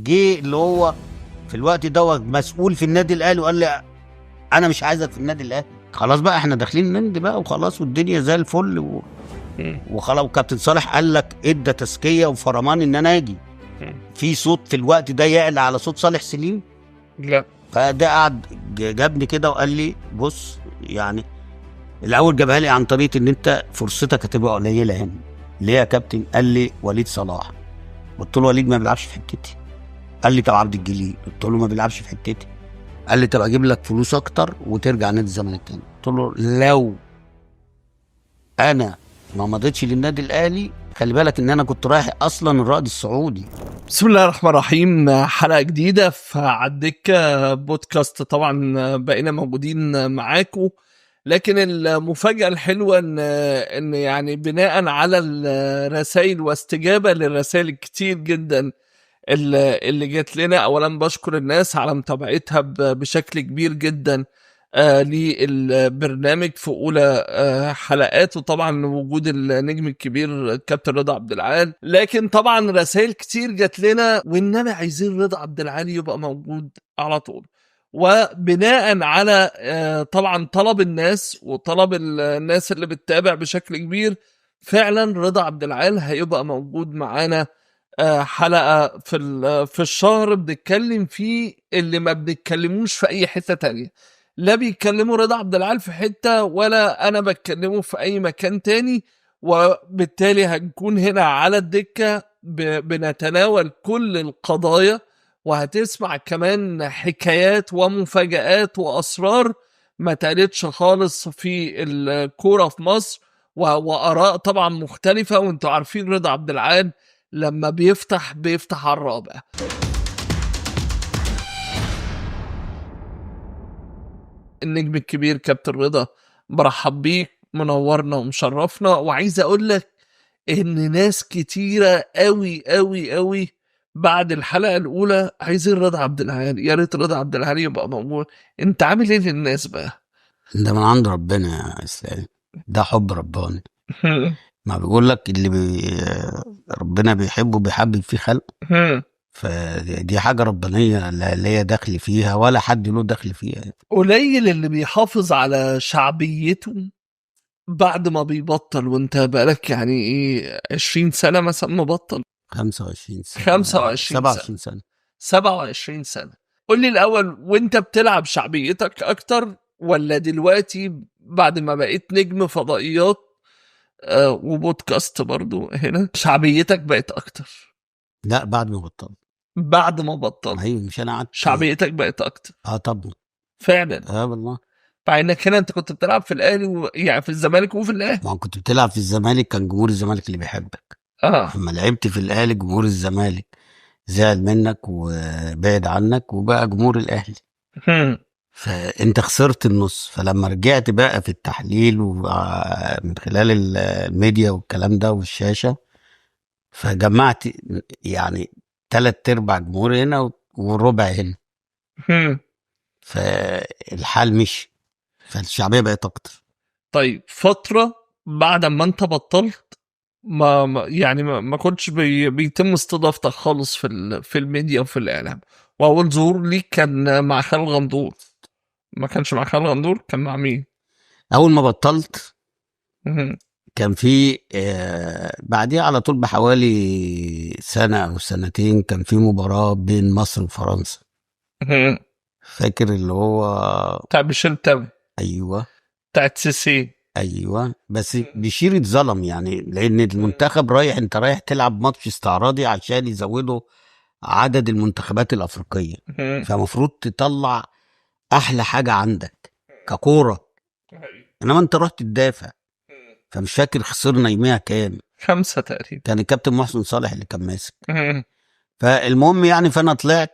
جه اللي هو في الوقت دوت مسؤول في النادي الاهلي وقال لي انا مش عايزك في النادي الاهلي. خلاص بقى احنا داخلين نند بقى وخلاص والدنيا زي الفل وخلاص. وكابتن صالح قال لك ادى تزكيه وفرمان ان انا اجي. في صوت في الوقت ده يعلى على صوت صالح سليم؟ لا. فده قعد جابني كده وقال لي بص، يعني الاول جابها لي عن طريقه ان انت فرصتك هتبقى قليله هنا. ليه يا كابتن؟ قال لي وليد صلاح. قلت له وليد ما بيلعبش في حتتي. قال لي طب عبد الجليل. قلت له ما بيلعبش في حتتي. قال لي طب اجيب لك فلوس اكتر وترجع نادي الزمالك تاني. قلت له لو انا ما مضيتش للنادي الاهلي، خلي بالك ان انا كنت رايح اصلا الرائد السعودي. بسم الله الرحمن الرحيم. حلقة جديدة في عالدكه بودكاست. طبعا بقينا موجودين معاكم، لكن المفاجاة الحلوة ان يعني بناء على الرسائل واستجابه للرسائل الكتير جدا اللي جت لنا، اولا بشكر الناس على متابعتها بشكل كبير جدا للبرنامج في اولى حلقاته، طبعا وجود النجم الكبير كابتن رضا عبد العال. لكن طبعا رسائل كتير جت لنا وانما عايزين رضا عبد العال يبقى موجود على طول، وبناء على طبعا طلب الناس وطلب الناس اللي بتتابع بشكل كبير، فعلا رضا عبد العال هيبقى موجود معانا حلقة في الشهر بنتكلم فيه اللي ما بنتكلموش في اي حتة تانية. لا بيتكلموا رضا عبد العال في حتة ولا أنا بتكلمه في أي مكان تاني، وبالتالي هنكون هنا على الدكة بنتناول كل القضايا، وهتسمع كمان حكايات ومفاجآت وأسرار ما تقالتش خالص في الكورة في مصر، وآراء طبعا مختلفة. وانتوا عارفين رضا عبد العال لما بيفتح على الرابع. النجم الكبير كابتن رضا، برحب بيك، منورنا ومشرفنا. وعايز اقول لك ان ناس كتيرة قوي قوي قوي بعد الحلقة الاولى عايزين رضا عبد العال، يا ريت رضا عبد العال يبقى موجود. انت عامل ايه للناس بقى؟ ده من عند ربنا يا اسلام، ده حب رباني. ما بيقول لك اللي ربنا بيحبه بيحبب فيه خلقه، فدي حاجة ربانية لا ليا دخل فيها ولا حد له دخل فيها. قليل اللي بيحافظ على شعبيته بعد ما بيبطل، وانت بقالك يعني ايه 20 سنة مثلا مبطل، 25 سنة، 25 27 سنة، 27 سنة. قول لي الأول، وانت بتلعب شعبيتك أكتر ولا دلوقتي بعد ما بقيت نجم فضائيات وبودكاست برضو هنا شعبيتك بقت أكتر؟ لا، بعد ما بطلت. بعد ما بطلت. ايوه، مش انا قعدت شعبيتك بقت اكتر. طبعا فعلا. والله. مع انك هنا انت كنت بتلعب في الاهلي يعني في الزمالك وفي الاهلي. ما كنت بتلعب في الزمالك كان جمهور الزمالك اللي بيحبك. لما لعبت في الاهلي جمهور الزمالك زعل منك وبعد عنك وبقى جمهور الاهلي. فانت خسرت النص. فلما رجعت بقى في التحليل ومن خلال الميديا والكلام ده والشاشه، فجمعت يعني 3/4 جمهور هنا وربع هنا. فالحال مشي، فالشعبية بقت أكتر. طيب فترة بعد ما أنت بطلت ما كنتش بيتم استضافتك خالص في الميديا وفي الإعلام، وأول ظهور ليك كان مع خالد غندور. ما كانش مع خالد غندور، كان مع مين؟ أول ما بطلت كان في بعديها على طول بحوالي سنة أو سنتين كان في مباراة بين مصر وفرنسا. فاكر اللي هو بتاع بشير تاوي. أيوة، بتاع سيسي. أيوة، بس بشير اتظلم يعني، لأن المنتخب رايح، أنت رايح تلعب ماتش استعراضي عشان يزودوا عدد المنتخبات الأفريقية، فمفروض تطلع أحلى حاجة عندك ككورة، إنما أنت رحت تدافع. فمش فاكر خسرنا يوميها كام، 5 تقريبا. كان الكابتن محسن صالح اللي كان ماسك. فالمهم يعني فانا طلعت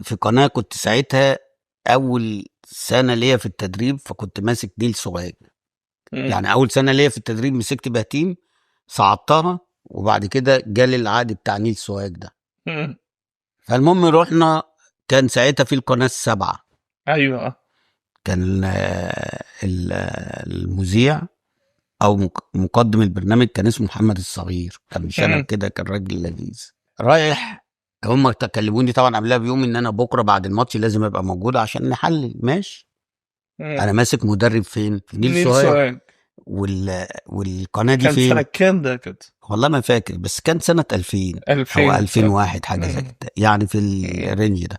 في قناة، كنت ساعتها اول سنة ليا في التدريب، فكنت ماسك نيل سوهاج. يعني اول سنة ليا في التدريب مسكت بهتيم، صعدتها، وبعد كده جالي العقد بتاع نيل سوهاج ده. فالمهم رحنا، كان ساعتها في القناة 7. ايوه، كان المذيع او مقدم البرنامج كان اسمه محمد الصغير، كان شنب كده، كان راجل لذيذ. رايح هم كلموني طبعا قبلها بيوم ان انا بكره بعد الماتش لازم ابقى موجود عشان نحلل. ماشي. انا ماسك مدرب فين؟ في نيل نيل سوهاج. سوهاج. والقناة دي كان فين؟ سنة كام ده كده؟ والله ما فاكر، بس كان سنة 2000 2000 او 2001 حاجة زي كده يعني، في ال range ده.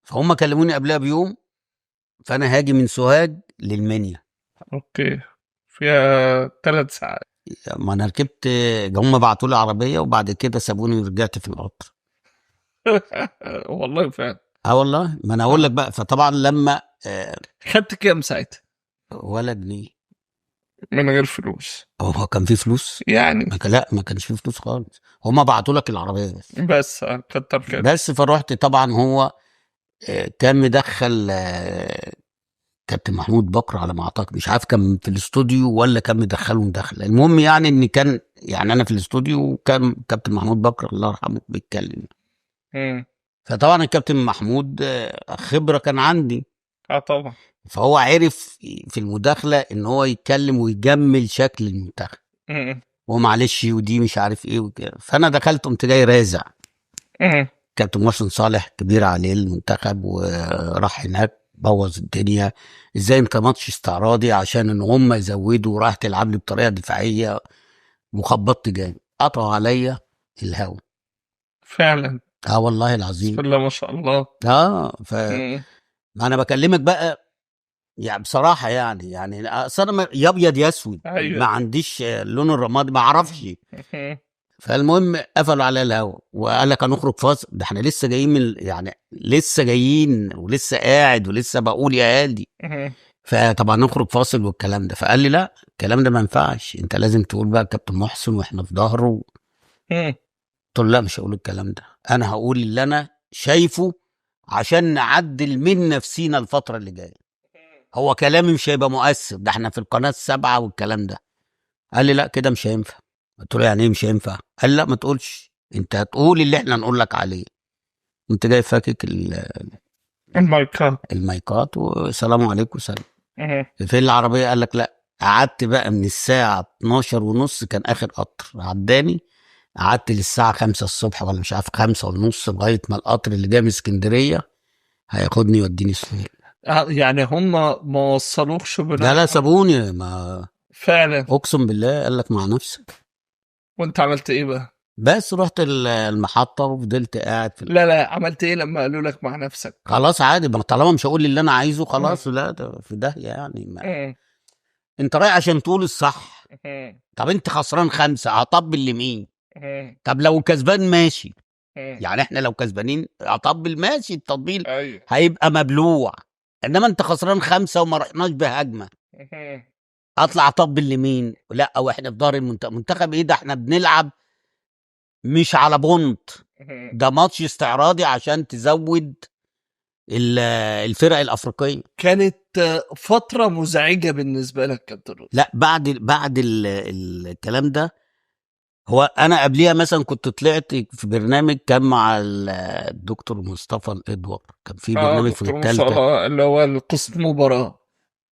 فهم كلموني قبلها بيوم، فانا هاجي من سوهاج للمنيا. okay، فيها 3 ساعات. ما انا ركبت، هم بعتوا لي عربية وبعد كده سابوني ورجعت في القطر. والله فعلا. اه والله، ما انا اقول لك بقى. فطبعا لما خدت كام ساعتها؟ ولا جنيه. من غير فلوس. هو كان في فلوس يعني؟ ما كان، لا ما كانش في فلوس خالص، هما بعتوا لك العربية بس. بس كتر خير. بس فروحت طبعا، هو كان مدخل كابتن محمود بكر على ما اعتقد، مش عارف كان في الاستوديو ولا كان مدخله مداخله. المهم يعني ان كان، يعني انا في الاستوديو وكان كابتن محمود بكر الله يرحمه بيتكلم. فطبعا الكابتن محمود خبره كان عندي. طبعا. فهو عرف في المداخلة ان هو يتكلم ويجمل شكل المنتخب. ومعلش ودي مش عارف ايه وكده. فانا دخلت قمت جاي رازع. كابتن محسن صالح كبير عليه المنتخب، وراح هناك بوظ الدنيا. ازاي انت ماتش استعراضي عشان ان هم يزودوا، وراح تلعب لي بطريقة دفاعية، وخبطت جامد، قطعوا عليا الهوا. فعلا. والله العظيم. بسم الله ما شاء الله. ما انا بكلمك بقى يعني بصراحة، يعني اصل انا يا ابيض يا اسود. أيوة. ما عنديش اللون الرمادي، ما اعرفش. فالمهم قفلوا عليا الهوا وقال لك هنخرج فاصل. ده احنا لسه جايين من، يعني لسه جايين ولسه قاعد ولسه بقول يا هادي. فطبعا نخرج فاصل والكلام ده. فقال لي لا الكلام ده ما ينفعش، انت لازم تقول بقى كابتن محسن واحنا في ظهره. قلت له لا مش هقول الكلام ده، انا هقول اللي انا شايفه عشان نعدل من نفسينا الفترة اللي جاية. هو كلامي مش هيبقى مؤثر، ده احنا في القناة 7 والكلام ده. قال لي لا كده مش هينفع. قلت له يعني ايه مش هينفع؟ قال لا ما تقولش، انت هتقول اللي احنا نقول لك عليه. انت جاي فاكك المايكات. المايكات وسلام عليكم وسلام. فين العربية؟ قال لك لا. قعدت بقى من الساعة 12:30 كان اخر قطر عداني، قعدت للساعة 5 الصبح ولا مش عارف 5:30، لغاية ما القطر اللي جاي من اسكندرية هياخدني يوديني السويق. يعني هم ما وصلوكش لا سابوني، ما فعلا اقسم بالله. قال لك مع نفسك. وانت عملت ايه بقى؟ بس رحت المحطة وفضلت قاعد في لا عملت ايه لما قالوا لك مع نفسك؟ خلاص عادي، ما طالما مش هقول اللي انا عايزه خلاص. لا ده في داهية يعني. ما انت رايح عشان تقول الصح. طب انت خسران 5 هطبل لمين؟ طب لو كسبان ماشي، يعني احنا لو كسبانين هطبل ماشي، التطبيل هيبقى مبلوع. انما انت خسران 5 وما رحناش بهجمه، اطلع اطبل لمين؟ لا واحنا في دار المنتخب. منتخب ايه ده؟ احنا بنلعب مش على بونت، ده ماتش استعراضي عشان تزود الفرق الافريقية. كانت فترة مزعجة بالنسبة لك كابتن رضا؟ لا بعد الكلام ده، هو انا قبليها مثلا كنت طلعت في برنامج كان مع الدكتور مصطفى الادوار، كان في برنامج في الثالثة اللي هو القسط مباراة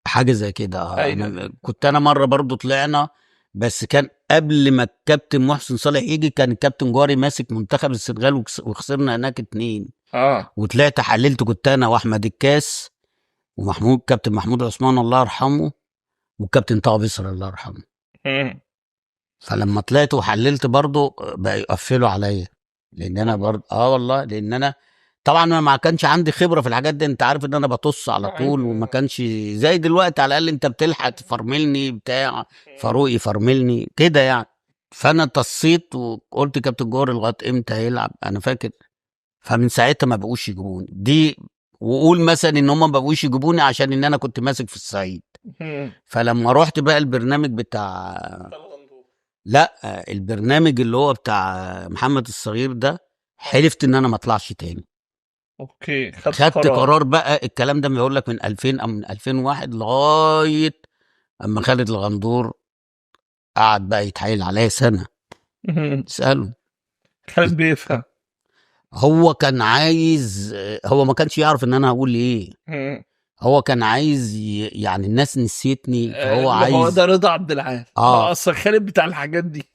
حاجة زي كده. أيوة. كنت انا مرة برضو طلعنا، بس كان قبل ما الكابتن محسن صالح يجي، كان الكابتن جوهري ماسك منتخب السنغال وخسرنا هناك 2. وطلعت حللت، كنت انا واحمد الكاس ومحمود، كابتن محمود عثمان الله يرحمه، والكابتن طه بصر الله يرحمه. فلما طلعت وحللت برضو بقى يقفلوا عليا، لان انا برضو والله، لان انا طبعا انا ما كانش عندي خبره في الحاجات دي، انت عارف ان انا بطص على طول، وما كانش زي دلوقتي، على الاقل انت بتلحق تفرملني بتاع فاروق يفرملني كده يعني. فانا طصيت وقلت كابتن جوهري لغاية امتى هيلعب، انا فاكر. فمن ساعتها ما بقوش يجيبوني دي، وقول مثلا ان هم ما بقوش يجيبوني عشان ان انا كنت ماسك في الصعيد. فلما رحت بقى البرنامج بتاع، لا البرنامج اللي هو بتاع محمد الصغير ده، حلفت ان انا ما اطلعش تاني. okay، خدت قرار بقى. الكلام ده بيقول لك من 2000 او من 2001 لغاية اما خالد الغندور قعد بقى يتحايل عليا سنة. اساله خالد بيفهم، هو كان عايز، هو ما كانش يعرف ان انا هقول ايه. هو كان عايز يعني الناس نسيتني، فهو عايز هو ده رضا عبد العال. اصل خالد بتاع الحاجات دي.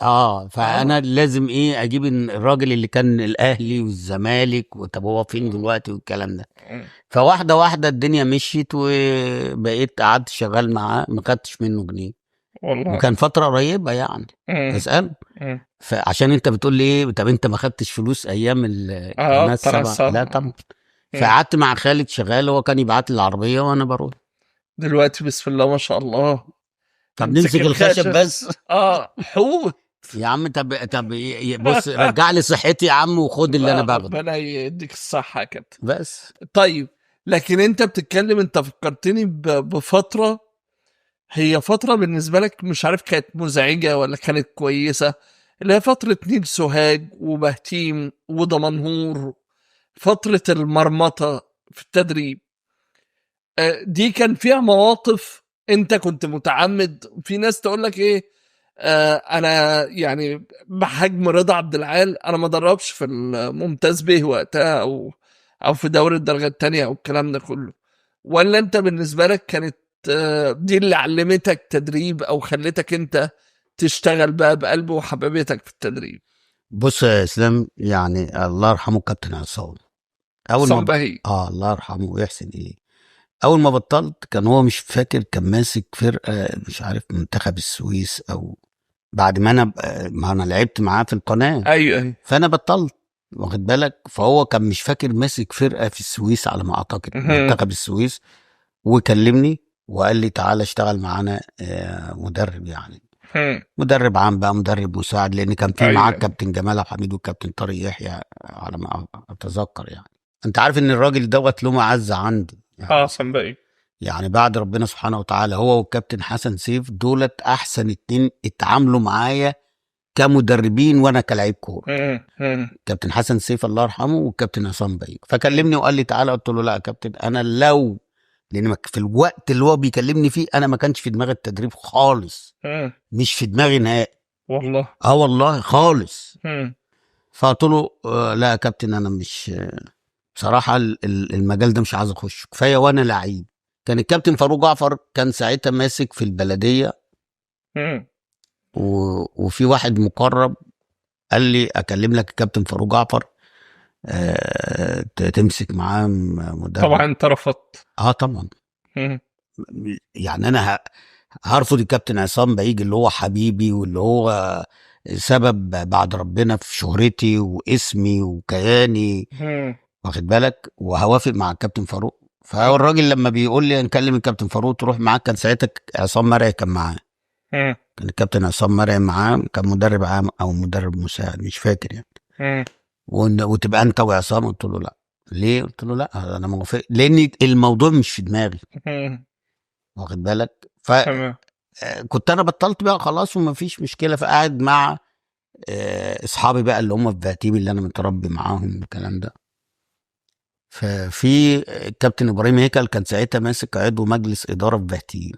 فانا لازم ايه اجيب الراجل اللي كان الاهلي والزمالك، وطب هو فين دلوقتي والكلام ده. فواحدة واحدة الدنيا مشيت، وبقيت قعدت شغال معاه، ما خدتش منه جنيه والله، وكان فترة قريبه يعني. اسال فعشان انت بتقول لي ايه، طب انت ما خدتش فلوس ايام القناة السبعة؟ لا طبعا. فقعدت مع خالد شغال، هو كان يبعت لي العربية وانا بروح. دلوقتي بسم الله ما شاء الله. طب نمسك الخشب بس. حوت يا عم. طب بص، رجع لي صحتي يا عم وخد اللي انا باخده. ربنا يديك الصحة يا كابتن. بس طيب، لكن انت بتتكلم، انت فكرتني بفترة، هي فترة بالنسبة لك مش عارف كانت مزعجة ولا كانت كويسة، اللي هي فترة نيل سوهاج وبهتيم ودمنهور، فترة المرمطة في التدريب دي كان فيها مواقف انت كنت متعمد. في ناس تقول لك ايه، انا يعني بحجم رضا عبد العال انا ما دربش في الممتاز به وقتها او في دوري الدرجة الثانية او الكلام ده كله، ولا انت بالنسبة لك كانت دي اللي علمتك تدريب او خلتك انت تشتغل بقى بقلب وحبيبتك في التدريب؟ بص يا اسلام، يعني الله يرحمه كابتن عصام، اول ما الله يرحمه ويحسن اليه، اول ما بطلت كان هو مش فاكر، كان ماسك فرقه مش عارف منتخب السويس او بعد ما انا لعبت معاه في القناة. ايوه فانا بطلت، واخد بالك، فهو كان مش فاكر ماسك فرقه في السويس على ما اعتقد، منتخب السويس، وكلمني وقال لي تعالى اشتغل معانا مدرب، يعني مدرب عام بقى، مدرب مساعد، لان كان في معاك كابتن جمال عبد الحميد والكابتن طارق يحيى على ما اتذكر. يعني انت عارف ان الراجل دوت له معزة عندي يعني. صندوقي يعني بعد ربنا سبحانه وتعالى هو والكابتن حسن سيف دولت احسن اتنين اتعاملوا معايا كمدربين وانا كلاعب كورة. كابتن حسن سيف الله يرحمه والكابتن عصام بيه. فكلمني وقال لي تعالى، قلت له لا يا كابتن، انا لو، لان في الوقت اللي هو بيكلمني فيه انا ما كانش في دماغي التدريب خالص، مش في دماغي نهائي والله. والله خالص. فقلت له لا يا كابتن، انا مش، بصراحة المجال ده مش عايز اخش، كفاية وانا لعيب. كان الكابتن فاروق جعفر كان ساعتها ماسك في البلدية، وفي واحد مقرب قال لي اكلم لك الكابتن فاروق جعفر تمسك معاه مدرب. طبعا انت رفضت. طبعا. يعني انا هرفض الكابتن عصام بيجي اللي هو حبيبي واللي هو سبب بعد ربنا في شهرتي واسمي وكياني، واخد بالك، وهوافق مع الكابتن فاروق. فهو الراجل لما بيقول لي نكلم الكابتن فاروق تروح معاه، كان ساعتها عصام مرعي كان معاه، كان الكابتن عصام مرعي معاه، كان مدرب عام او مدرب مساعد مش فاكر يعني. وتبقى انت وعصام. قلت له لا. ليه؟ قلت له لا انا موافق، لان الموضوع مش في دماغي، واخد بالك. فكنت انا بطلت بقى خلاص وما فيش مشكلة. فقعد مع اصحابي بقى اللي هم في بهتيم اللي انا متربي معاهم والكلام ده. ففي الكابتن ابراهيم هيكل كان ساعتها ماسك عضو مجلس ادارة في بهتيم.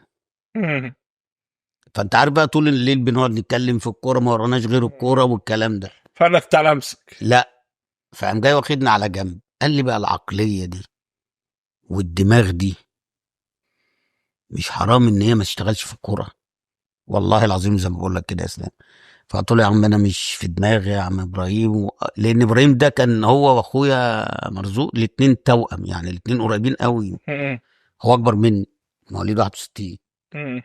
فانت عارف بقى طول الليل بنقعد نتكلم في الكورة، ما وراناش غير الكورة والكلام ده. فقال لك تعالى امسك. لا، فقام جاي واخدنا على جنب، قال لي بقى العقلية دي والدماغ دي مش حرام ان هي ما تشتغلش في الكورة؟ والله العظيم زي ما بقول لك كده يا اسلام. فقلت له يا عم انا مش في دماغي يا عم ابراهيم لان ابراهيم ده كان هو واخويا مرزوق الاثنين توأم، يعني الاثنين قريبين قوي. هو اكبر مني، مواليد 61،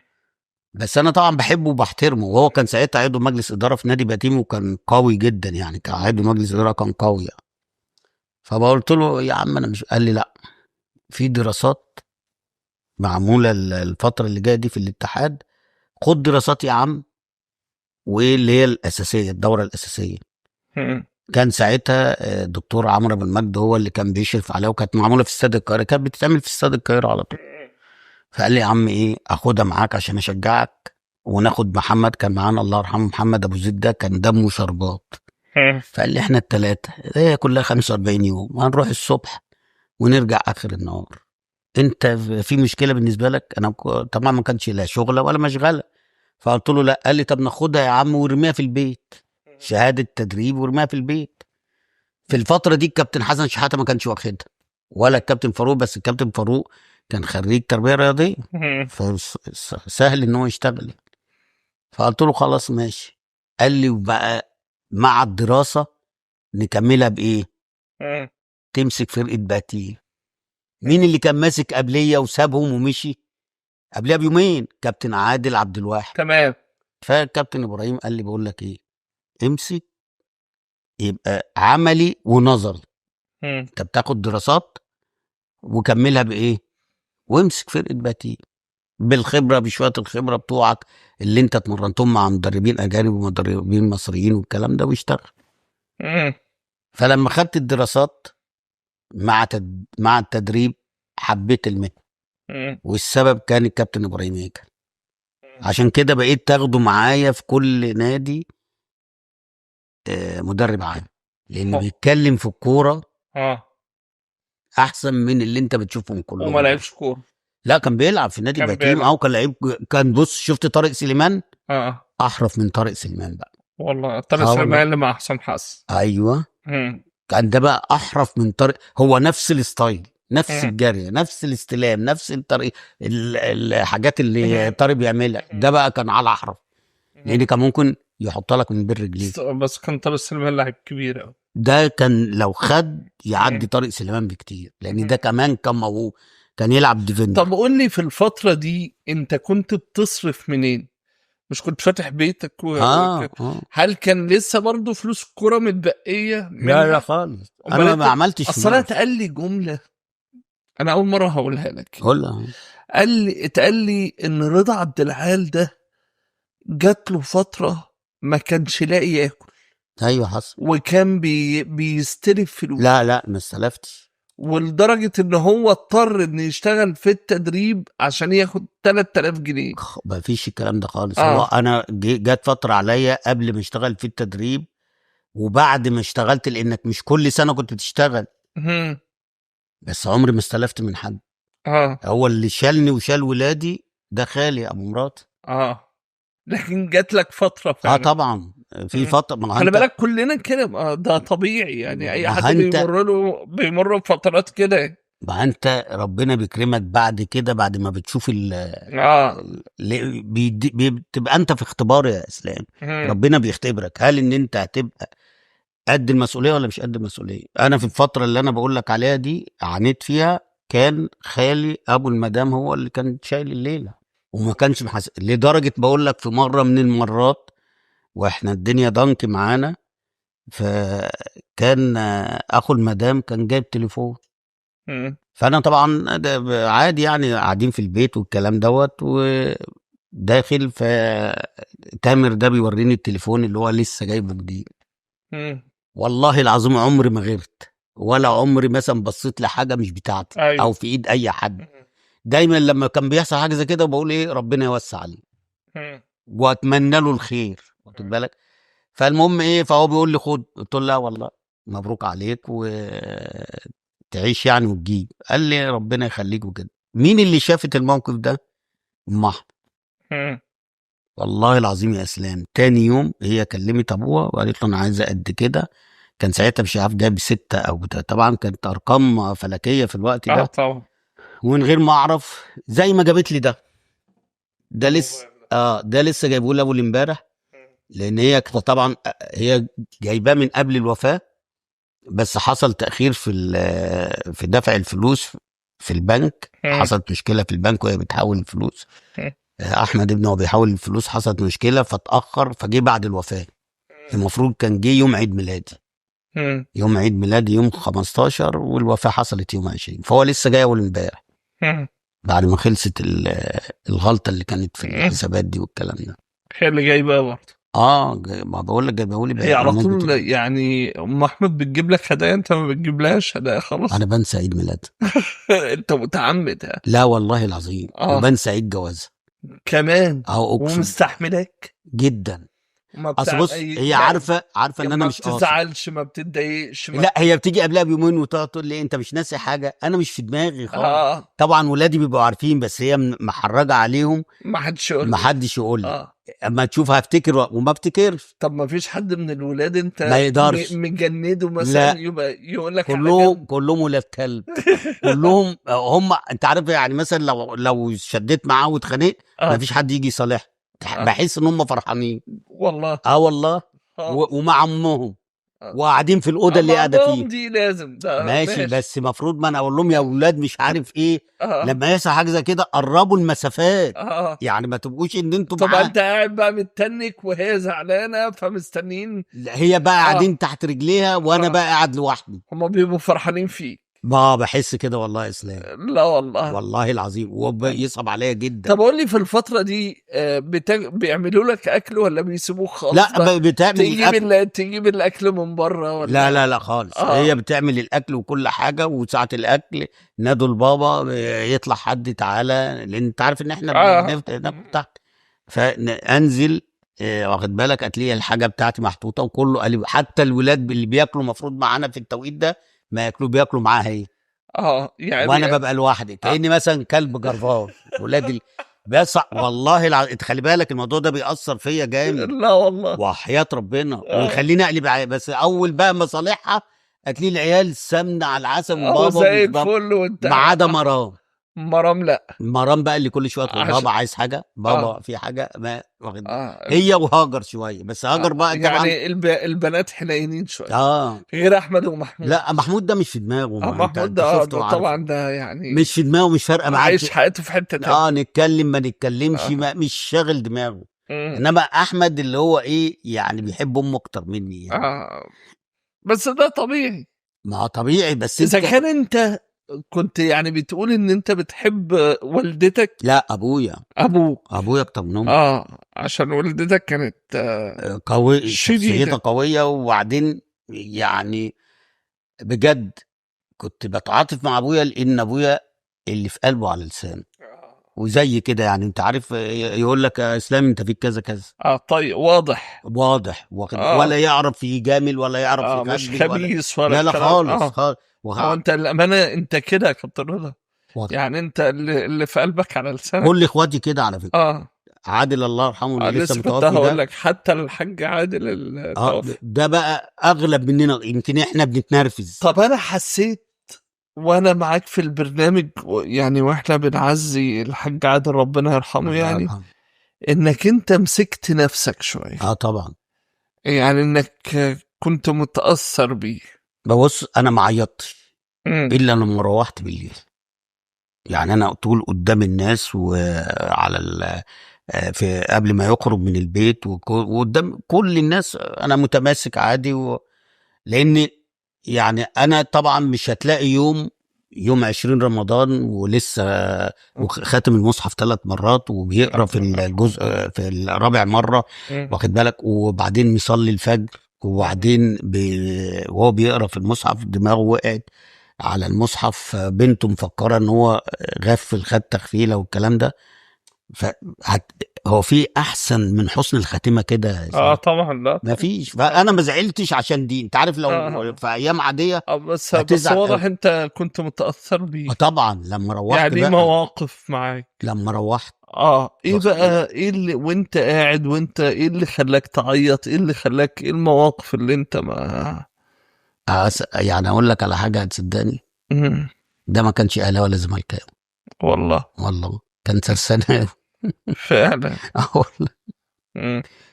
بس انا طبعا بحبه وبحترمه، وهو كان ساعتها عضو مجلس ادارة في نادي باتيم وكان قوي جدا، يعني كان عضو مجلس ادارة كان قوي يعني. فقلت له يا عم انا مش، قال لي لا، في دراسات معمولة الفترة اللي جاية دي في الاتحاد، خد دراسات يا عم، وايه اللي هي الاساسية، الدورة الاساسية. كان ساعتها الدكتور عمرو بن مجد هو اللي كان بيشرف عليها، وكانت معمولة في استاد القاهرة، كانت بتتعمل في استاد القاهرة على طول. فقال لي يا عم ايه، اخدها معاك عشان اشجعك، وناخد محمد، كان معانا الله يرحمه محمد ابو زيد، ده كان دمه شربات. فقال لي احنا الثلاثة هي كلها 45 يوم، هنروح الصبح ونرجع اخر النهار، انت في مشكلة بالنسبة لك؟ انا طبعا ما كانش لا شغله ولا مشغله. فقلت له لا. قال لي طب ناخدها يا عم وارميها في البيت، شهادة تدريب وارميها في البيت. في الفترة دي الكابتن حسن شحاته ما كانش واخدها، ولا الكابتن فاروق، بس الكابتن فاروق كان خريج تربيه رياضية، مم. فسهل ان هو يشتغل. فقلت له خلاص ماشي. قال لي وبقى مع الدراسة نكملها بايه؟ مم. تمسك فرقه باتيه. مين اللي كان ماسك قبليه وسابهم ومشي قبلها بيومين؟ كابتن عادل عبد الواحد. تمام. فالكابتن ابراهيم قال لي بقول لك ايه، امسك يبقى عملي ونظري. مم. انت بتاخد دراسات وكملها بايه، وامسك فرقه باتيه بالخبرة، بشوية الخبرة بتوعك اللي انت اتمرنتهم مع مدربين اجانب ومدربين مصريين والكلام ده، واشتغل. مم. فلما خدت الدراسات مع التدريب حبيت المهنة. مم. والسبب كان الكابتن ابراهيم هيكل. عشان كده بقيت تاخده معايا في كل نادي مدرب عام، لانه أوه. بيتكلم في الكورة اه احسن من اللي انت بتشوفهم كلهم. وما لعبش كورة. لا كان بيلعب في نادي كان باتيم، بيلعب. او كان لعيب. كان بص، شفت طارق سليمان؟ اه احرف من طارق سليمان بقى. والله طارق آه والله. سليمان اللي مع حسام حسن. ايوه مم. كان ده بقى احرف من طارق. هو نفس ال style، نفس مم. الجري، نفس الاستلام، نفس الطريق، الحاجات اللي مم. طارق بيعملها، ده بقى كان على احرف، لان كان ممكن يحط لك من بين رجليه. بس كان طارق سليمان لاعب كبير قوي. ده كان لو خد يعدي مم. طارق سليمان بكتير، لان مم. ده كمان كان موهوب، كان يلعب defender. طب قول لي في الفترة دي انت كنت بتصرف منين؟ مش كنت فاتح بيتك اه هل كان لسه برضه فلوس الكورة متبقية لا منها؟ لا خالص، أمال انا أنت- ما عملتش اصل انا فلوس. اتقال لي جملة انا اول مرة هقولها لك. قولها. اتقال لي ان رضا عبد العال ده جات له فترة ما كانش لاقي ياكل، ايوه حصل. وكان بيستلف فلوس. لا لا ما استلفتش. ولدرجة ان هو اضطر ان يشتغل في التدريب عشان ياخد 3000 جنيه. ما فيش الكلام ده خالص. هو انا جت فترة عليا قبل ما اشتغل في التدريب وبعد ما اشتغلت، لانك مش كل سنة كنت بتشتغل. مم. بس عمري ما استلفت من حد. هو اللي شالني وشال ولادي ده خالي ابو مراتي. لكن جات لك فترة فعلا. طبعا في فترة. ما خلي بالك كلنا كده، ده طبيعي يعني، اي ما حد انت بيمر بفترات كده. ما انت ربنا بيكرمك بعد كده، بعد ما بتشوف بتبقى انت في اختبار يا اسلام. ربنا بيختبرك، هل ان انت هتبقى قد المسؤولية ولا مش قد المسؤولية. انا في الفترة اللي انا بقول لك عليها دي عانيت فيها، كان خالي ابو المدام هو اللي كان شايل الليلة وما كانش محاسب، لدرجة بقول لك في مرة من المرات واحنا الدنيا ضنك معانا، فكان اخو المدام كان جايب تليفون. فانا طبعا عادي يعني، قاعدين في البيت والكلام دوت، وداخل فتامر ده بيوريني التليفون اللي هو لسه جايبه جديد. والله العظيم عمري ما غيرت، ولا عمري مثلا بصيت لحاجة مش بتاعتي. أيوة. او في ايد اي حد. دايما لما كان بيحصل حاجة زي كده بقول ايه، ربنا يوسع عليه واتمنى له الخير، واخد بالك. فالمهم ايه، فهو بيقول لي خد، قلت له لا والله مبروك عليك وتعيش يعني وتجيب. قال لي ربنا يخليك وكده. مين اللي شافت الموقف ده؟ ام احمد. والله العظيم يا اسلام، تاني يوم هي كلمت ابوها وقالت له انا عايزه قد كده. كان ساعتها مش عارف جايب 6 او بتاع، طبعا كانت ارقام فلكيه في الوقت ده. طبعا. ومن غير ما اعرف زي ما جابت لي ده لسه ده لسه جايبه لي اول امبارح، لان هي طبعا هي جايباه من قبل الوفاة، بس حصل تاخير في دفع الفلوس في البنك. حصلت مشكلة في البنك وهي بتحول الفلوس. احمد ابنه وهو بيحول الفلوس حصلت مشكلة فاتاخر، فجه بعد الوفاة. المفروض كان جه يوم عيد ميلادي. يوم عيد ميلادي يوم 15، والوفاه حصلت يوم 20، فهو لسه جاي اول امبارح بعد ما خلصت الغلطة اللي كانت في الحسابات دي والكلام ده. هي اللي جايبها برضه. ما بقول لك جايبه لي. هي على طول يعني ام احمد بتجيب لك هدايا، انت ما بتجيبلهاش هدايا خلاص. انا بنسى عيد ميلادها. انت متعمد؟ لا والله العظيم. وبنسى عيد جوازها كمان. اقسم ومستحملك جدا. اصل بص، هي عارفه ان انا مش قاصد، ما بتزعلش ما بتتضايقش لا هي بتيجي قبلها بيومين وتقعد تقول لي انت مش ناسي حاجة، انا مش في دماغي خالص. طبعا ولادي بيبقوا عارفين، بس هي محرجه عليهم، ما حدش يقول ما حدش يقول لي. اما تشوف هفتكر وما افتكرش. طب ما فيش حد من الولاد انت ما يقدرش. مجنده مثلا؟ لا. يبقى يقول لك على كلهم جنب. كلهم ولاد كلب، كلهم هم. انت عارف يعني مثلا لو شديت معاه واتخانقت ما فيش حد يجي يصالحني. بحس ان هم فرحانين والله. والله. ومع امهم وقاعدين في الاوضة اللي قاعدة فيها. دي لازم ده ماشي، بس المفروض ما انا اقول لهم يا اولاد مش عارف ايه. لما يحصل حاجة زي كده قربوا المسافات. يعني ما تبقوش ان انتوا طب انت قاعد بقى متنك وهي زعلانة فمستنيين. هي بقى قاعدين تحت رجليها وانا بقى قاعد لوحدي. هما بيبقوا فرحانين فيك. ما بحس كده والله يا اسلام. لا والله، والله العظيم، وبيصعب عليا جدا. طب قول لي في الفترة دي بيعملوا لك اكل ولا بيسيبوك خالص؟ لا بتعمل الاكل. تجيب الاكل من بره ولا؟ لا لا لا خالص. هي بتعمل الاكل وكل حاجة، وساعة الاكل نادوا البابا يطلع حد تعالى، لان انت عارف ان احنا بناكل تحت. فانزل واخد بالك، هتلاقي الحاجة بتاعتي محطوطة وكله قالب. حتى الولاد اللي بياكلوا المفروض معانا في التوقيت ده ما ياكلوا، بياكلوا معاها هي. يعني وانا ببقى لوحدي كاني مثلا كلب جرفان. ولادي بس والله خلي بالك الموضوع ده بيأثر فيا جامد. لا والله وحياة ربنا. ويخليني اقلب. بس اول بقى ما صالحها هتلاقي العيال سمنه على العسل وبابا زي الفل، وانت ما عدا مرام. مرام لا، مرام بقى اللي كل شوية تقول بابا عايز حاجة، بابا في حاجة، ما واخد. هي وهاجر شوية، بس هاجر بقى طبعا يعني البنات حنينين شوية. غير احمد ومحمود. لا محمود ده مش في دماغه. محمود ده طبعا ده يعني مش في دماغه، مش فارقه معاه، عايش حياته في حتة تانية. نتكلم ما نتكلمش، ما مش شاغل دماغه. انما احمد اللي هو ايه يعني بيحب امه اكتر مني يعني. بس ده طبيعي. ما هو طبيعي، بس اذا كان انت كنت يعني بتقول ان انت بتحب والدتك. لا ابويا. ابوك. ابويا اكتر من امي. عشان والدتك كانت قوي، شخصيتها قوية. وبعدين يعني بجد كنت بتعاطف مع ابويا، لان ابويا اللي في قلبه على لسانه وزي كده يعني. انت عارف يقول لك يا اسلام انت فيك كذا كذا. طيب واضح واضح. ولا يعرف يجامل ولا يعرف مش خبيث ولا لا لا خالص خالص. هو انت الامانة انت كده يا كابتن رضا، يعني انت اللي في قلبك على لسانك. كل اخواتي كده على فكرة. عادل الله يرحمه اللي لسه متوفي ده، هقول لك حتى الحاج عادل اللي ده بقى اغلب مننا، يمكن احنا بنتنرفز. طب انا حسيت وانا معاك في البرنامج يعني واحنا بنعزي الحاج عادل ربنا يرحمه، يعني انك انت مسكت نفسك شوية. طبعا، يعني انك كنت متاثر بيه. ببص انا ما عيطتش الا لما روحت بالليل. يعني انا طول قدام الناس وعلى في قبل ما يخرج من البيت وقدام كل الناس انا متماسك عادي لان يعني انا طبعا مش هتلاقي يوم 20 رمضان ولسه خاتم المصحف 3 مرات وبيقرا في الجزء في الرابع مرة، واخد بالك، وبعدين مصلي الفجر، وبعدين وهو بيقرا في المصحف دماغه وقعت على المصحف، بنته مفكرة ان هو غفل خد تغفيله والكلام ده. هو في احسن من حسن الخاتمة كده؟ طبعا لا ما فيش. فانا ما زعلتش عشان دي، انت عارف لو في ايام عادية بس واضح انت كنت متاثر بيه. طبعا لما روحت يعني بقى مواقف معاك لما روحت ايه بقى، ايه اللي وانت قاعد، وانت ايه اللي خلاك تعيط، ايه اللي خلاك، ايه المواقف اللي انت ما يعني اقول لك على حاجة هتصدقني، ده ما كانش اهلاوي ولا زملكاوي والله كان سرسانه فعلا. والله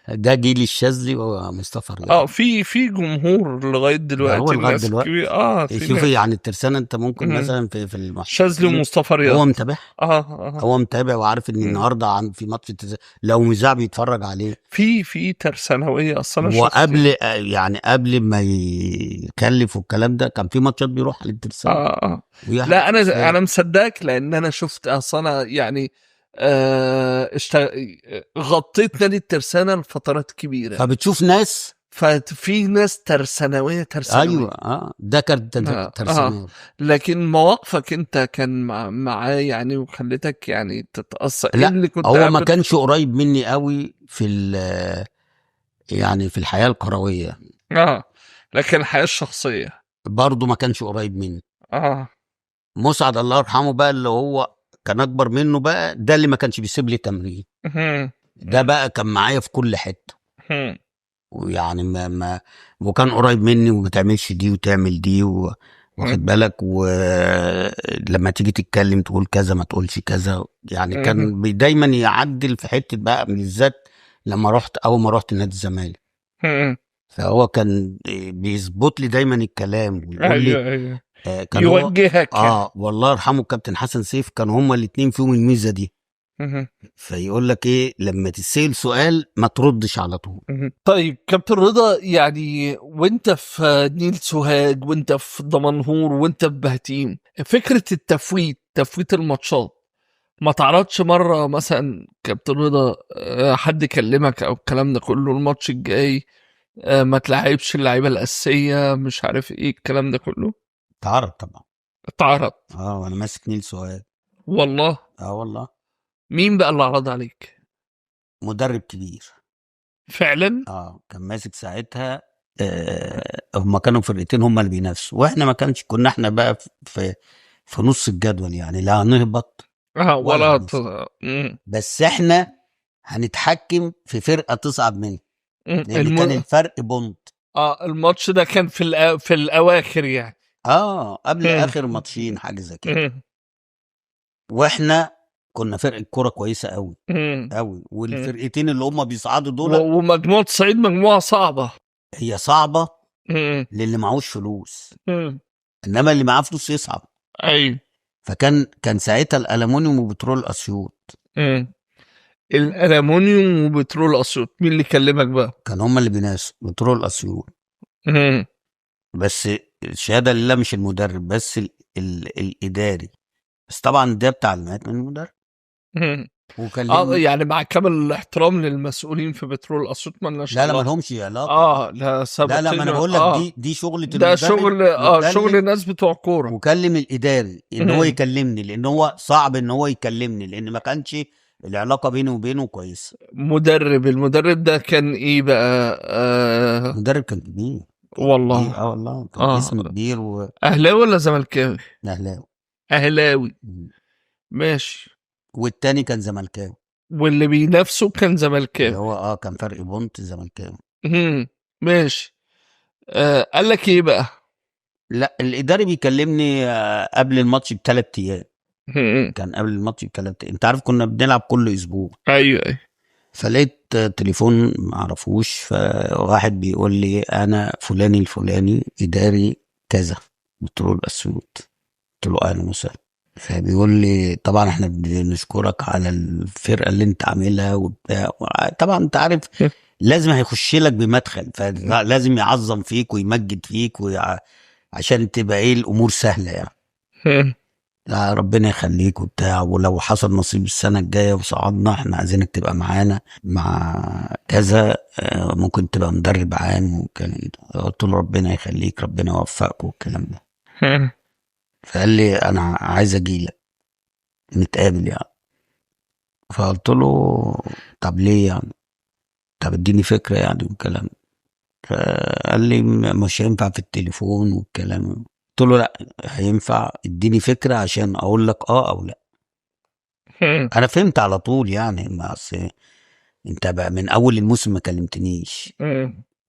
ده جيل الشاذلي ومصطفى رياض. في جمهور لغاية دلوقتي، لغاية دلوقتي. شوف يعني الترسانه انت ممكن مثلا في الشاذلي ومصطفى رياض هو متابع. هو متابع وعارف ان النهارده في ماتش لو مذاع بيتفرج عليه. في ترسانويه اصلا. وقبل يعني قبل ما يكلف والكلام ده كان في ماتشات بيروح للترسانه. لا انا مصدقك، لان انا شفت اصلا يعني غطيت نادي الترسانة لفترات كبيرة، فبتشوف ناس، ففي ناس ترسانوية. ايوه ده كان ترسانوية. لكن مواقفك انت كان معاه يعني وخلتك يعني تتأثر. لا اللي كنت هو ما كانش قريب مني قوي في يعني في الحياة الكروية، لكن الحياة الشخصية برضو ما كانش قريب مني. مسعد الله يرحمه بقى اللي هو كان اكبر منه بقى، ده اللي ما كانش بيسيب لي تمرين. ده بقى كان معايا في كل حتة، ويعني ما وكان قريب مني، وما تعملش دي وتعمل دي واخد بالك، ولما تيجي تتكلم تقول كذا ما تقولش كذا، يعني كان دايما يعدل في حتة بقى، بالذات لما رحت اول ما رحت نادي الزمالك، فهو كان بيظبط لي دايما الكلام ويقول لي. ايوه كان هو يوجهك. والله يرحمه الكابتن حسن سيف، كان هما الاثنين فيهم الميزة دي. فيقول لك ايه، لما تسال سؤال ما تردش على طول. طيب كابتن رضا، يعني وانت في نيل سوهاج وانت في دمنهور وانت في بهتيم، فكرة التفويت، تفويت الماتشات، ما تعرضش مرة مثلا كابتن رضا حد كلمك او الكلام ده كله، الماتش الجاي ما تلعبش اللعيبة الاساسية، مش عارف ايه الكلام ده كله؟ تعرض طبعا. اتعرض. وانا ماسك نيل سوهاج. والله؟ والله. مين بقى اللي عرض عليك؟ مدرب كبير فعلا. كان ماسك ساعتها. هما كانوا فرقتين هما اللي بينافسوا، واحنا ما كانش، كنا احنا بقى في نص الجدول، يعني لا هنهبط ولا بس احنا هنتحكم في فرقه تصعد منها، لان كان الفرق point. الماتش ده كان في الاواخر يعني، قبل اخر ماتشين حاجة زي كده. واحنا كنا فرقه كورة كويسة قوي قوي، والفرقتين اللي هم بيصعدوا دول، ومجموعة الصعيد مجموعة صعبة. هي صعبة للي معهوش فلوس، انما اللي معاه فلوس يصعب. ايوه. فكان ساعتها الالومنيوم وبترول اسيوط. الالومنيوم وبترول اسيوط، مين اللي كلمك بقى؟ كان هم اللي بينافسوا بترول اسيوط. بس الشهادة لله مش المدرب بس، الاداري بس، طبعا ده بتعليمات من المدرب. وكلمني يعني مع كامل الاحترام للمسؤولين في بترول اسيوط، ما لناش لا ما لهمش علاقة. لا لا ما انا بقول لك دي شغله المدرب، ده شغل شغل الناس بتوع كورة. وكلم الاداري ان هو يكلمني، لان هو صعب ان هو يكلمني، لان ما كانش العلاقة بيني وبينه كويسة. المدرب ده كان ايه بقى؟ المدرب كان كبير والله. والله كان اسم كبير. اهلاوي ولا زملكاوي؟ اهلاوي. اهلاوي، ماشي. والتاني كان زملكاوي، واللي بينافسه كان زملكاوي، اللي هو كان فرق point زملكاوي. ماشي. قال لك ايه بقى؟ لا الاداري بيكلمني قبل الماتش ب3 ايام. كان قبل الماتش ب3 ايام، انت عارف كنا بنلعب كل اسبوع. ايوه. فلقيت تليفون ما اعرفوش، فواحد بيقول لي انا فلاني الفلاني اداري كذا بترول اسيوط. قلت له اهلا وسهلا. فبيقول لي طبعا احنا بنشكرك على الفرقة اللي انت عاملها وبتاع، طبعا انت عارف لازم هيخش لك بمدخل، فلازم يعظم فيك ويمجد فيك عشان تبقى ايه الامور سهلة يعني. لا ربنا يخليك وبتاع، ولو حصل نصيب السنة الجاية وصعدنا احنا عايزينك تبقى معانا مع كذا، ممكن تبقى مدرب عام والكلام ده. قلت له ربنا يخليك، ربنا يوفقك والكلام ده. فقال لي انا عايز اجيلك نتقابل يعني. فقلت له طب ليه يعني؟ طب اديني فكرة يعني والكلام. فقال لي مش هينفع في التليفون والكلام. قلت له لا هينفع، اديني فكرة عشان اقول لك او لا. انا فهمت على طول يعني، ما اصل انت بقى من اول الموسم ما كلمتنيش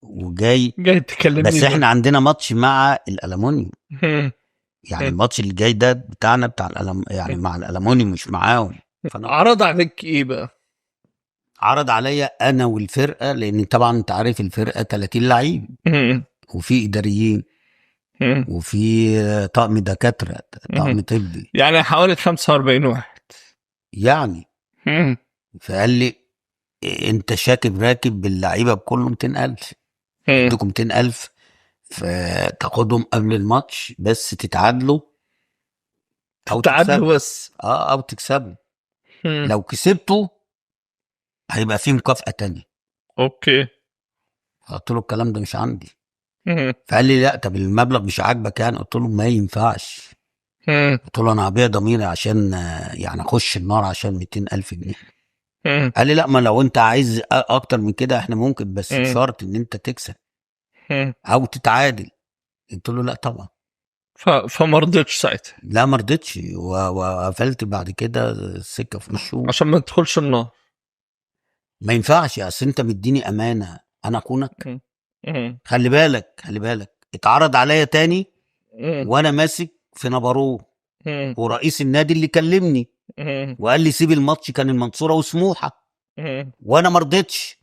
وجاي تكلمني، بس احنا عندنا ماتش مع الالومنيوم يعني الماتش اللي جاي ده بتاعنا بتاع الألم يعني مع الالومنيوم مش معاهم. عرض عليك ايه بقى؟ عرض عليا انا والفرقة، لان طبعا انت عارف الفرقة 30 لعيب وفي اداريين وفي طقم دكاترة، طقم طبي، يعني حوالي 45 واحد يعني. فقال لي انت شاكب راكب باللعيبه بكله 200,000، عندكم 200,000 فتاخدهم قبل الماتش بس تتعادلوا او تتعادلوا بس او تكسبوا. لو كسبتوا هيبقى فيه مكافأة تانية. okay. قلت له الكلام ده مش عندي. فقال لي لا طب المبلغ مش عاجبك يعني؟ قلت له ما ينفعش. قلت له انا هبيع ضميري عشان يعني اخش النار عشان 200,000 جنيه. قال لي لا، ما لو انت عايز اكتر من كده احنا ممكن، بس بشرط ان انت تكسب او تتعادل. قلت له لا طبعا. فما رضيتش ساعتها؟ لا ما رضيتش، وقفلت بعد كده السكة في وشه عشان ما تدخلش النار. ما ينفعش، اصل انت مديني امانه انا اخونك. خلي بالك، خلي بالك، اتعرض عليا تاني وانا ماسك في نبروه، ورئيس النادي اللي كلمني وقال لي سيب الماتش، كان المنصورة وسموحه، وانا ما رضيتش،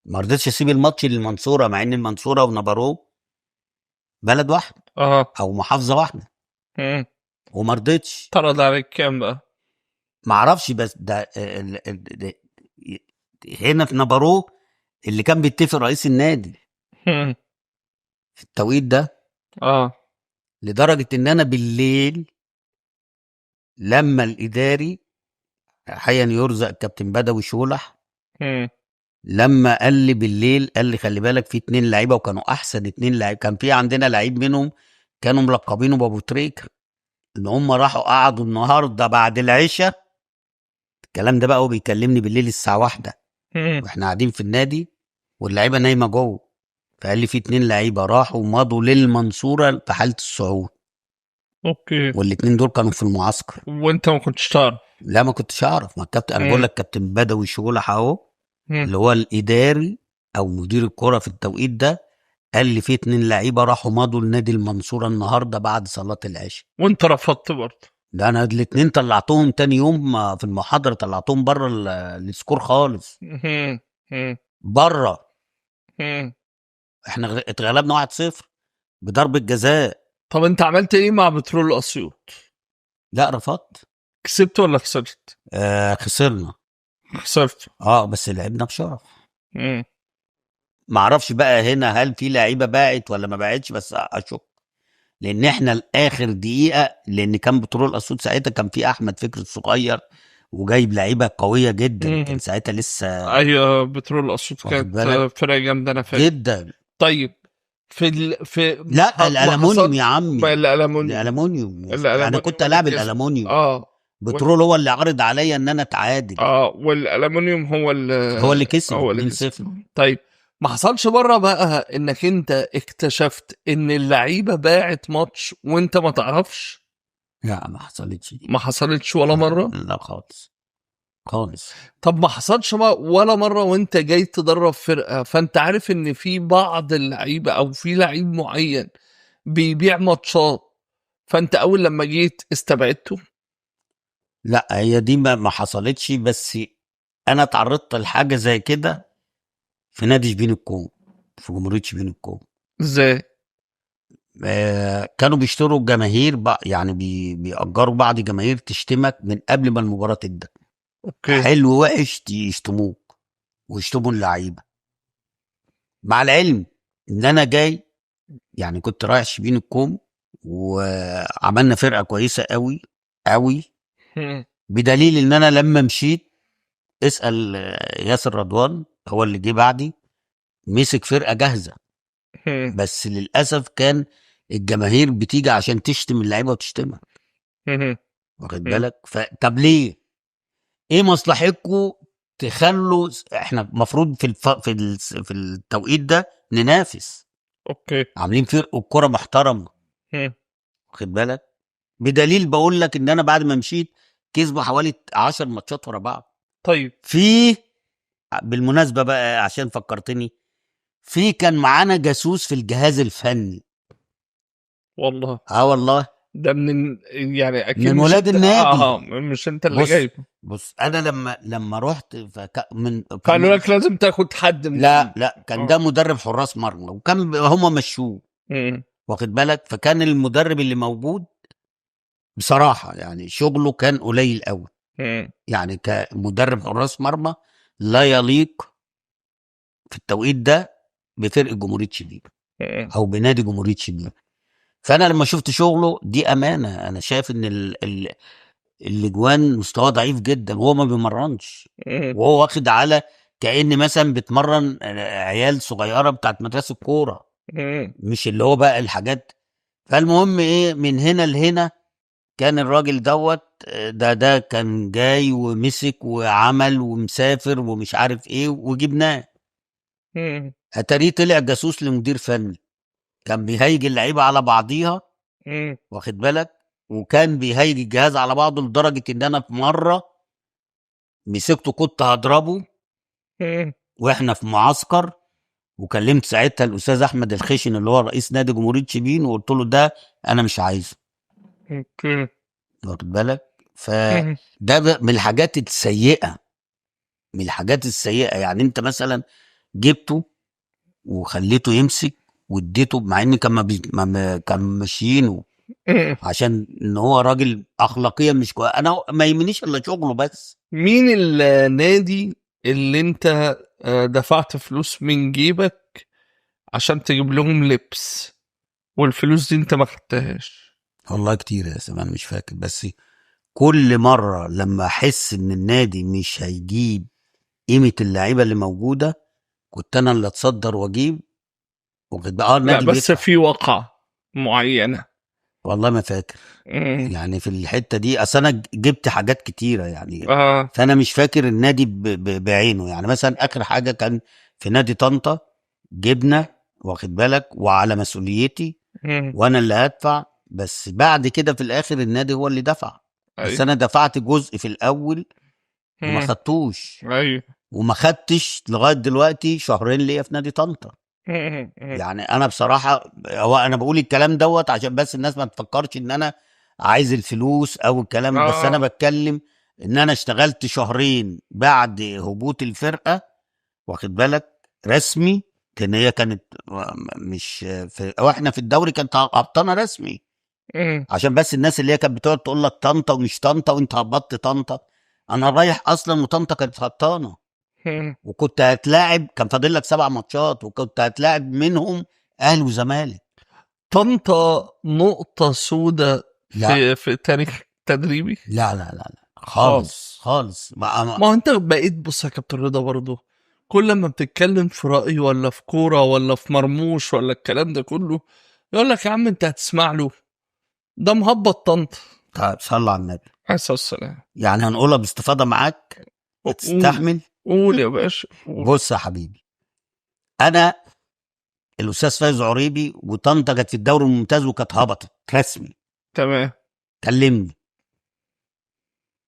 ما رضيتش اسيب الماتش للمنصوره، مع ان المنصورة ونبروه بلد واحد او محافظة واحدة، وما رضيتش. طرد عليك كام بقى؟ ما اعرفش، بس ده هنا في نبروه اللي كان بيتفق رئيس النادي في التوقيت ده. لدرجة ان انا بالليل لما الاداري حيا يرزق كابتن بدوي شولح، لما قال لي بالليل، قال لي خلي بالك في 2 لعيبة، وكانوا احسن 2 لعيب، كان في عندنا لعيب منهم كانوا ملقبينه بابو تريكه، ان هم راحوا قعدوا النهارده بعد العشاء، الكلام ده بقى هو بيكلمني بالليل الساعة 1 واحنا قاعدين في النادي واللعيبة نايمة جوه، فقال لي في 2 لعيبة راحوا مضوا للمنصوره في حاله الصعود. okay. والاثنين دول كانوا في المعسكر. وانت ما كنتش تعرف؟ لا ما كنتش اعرف. ما الكابتن، انا بقول لك كابتن بدوي شولح اهو، اللي هو الاداري او مدير الكره في التوقيت ده، قال لي في 2 لعيبة راحوا مضوا لنادي المنصورة النهارده بعد صلاة العشاء. وانت رفضت برضه؟ ده انا الاثنين طلعتهم تاني يوم في المحاضرة، طلعتهم بره ال score خالص. بره. احنا اتغلبنا 1-0 بضربه جزاء. طب انت عملت ايه مع بترول اسيوط؟ لا رفضت. كسبت ولا خسرت؟ خسرنا. خسرت. بس لعبنا بشرف. ما اعرفش بقى هنا هل في لعيبة باعت ولا ما باعتش، بس اشك، لان احنا لاخر دقيقة، لان كان بترول اسيوط ساعتها كان في احمد فكري الصغير وجايب لعيبة قوية جدا، كان ساعتها لسه. ايوه بترول اسيوط كانت فرقه جامدة، انا فاكر جدا. طيب في في لا الالومنيوم يا عمي، الالومنيوم انا كنت العب الالومنيوم. بترول هو اللي عرض عليا ان انا اتعادل. والالومنيوم هو اللي كسب 2-0. طيب ما حصلش بره بقى انك انت اكتشفت ان اللعيبة باعت ماتش وانت ما تعرفش؟ لا ما حصلتش. ما حصلتش ولا مرة؟ لا خالص خالص. طب ما حصلش ولا مرة وانت جاي تدرب فرقه، فانت عارف ان في بعض اللعيبة او في لعيب معين بيبيع ماتشات، فانت اول لما جيت استبعدته؟ لا هي دي ما حصلتش، بس انا اتعرضت لحاجة زي كده في نادي شبين الكوم، في جمهورية شبين الكوم. ازاي؟ كانوا بيشتروا الجماهير يعني بيأجروا بعض الجماهير تشتمك من قبل ما المباراة تبدأ. okay. حلو وحش يشتموك ويشتموا اللعيبة. مع العلم ان انا جاي، يعني كنت رايح شبين الكوم وعملنا فرقة كويسة قوي قوي، بدليل ان انا لما مشيت، اسأل ياسر رضوان هو اللي جه بعدي، مسك فرقة جاهزة. بس للأسف كان الجماهير بتيجي عشان تشتم اللعيبة وتشتمها. واخد بالك؟ طب ليه؟ ايه مصلحتكم تخلوا احنا المفروض في التوقيت ده ننافس. okay. عاملين فرقة الكرة محترمة. واخد بالك؟ بدليل بقول لك ان انا بعد ما مشيت كسبوا حوالي 10 ماتشات ورا بعض. طيب في بالمناسبة بقى عشان فكرتني، في كان معانا جاسوس في الجهاز الفني. والله. والله ده من يعني اكيد من ولاد النادي. مش انت اللي جايبه. بص انا لما رحت من قالوا لك لازم تاخد حد من لا كان ده مدرب حراس مرمى، وكان هم مشوه. واخد بالك؟ فكان المدرب اللي موجود بصراحة يعني شغله كان قليل قوي. يعني كمدرب حراس مرمى لا يليق في التوقيت ده بفرقة جمهورية شبين او بنادي جمهورية شبين. فانا لما شفت شغله دي امانه، انا شايف ان الاجوان مستواه ضعيف جدا، وهو ما بيمرنش، وهو واخد على كأن مثلا بتمرن عيال صغيرة بتاعت مدرسه الكورة، مش اللي هو بقى الحاجات. فالمهم ايه، من هنا لهنا كان الراجل دوت ده كان جاي ومسك وعمل ومسافر ومش عارف ايه، وجبناه. اتاريه طلع جاسوس لمدير فني، كان بيهيج اللعيبة على بعضيها. واخد بالك؟ وكان بيهيج الجهاز على بعضه، لدرجة ان انا في مرة مسكته كنت هضربه، واحنا في معسكر، وكلمت ساعتها الاستاذ احمد الخشن اللي هو رئيس نادي جمهورية شبين، وقلت له ده انا مش عايزه. okay. واخد بالك؟ فده من الحاجات السيئة، من الحاجات السيئة. يعني انت مثلا جبته وخليته يمسك واديته، مع ان كان ما كان ماشيينه عشان ان هو راجل اخلاقيا مش كويس. انا ما يهمنيش الا شغله بس. مين النادي اللي انت دفعت فلوس من جيبك عشان تجيب لهم لبس والفلوس دي انت ما خدتهاش؟ والله كتير يا سلام، مش فاكر، بس كل مرة لما احس ان النادي مش هيجيب قيمة اللعيبة اللي موجودة كنت انا اللي اتصدر واجيب. واخد بقى لا النادي بس بيدفع. في وقعة معينة. والله ما فاكر. يعني في الحتة دي اصل انا جبت حاجات كتيرة يعني، فانا مش فاكر النادي بعينه. يعني مثلا اخر حاجة كان في نادي طنطا، جبنا، واخد بالك، وعلى مسؤوليتي وانا اللي هدفع، بس بعد كده في الاخر النادي هو اللي دفع. بس أيوه. انا دفعت جزء في الاول وما خدتوش. ايوه. وما خدتش لغاية دلوقتي شهرين ليا في نادي طنطا. يعني انا بصراحة، هو انا بقول الكلام دوت عشان بس الناس ما تفكرش ان انا عايز الفلوس او الكلام، بس انا بتكلم ان انا اشتغلت شهرين بعد هبوط الفرقة، واخد بالك، رسمي، لان هي كانت مش في، واحنا في الدوري كانت هبطانه رسمي. عشان بس الناس اللي هي كانت بتقعد تقول لك طنطا ومش طنطا وانت هبطت طنطا، انا رايح اصلا وطنطا كانت هبطانه، وكنت هتلاعب، كان فاضل لك 7 ماتشات وكنت هتلاعب منهم اهلي وزمالك. طنطا نقطة سوداء في تاريخ تدريبي. لا لا لا لا خالص خالص. ما انت بقيت، بص يا كابتن رضا، برضه كل ما بتتكلم في رأي ولا في كورة ولا في مرموش ولا الكلام ده كله يقول لك يا عم انت هتسمع له، ده مهبط طنطا. طيب صلى على النبي عليه الصلاة والسلام. يعني هنقولها باستفاضة معاك، هتستحمل؟ قول يا باشا. بص يا حبيبي، انا الاستاذ فايز عريبي وطنطا كانت في الدوري الممتاز وكانت هبطت رسمي. تمام. كلمني،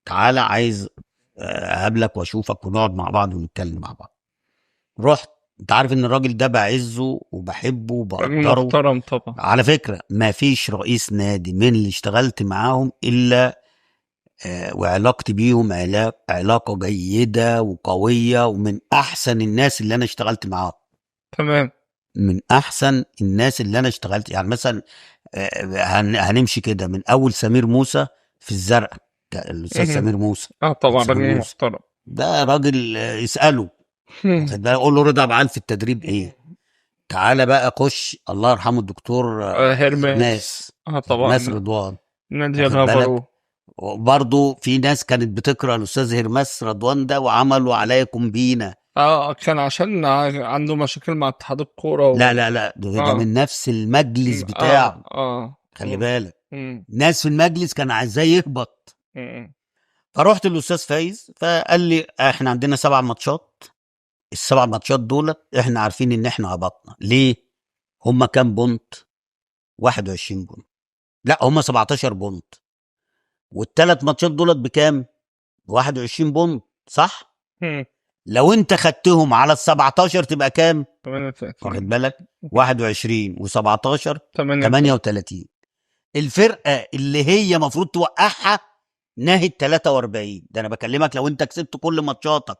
تعالى عايز اقابلك واشوفك ونقعد مع بعض ونتكلم مع بعض. رحت، انت عارف ان الراجل ده بعزه وبحبه وبقدره، محترم طبعا. على فكرة ما فيش رئيس نادي من اللي اشتغلت معاهم الا وعلاقتي بيهم علاقة جيدة وقويه، ومن احسن الناس اللي انا اشتغلت معاهم. تمام. من احسن الناس اللي انا اشتغلت. يعني مثلا هنمشي كده من اول سمير موسى في الزرقاء، الاستاذ سمير موسى. طبعا راجل محترم، ده راجل اساله، واخد بالك، قول له رضا عبد في التدريب ايه. تعالى بقى خش، الله يرحمه الدكتور هرماس. طبعا هرماس رضوان، نادي غفرو. وبرضه في ناس كانت بتكره الاستاذ هرماس رضوان ده وعملوا عليا كومبينه. كان عشان عنده مشاكل مع اتحاد الكورة لا لا لا، ده من نفس المجلس بتاعه. خلي بالك، ناس في المجلس كان عايزاه يهبط. فروحت للاستاذ فايز فقال لي احنا عندنا 7 ماتشات، ال7 ماتشات دولت احنا عارفين ان احنا هبطنا. ليه؟ هما كام point؟ 21 point. لا هما 17 point، وال3 ماتشات دولت بكام؟ 21 point، صح؟ لو انت خدتهم على ال17 تبقى كام؟ 38. واخد بالك؟ 21 و17 38. الفرقة اللي هي مفروض توقعها ناهي 43. ده انا بكلمك لو انت كسبت كل ماتشاتك.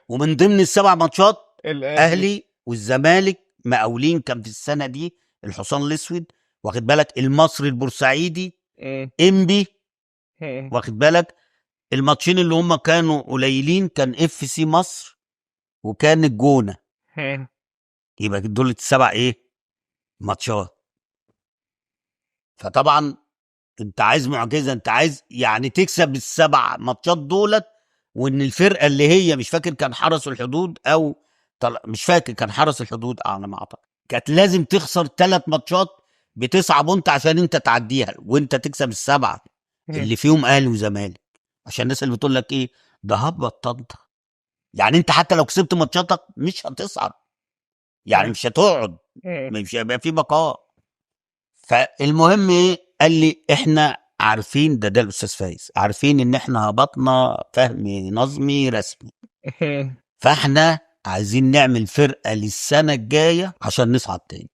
ومن ضمن ال7 ماتشات الاهلي والزمالك، مقاولين كان في السنة دي، الحصان الاسود، واخد بالك، المصري البورسعيدي، انبي، واخد بالك. الماتشين اللي هم كانوا قليلين كان اف سي مصر وكان الجونه. يبقى دول ال7 ايه ماتشات. فطبعا انت عايز معجزه، انت عايز يعني تكسب ال7 ماتشات دولت، وان الفرقة اللي هي مش فاكر كان حرس الحدود او مش فاكر كان حرس الحدود على ما اعتقد، كانت لازم تخسر 3 ماتشات ب9 point عشان انت تعديها وانت تكسب ال7 اللي فيهم اهلي وزمالك. عشان الناس اللي بتقول لك ايه ده هبط طنطا، يعني انت حتى لو كسبت ماتشاتك مش هتصعد، يعني مش هتقعد، مش هيبقى في بقاء. فالمهم ايه، قال لي احنا عارفين ده الاستاذ فايز، عارفين ان احنا هبطنا فهم نظمي رسمي، فاحنا عايزين نعمل فرقه للسنة الجاية عشان نصعد تاني.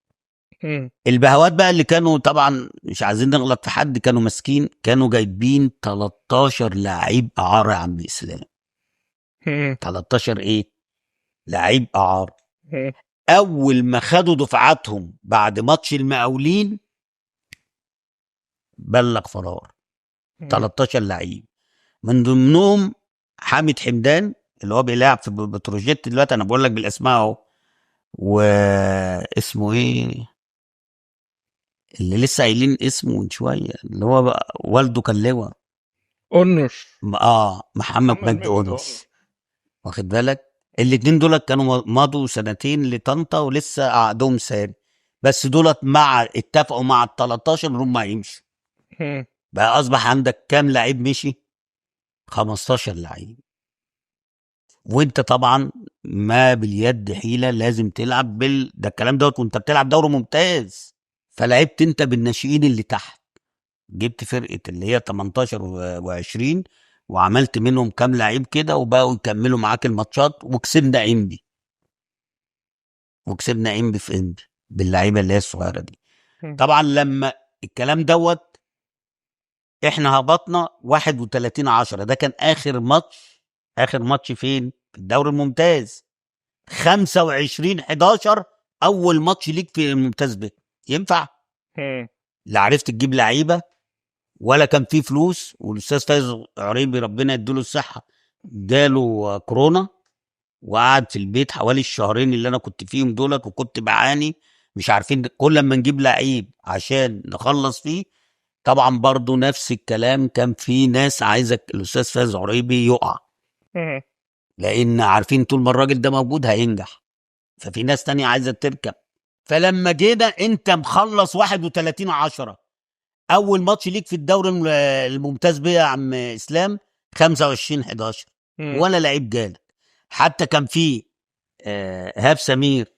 مم. البهوات بقى اللي كانوا طبعا مش عايزين نغلط في حد، كانوا ماسكين، كانوا جايبين 13 لعيب اعاره يا عم اسلام. مم. 13 ايه؟ لعيب اعاره. مم. اول ما خدوا دفعاتهم بعد ماتش المقاولين بلغ فرار. 13 لعيب من ضمنهم حامد حمدان اللي هو بيلعب في بتروجيت دلوقتي، انا بقول لك بالاسماء اهو، واسمه ايه اللي لسه قايلين اسمه من شوية، اللي هو بقى والده كان لواء، قنش. محمد مجدي قنش، واخد بالك؟ الاتنين دولت كانوا مضوا سنتين لطنطا ولسه عقدهم ساري، بس دولت مع اتفقوا مع ال 13 ان هم هيمشوا. مم. بقى اصبح عندك كام لعيب مشي؟ 15 لعيب. وانت طبعا ما باليد حيله، لازم تلعب ده الكلام دوت وانت بتلعب دوري ممتاز. فلعبت انت بالناشئين اللي تحت، جبت فرقه اللي هي 18 و20 وعملت منهم كام لعيب كده وبقوا يكملوا معاك الماتشات، وكسبنا انبي، وكسبنا انبي في انبي باللعيبه اللي هي الصغيرة دي. طبعا لما الكلام دوت احنا هبطنا 31/10، ده كان اخر ماتش، اخر ماتش فين؟ في الدوري الممتاز. 25/11 اول ماتش ليك في الممتاز به، ينفع؟ لا عرفت تجيب لعيبة ولا كان في فلوس. والاستاذ فايز عريبي ربنا يديله الصحة جاله كورونا وقعد في البيت حوالي الشهرين اللي انا كنت فيهم دولت، وكنت بعاني مش عارفين كل لما نجيب لعيب عشان نخلص فيه. طبعا برضو نفس الكلام، كان في ناس عايزه الاستاذ فايز عريبي يقع، لان عارفين طول ما الراجل ده موجود هينجح، ففي ناس تانية عايزه تركب. فلما جينا انت مخلص 31/10 اول ماتش ليك في الدوري الممتاز بيه يا عم اسلام 25/11، ولا لعيب جالك. حتى كان في ايهاب سمير،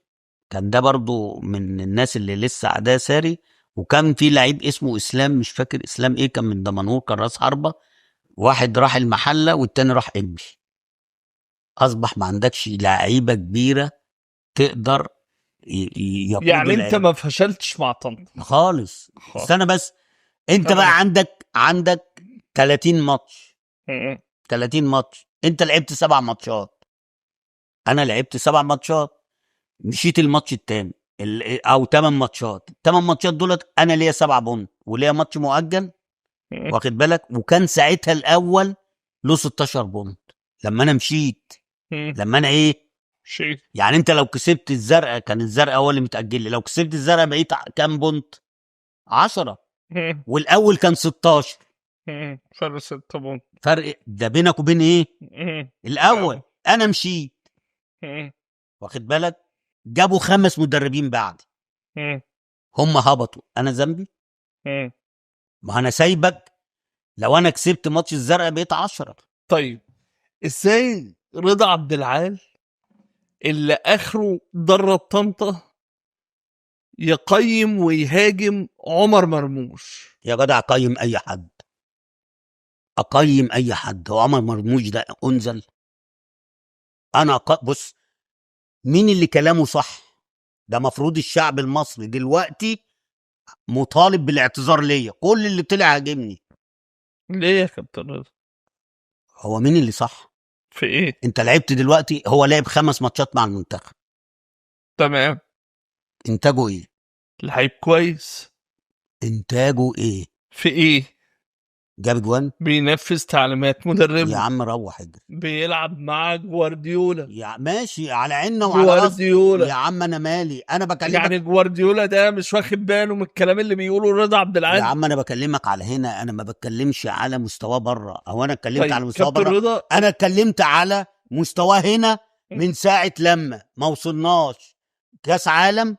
كان ده برضو من الناس اللي لسه عداه ساري، وكان في لعيب اسمه اسلام، مش فاكر اسلام ايه، كان من دمنهور، كان راس حربه. واحد راح المحلة والتاني راح انبي. اصبح ما عندكش لعيبة كبيرة تقدر يقود يعني انت العيال. ما فشلتش مع طنطا خالص. استنى بس، انت بقى عندك 30 ماتش، 30 ماتش، انت لعبت 7 ماتشات، انا لعبت 7 ماتشات، مشيت الماتش التاني او 8 ماتشات، 8 ماتشات دولت انا ليا 7 point وليا ماتش مؤجل، واخد بالك؟ وكان ساعتها الاول له 16 point لما انا مشيت، لما انا ايه شيء يعني انت لو كسبت الزرقاء، كان الزرقاء هو اللي متاجل لي، لو كسبت الزرقاء بقيت كام point؟ 10، والاول كان 16، فرق 6 point، فرق ده بينك وبين ايه؟ الاول. انا مشيت، واخد بالك؟ جابوا 5 مدربين بعد، هم هبطوا، انا ذنبي؟ ما انا سايبك، لو انا كسبت ماتش الزرقاء بقيت 10. طيب ازاي رضا عبد العال اللي اخره درب طنطا يقيم ويهاجم عمر مرموش؟ يا جدع اقيم اي حد، اقيم اي حد. هو عمر مرموش ده انزل؟ انا بص، مين اللي كلامه صح؟ ده مفروض الشعب المصري دلوقتي مطالب بالاعتذار ليا، كل اللي طلع هاجمني. ليه يا كابتن رضا؟ هو مين اللي صح؟ في ايه؟ انت لعبت دلوقتي، هو لعب 5 ماتشات مع المنتخب، تمام، انتاجه ايه؟ لعيب كويس. انتاجه ايه؟ في ايه؟ جاب جوان؟ بينفذ تعليمات مدربه. يا عم روح اجري. بيلعب مع جوارديولا. يا ماشي، على عيننا وعلى راسنا جوارديولا يا عم، انا مالي، انا بكلمك يعني جوارديولا ده مش واخد باله من الكلام اللي بيقوله رضا عبد العال؟ يا عم انا بكلمك على هنا، انا ما بتكلمش على مستواه بره، او انا اتكلمت طيب على مستواه بره؟ رضا، انا اتكلمت على مستواه هنا من ساعة لما ما وصلناش كاس عالم،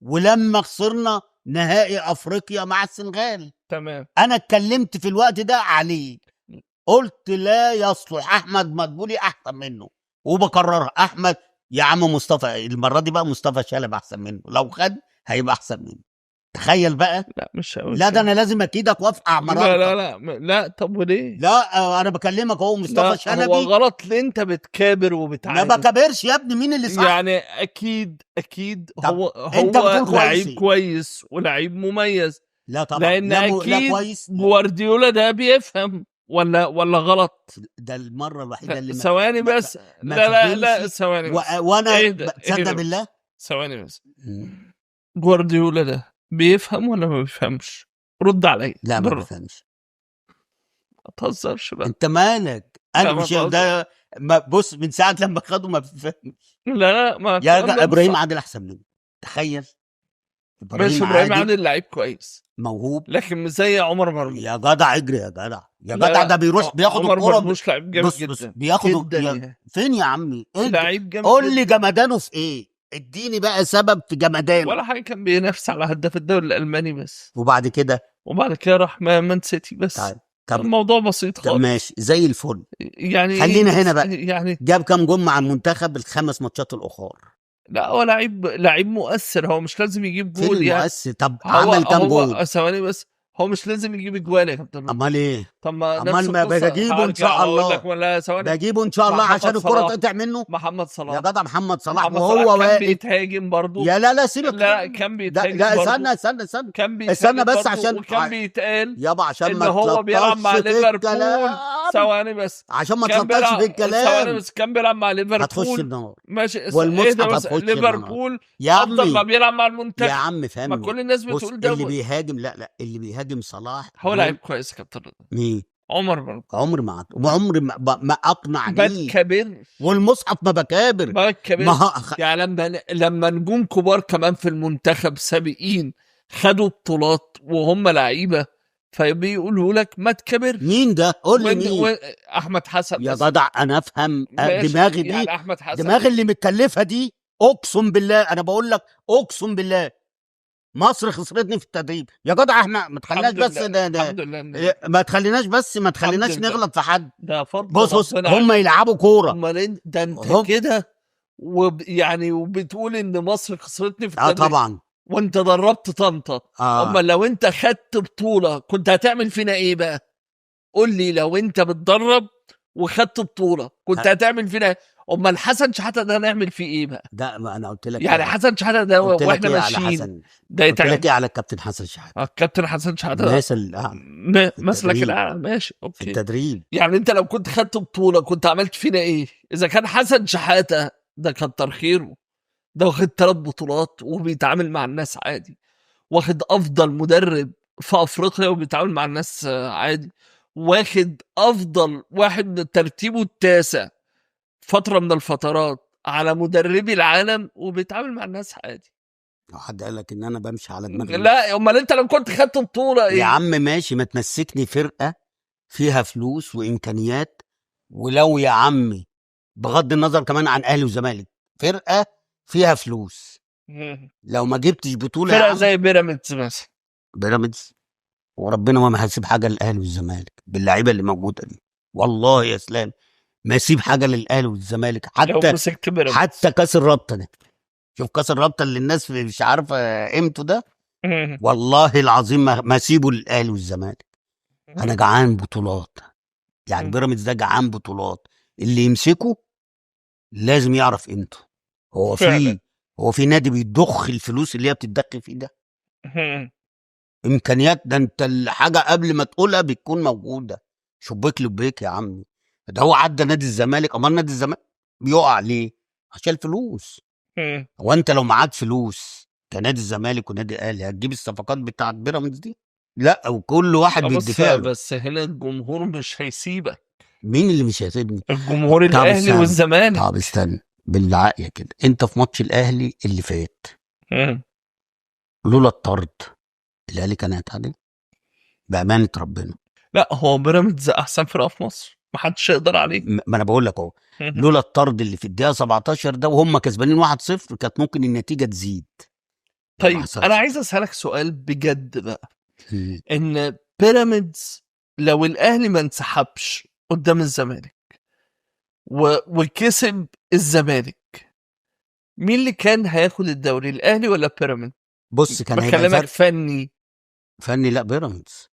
ولما خسرنا نهائي افريقيا مع السنغال. تمام، انا اتكلمت في الوقت ده عليه، قلت لا يصلح احمد مدبولي احسن منه، وبكررها احمد يا عم مصطفى المرة دي بقى مصطفى شلبي احسن منه، لو خد هيبقى احسن منه. تخيل بقى. لا مش قوي. لا ده انا لازم اكيدك وافقع مرارتك. لا لا لا لا، طب وليه؟ لا انا بكلمك اهو مصطفى لا، شلبي. هو غلط ليه انت بتكابر ما وبتعاند؟ بكابرش يا ابني، مين اللي صح؟ يعني اكيد اكيد طب هو انت هو بتقول كويس لعيب إيه؟ كويس ولعيب مميز. لا طبعا، لان لا لا اكيد كويس. جوارديولا ده بيفهم ولا غلط؟ ده المرة الوحيدة اللي ما ثواني بس، ما لا لا لا فهمش. ثواني بس، وانا اهدى، تصدق اهدى. بالله. ثواني بس، جوارديولا ده بيفهم ولا ما بيفهمش؟ رد عليا. لا ما بالراحة. بفهمش. ما تهزرش بقى. انت مالك؟ انا لا، ما مش بهزر. ده، ما بص من ساعة لما خدوا ما بفهمش. لا لا، ما يا الكلام ده مش ابراهيم صح. عادل احسن منه، تخيل. ماشي، ابراهيم ابراهيم عادل عادل لعيب كويس موهوب لكن مش زي عمر مرموش. يا جدع اجري يا جدع، يا لا جدع لا، ده بيروح بياخد عمر الكرة مرموش لعيب جامد بص بص جدا بياخد جدا يعني. فين يا عمي؟ إيه لعيب جامد قول لي جدا. جمدانه في ايه؟ اديني بقى سبب في جمدانه. ولا حاجة، كان بينافس على هداف الدوري الالماني بس، وبعد كده وبعد كده راح مان سيتي بس. طيب طب الموضوع بسيط طب خالص ماشي زي الفل. يعني. خلينا هنا بقى. يعني جاب كام جون مع المنتخب الخمس ماتشات الاخر؟ لا هو لعيب مؤثر، هو مش لازم يجيب فين جول يعني. المؤثر؟ طب هو عمل كام هو جول؟ ثواني بس، هو مش لازم يجيب اجوال يا كابتن رضا. امال ايه؟ طب ما امال نفس ما القصة بجيبه ان هرجع شاء واقول الله، لك ولا ثواني. بجيبه ان شاء الله محمد عشان الكره صلاح. تقطع منه. محمد صلاح، يا جدع محمد صلاح محمد وهو صلاح كان واقف بيتهاجم برضه. يا لا لا سيبك. لا كان لا بيتهاجم لا برضه. استنى استنى استنى كان استنى بيتهاجم بس برضه عشان وكان بيتقال يابا عشان ان ما هو بيلعب مع تلطش في ليفربول. الكلام، ثواني بس، عشان ما كان تلطش بيلعب في ثواني الكلام بس، كان بيلعب مع هتخش ليفربول. النار ماشي والمصحف اهدى بس، هتخش النار. ليفربول يا افضل ما عمي بيلعب مع يا المنتخب. عم ما فهمني. كل الناس بص بتقول ده اللي بيهاجم، لا لا اللي بيهاجم صلاح هو دول لعيب كويس يا كابتن رضا. مين؟ عمر مرموش عمر ما وعمر ما اقنع ما ليه تكابرش، والمصحف ما بكابر. ما تكابرش. ما يعني لما نجوم كبار كمان في المنتخب سابقين خدوا بطولات وهم لعيبة، فبيقولوا لك ما تكبرش. مين ده؟ قول لي مين؟ احمد حسن يا مثلا. جدع انا افهم ماشي، دماغي دي، يعني احمد حسن دماغي اللي متكلفه دي، اقسم بالله انا بقول لك اقسم بالله مصر خسرتني في التدريب يا جدع. احنا ما تخليناش الحمد بس لله، الحمد لله ما تخليناش بس، ما تخليناش الحمد لله. نغلط في حد. ده فضل بص بص ربنا هم عليك. يلعبوا كورة. امال ده انت هم كده يعني وبتقول ان مصر خسرتني في اه التدريب. طبعا. وانت دربت طنطا. امال لو انت خدت بطوله كنت هتعمل فينا ايه بقى؟ قول لي لو انت بتدرب وخدت بطوله كنت هتعمل فينا ايه؟ امال حسن شحاته ده نعمل فيه ايه بقى؟ ده ما انا قلت لك يعني إيه؟ حسن شحاته ده قلت لك واحنا ايه على ماشيين حسن؟ ده قلت يتعمل لك ايه على الكابتن حسن شحاته؟ الكابتن حسن شحاته ده مثل الاعلى مسلك التدريب. الاعلى. ماشي في okay. التدريب. يعني انت لو كنت خدت بطوله كنت عملت فينا ايه؟ اذا كان حسن شحاته ده كتر خيره، ده واخد 3 بطولات وبيتعامل مع الناس عادي، واخد افضل مدرب في افريقيا وبيتعامل مع الناس عادي، واخد افضل واحد من ترتيبه التاسع فترة من الفترات على مدربي العالم وبيتعامل مع الناس عادي. لو حد قال لك ان انا بمشي على دماغي لا امال انت لو كنت خدت بطوله يا ايه؟ عم ماشي، ما تمسكني فرقه فيها فلوس وامكانيات، ولو يا عمي بغض النظر كمان عن اهلي وزمالك، فرقه فيها فلوس لو ما جبتش بطوله يا فرقه عم زي بيراميدز مثلا. بيراميدز وربنا ما هسيب حاجة للاهلي والزمالك باللعيبه اللي موجودة دي، والله يا اسلام ما اسيب حاجة للاهلي والزمالك، لو حتى مسكت بيراميدز حتى كاس الرابطة ده، شوف كاس الرابطة اللي الناس مش عارفه قيمته ده، والله العظيم ما اسيبه للاهلي والزمالك. انا جعان بطولات يعني، بيراميدز ده جعان بطولات، اللي يمسكه لازم يعرف قيمته. هو فعلا. في هو في نادي بيضخ الفلوس اللي هي بتتدخل فيه ده؟ امكانيات ده انت الحاجة قبل ما تقولها بتكون موجودة، شبيك لبيك يا عمي. ده هو عدى نادي الزمالك، امال نادي الزمالك بيقع ليه؟ عشان الفلوس. هو انت لو معاك فلوس كنادي الزمالك ونادي الاهلي هتجيب الصفقات بتاعت بيراميدز دي؟ لا، وكل واحد بص بيدفع له. بس هنا الجمهور مش هيسيبك. مين اللي مش هيسيبني؟ الجمهور طب الاهلي استنى. والزمالك. طب استنى بالعقل كده، انت في ماتش الاهلي اللي فات لولا الطرد الاهلي كان هيتعادل بامانه ربنا. لا هو بيراميدز احسن فرقه في مصر، محدش يقدر عليه. ما انا بقول لك اهو، لولا الطرد اللي في الدقيقة 17 ده وهم كسبانين 1-0 كانت ممكن النتيجة تزيد. طيب ما حصلش. انا عايز اسالك سؤال بجد بقى، مم. ان بيراميدز لو الاهلي ما انسحبش قدام الزمالك وكسب الزمالك، مين اللي كان هياخد الدوري، الاهلي ولا بيراميدز؟ بص كان هيبقى بكلمك الفرق فني. فني، لا بيراميدز.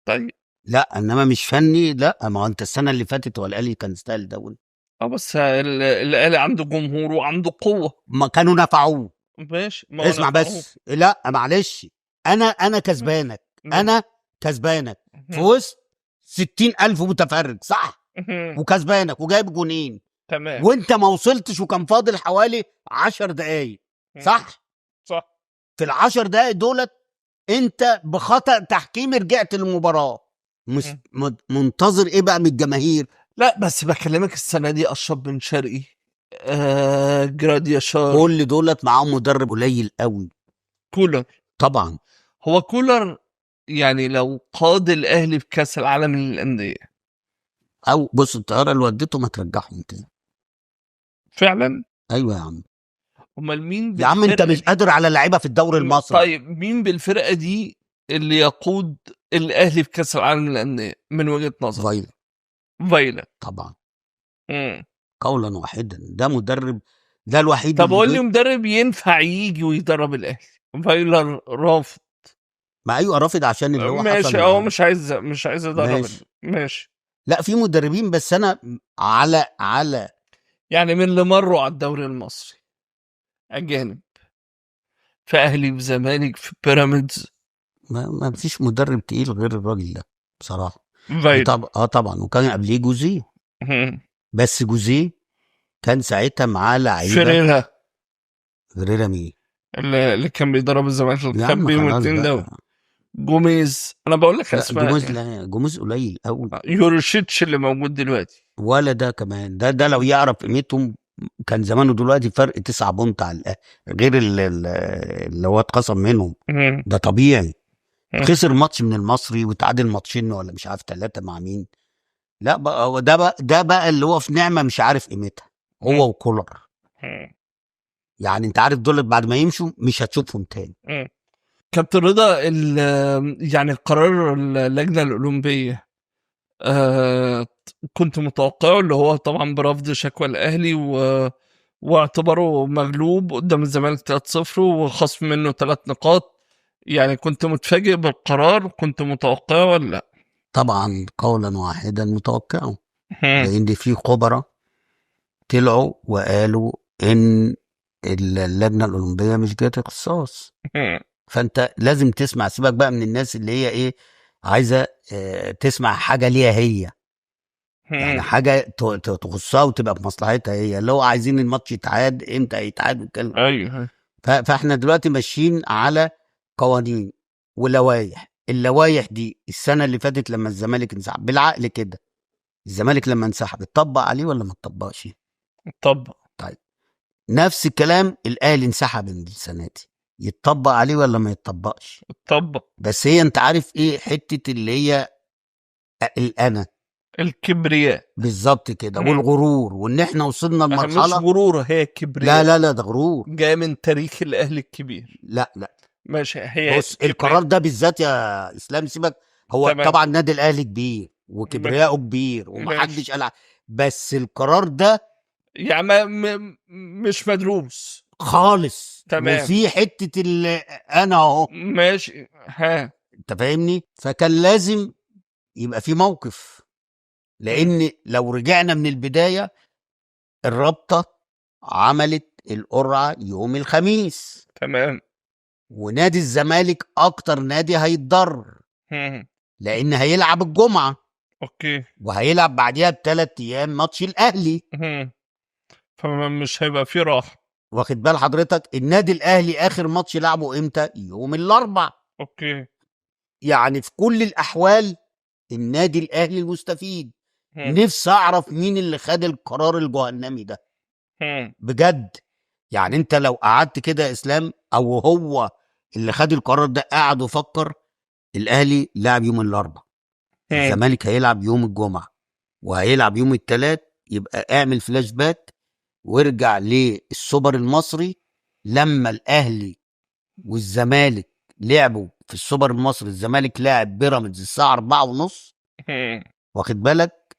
طيب لا انما مش فني، لا ما هو انت السنة اللي فاتت هو الاهلي كان يستاهل دوري. اه بس الاهلي عنده جمهور وعنده قوة. ما كانوا نفعوه. ماشي، ما هو اسمع نفعوه. بس، لا معلش، انا كسبانك، انا كسبانك في وسط 60,000 متفرج، صح؟ وكسبانك وجايب جونين، تمام، وانت ما وصلتش وكان فاضل حوالي 10 دقايق، صح؟ صح. في ال10 دقايق دولت انت بخطأ تحكيمي رجعت للمباراة. منتظر ايه بقى من الجماهير؟ لا بس بكلمك السنة دي اشرف بن شرقي، جراديشار، كل دولت معاهم مدرب قليل قوي. كولر. طبعا هو كولر يعني لو قاد الاهلي في كاس العالم للاندية، او بص الطيارة اللي ودته ما ترجعهم تاني. فعلا. ايوه يا عم. امال مين يا عم انت بالفرقة مش قادر على لعيبة في الدوري المصري. طيب مين بالفرقة دي اللي يقود الاهلي في كاس العالم للاندية من وجهه نظرك؟ فايلر. فايلر طبعا. مم. قولا واحدا، ده مدرب، ده الوحيد. طب قول لي مدرب ينفع يجي ويدرب الاهلي. فايلر رافض. ما ايوه رافض عشان اللي هو ماشي، حصل هو معاه. مش عايز يدرب. ماشي. ماشي. لا في مدربين، بس انا على يعني من اللي مروا على الدوري المصري اجانب، في اهلي، في زمالك، في بيراميدز. ما فيش مدرب تقيل غير الراجل ده بصراحة. فايلر. طبعا، وكان قبليه جوزيه. بس جوزيه كان ساعتها معاه لعيبة. فيريرا. فيريرا مين؟ اللي كان بيدرب الزمالك، اللي يا خد عم بيهم خلاص اتنين بقى. دوري. جوميز، انا بقول لك لا اسماء. جوميز، لا جوميز قليل قوي. يورشيتش اللي موجود دلوقتي. ولا ده كمان، ده لو يعرف قيمتهم كان زمانه دلوقتي فرق 9 point على الاهلي، غير اللي هو اتخصم منهم. ده طبيعي. خسر ماتش من المصري وتعادل ماتشين ولا مش عارف 3 مع مين. لا بقى هو ده بقى اللي هو في نعمه مش عارف قيمتها، هو وكولر. يعني انت عارف دول بعد ما يمشوا مش هتشوفهم تاني. كابتن رضا، يعني قرار اللجنة الاولمبية كنت متوقعه، اللي هو طبعا برفض شكوى الاهلي واعتبره مغلوب قدام الزمالك 3-0 وخصم منه 3 نقاط. يعني كنت متفاجئ بالقرار؟ كنت متوقعه ولا لا؟ طبعا قولا واحدا متوقعه، لان في خبراء طلعوا وقالوا ان اللجنة الاولمبية مش جهة اختصاص. فانت لازم تسمع، سيبك بقى من الناس اللي هي ايه عايزه تسمع حاجة ليها هي، يعني حاجة تخصها وتبقى في مصلحتها هي، اللي هو عايزين الماتش يتعاد امتى يتعاد والكلام. ايوه. فاحنا دلوقتي ماشيين على قوانين ولوائح. اللوائح دي السنة اللي فاتت لما الزمالك انسحب بالعقل كده، الزمالك لما انسحب اتطبق عليه ولا ما اتطبقش؟ اتطبق. طيب نفس الكلام الاهلي انسحب السنة دي، يتطبق عليه ولا ما يتطبقش؟ اتطبق. بس هي انت عارف ايه حتة اللي هي الانا، الكبرياء بالظبط كده، والغرور، وان احنا وصلنا لمرحلة مش غرور، هي كبرياء. لا لا لا ده غرور جاي من تاريخ الاهلي الكبير. لا لا ماشي، هي بص القرار ده بالذات يا اسلام سيبك، هو تمام. طبعا النادي الاهلي كبير وكبرياءه كبير ومحدش قال، بس القرار ده يعني مش مدروس خالص. تمام. وفي حتة انا اهو ماشي، ها انت فاهمني، فكان لازم يبقى في موقف، لان لو رجعنا من البداية الرابطة عملت القرعة يوم الخميس. تمام. ونادي الزمالك اكتر نادي هيتضرر لان هيلعب الجمعة. okay. وهيلعب بعديها ب3 ايام ماتش الاهلي. فمش هيبقى فيه راحة. واخد بال حضرتك؟ النادي الاهلي اخر ماتش لعبه امتى؟ يوم الاربع. okay. يعني في كل الاحوال النادي الاهلي المستفيد. نفسي اعرف مين اللي خد القرار الجهنمي ده بجد. يعني انت لو قعدت كده يا اسلام، او هو اللي خد القرار ده قعد وفكر، الاهلي لعب يوم الاربعاء، الزمالك هيلعب يوم الجمعة وهيلعب يوم الثلاث، يبقى اعمل فلاش باك وارجع للسوبر المصري لما الاهلي والزمالك لعبوا في السوبر المصري، الزمالك لعب بيراميدز الساعة 4:30 واخد بالك،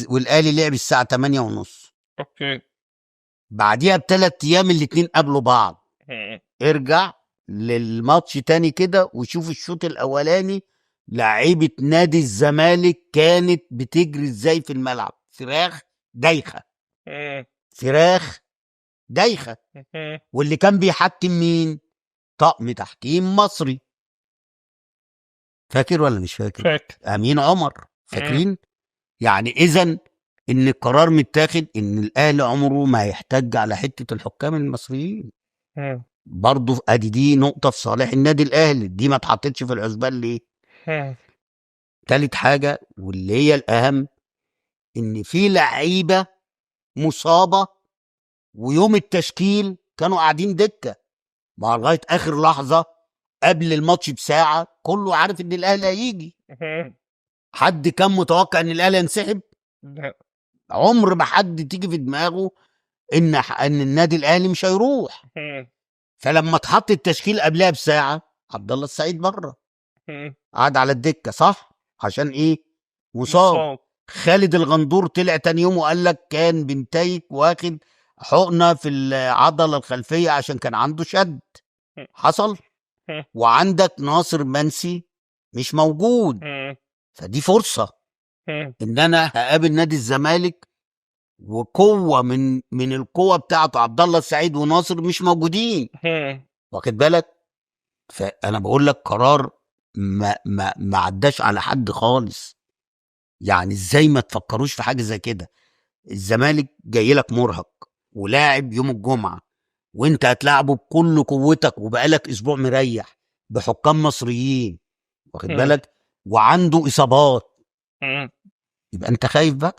والاهلي لعب الساعة 8:30. okay. بعديها ب3 ايام الاثنين قابلوا بعض. ارجع للماتش تاني كده وشوف الشوط الاولاني لعيبة نادي الزمالك كانت بتجري ازاي في الملعب. فراخ دايخه، فراخ دايخه. واللي كان بيحكم مين؟ طقم تحكيم مصري. فاكر ولا مش فاكر؟ فاكر. امين عمر، فاكرين؟ يعني اذا ان القرار متاخد ان الاهلي عمره ما هيحتج على حتة الحكام المصريين. برضه ادي دي نقطة في صالح النادي الاهلي، دي ما اتحطتش في الحسبان ليه؟ تالت حاجة واللي هي الاهم، ان في لعيبة مصابه ويوم التشكيل كانوا قاعدين دكه، ما لغاية اخر لحظة قبل الماتش بساعة كله عارف ان الاهلي هيجي. حد كان متوقع ان الاهلي ينسحب؟ لا. عمر ما حد تيجي في دماغه ان النادي الاهلي مش هيروح. فلما اتحط التشكيل قبلها بساعة، عبد الله السعيد بره قعد على الدكة، صح؟ عشان ايه؟ مصاب. خالد الغندور طلع تاني يوم وقال لك كان بنتايك واخد حقنه في العضلة الخلفية عشان كان عنده شد. حصل. وعندك ناصر منسي مش موجود، فدي فرصة ان انا هقابل نادي الزمالك وقوه من القوة بتاعته، عبد الله السعيد وناصر مش موجودين، واخد بالك؟ فانا بقول لك قرار ما ما ما عداش على حد خالص. يعني ازاي ما تفكروش في حاجة زي كده؟ الزمالك جاي لك مرهق ولاعب يوم الجمعة، وانت هتلعبه بكل قوتك وبقالك اسبوع مريح بحكام مصريين، واخد بالك؟ وعنده اصابات، يبقى انت خايف بقى.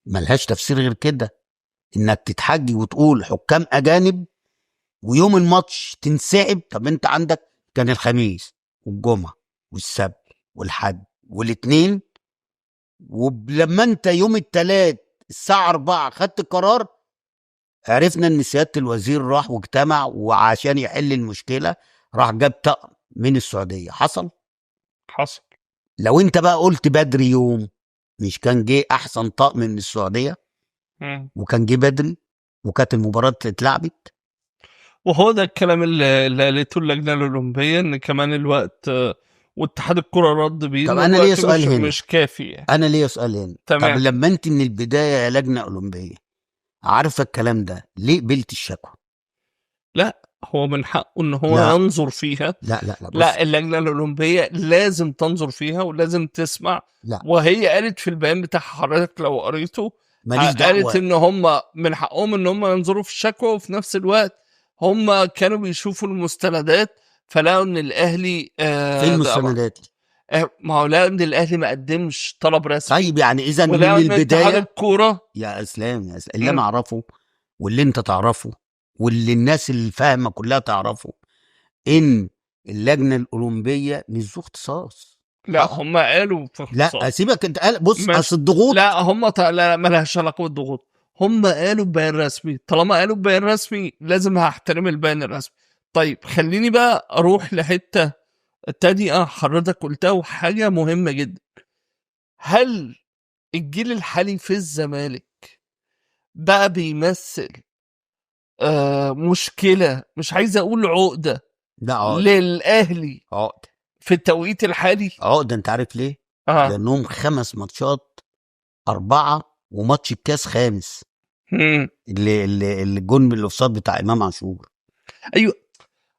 ملهاش تفسير غير كده، انك تتحجج وتقول حكام اجانب ويوم الماتش تنسحب. طب انت عندك كان الخميس والجمعة والسبت والحد والاثنين، ولما انت يوم الثلاث الساعة 4 خدت القرار، عرفنا ان سيادة الوزير راح واجتمع وعشان يحل المشكلة راح جاب طقم من السعودية. حصل؟ حصل. لو انت بقى قلت بدري يوم، مش كان جه احسن طقم من السعودية؟ وكان جه بدري وكانت المباراة اتلعبت. وهو ده الكلام اللي قالته اللجنة الاولمبية، ان كمان الوقت واتحاد الكره رد بيه. طب انا ليا سؤال هنا مش كافي يعني. انا ليا سؤال هنا. تمام. طب لما انت من البداية يا لجنة اولمبيه عارفه الكلام ده، ليه قبلت الشكوى؟ لا، هو من حقه ان هو لا. ينظر فيها. لا لا لا، بص. لا، اللجنة الاولمبية لازم تنظر فيها ولازم تسمع. لا. وهي قالت في البيان بتاع حضرتك لو قريته، ماليش دعوه، قالت ان هم من حقهم ان هم ينظروا في الشكوى، وفي نفس الوقت هم كانوا بيشوفوا المستندات فلقوا ان الاهلي فين المستندات؟ ما هو لقوا ان الاهلي ما قدمش طلب رسمي. طيب يعني اذا من ولقوا ان اتحاد البداية الكورة يا اسلام، يا اسلام، اللي انا اعرفه واللي انت تعرفه واللي الناس اللي فاهمه كلها تعرفه، ان اللجنة الاولمبية مش ذو اختصاص. لا، هم قالوا في اختصاص. لا سيبك انت قال، بص اصل الضغوط. لا هم لا ما لهاش علاقة بالضغوط، هم قالوا ببيان رسمي. طالما قالوا ببيان رسمي لازم هحترم البيان الرسمي. طيب خليني بقى اروح لحته تانية حضرتك قلتها وحاجه مهمة جدا. هل الجيل الحالي في الزمالك بقى بيمثل مشكلة، مش عايز اقول عقده، لا عقده للاهلي عقده في التوقيت الحالي؟ عقده. انت عارف ليه؟ لانهم 5 ماتشات، 4 وماتش الكاس 5، اللي الجون من الاوفسايد بتاع امام عاشور. ايوه،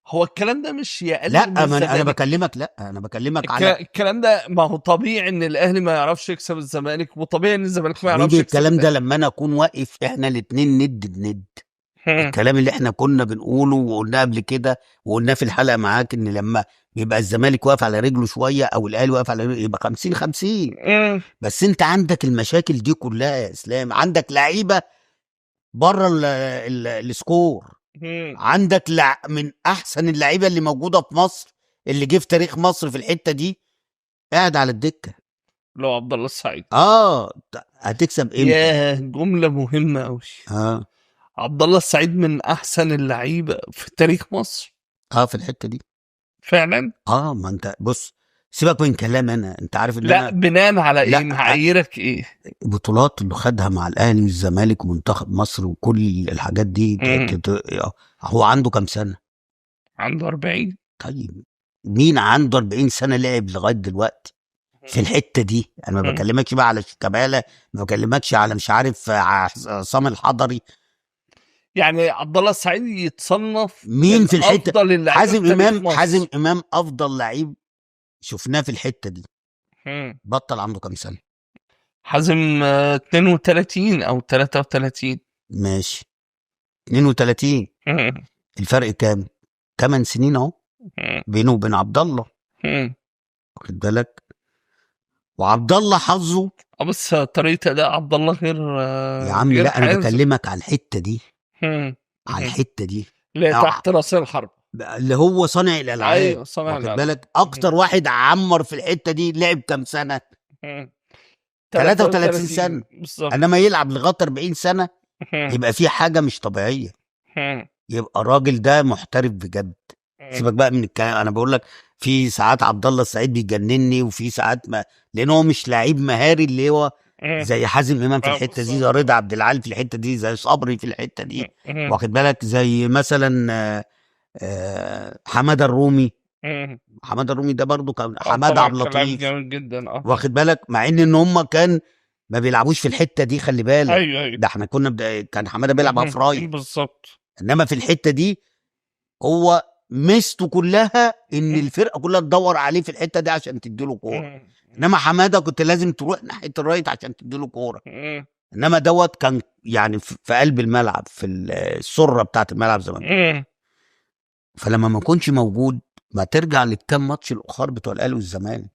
هو الكلام ده مش يقلل؟ لا ما انا بكلمك، لا انا بكلمك على الكلام ده. ما هو طبيعي ان الاهلي ما يعرفش يكسب الزمالك، وطبيعي ان الزمالك ما يعرفش يكسب الكلام ده. لما انا اكون واقف احنا الاثنين ند بند، الكلام اللي احنا كنا بنقوله وقلناه قبل كده وقلناه في الحلقة معاك، ان لما بيبقى الزمالك واقف على رجله شوية او الاهلي واقف على رجله يبقى 50-50. بس انت عندك المشاكل دي كلها يا اسلام، عندك لعيبة بره ال score، عندك من احسن اللعيبة اللي موجودة في مصر، اللي جه في تاريخ مصر في الحتة دي، قاعد على الدكة. لو عبد الله السعيد هتكسب امتى؟ ياه، جملة مهمة قوي. عبد الله السعيد من احسن اللعيبة في تاريخ مصر. في الحتة دي فعلا. ما انت بص، سيبك من كلام انا، انت عارف ان لا أنا بناء على ايه؟ معاييرك ايه؟ بطولات اللي خدها مع الاهلي والزمالك ومنتخب مصر وكل الحاجات دي. هو عنده كام سنة؟ عنده 40. طيب مين عنده 40 سنة لعب لغاية دلوقتي في الحتة دي؟ انا ما بكلمكش بقى على شيكابالا، ما بكلمكش على مش عارف عصام الحضري. يعني عبد الله السعيد يتصنف مين في الحتة؟ افضل اللعيبة حازم في تاريخ امام. مصر. حازم امام افضل لعيب شفناه في الحتة دي. بطل عنده كام سنة؟ حازم 32 او 33. ماشي، 32. الفرق كام؟ 8 سنين اهو بينه وبين عبد الله. واخد بالك؟ وعبد الله حظه بس طريقه اداء عبد الله غير يا عم. غير لا انا حازم. بكلمك على الحتة دي، على الحتة دي اللي تحت راس الحرب، اللي هو صانع الالعاب. ايوه صانع واخد الالعاب. بالك؟ اكتر واحد عمر في الحتة دي لعب كام سنة؟ 33 سنة. بالظبط. انما يلعب لغاية 40 سنة يبقى في حاجة مش طبيعية، يبقى الراجل ده محترف بجد. سيبك بقى من الكلام، انا بقول لك في ساعات عبد الله السعيد بيجنني، وفي ساعات ما، لان هو مش لعيب مهاري اللي هو زي حازم امام في الحتة دي، زي رضا عبد العال في الحتة دي، زي صبري في الحتة دي، واخد بالك؟ زي مثلا حمادة الرومي. حمادة الرومي ده برضو كان حمادة عبد اللطيف جامد جدا. واخد بالك؟ مع ان هم كان ما بيلعبوش في الحتة دي، خلي بالك. ايوه ده احنا كنا كان حمادة بيلعب half right بالظبط، انما في الحتة دي هو ميزته كلها ان الفرقة كلها تدور عليه في الحتة دي عشان تديله كورة. انما حمادة كنت لازم تروح ناحية ال right عشان تديله كورة. انما دوت كان يعني في قلب الملعب، في السرة بتاعه الملعب زمان. فلما ما يكونش موجود، ما ترجع للكام ماتش الاخر بتوع الاهلي والزمالك،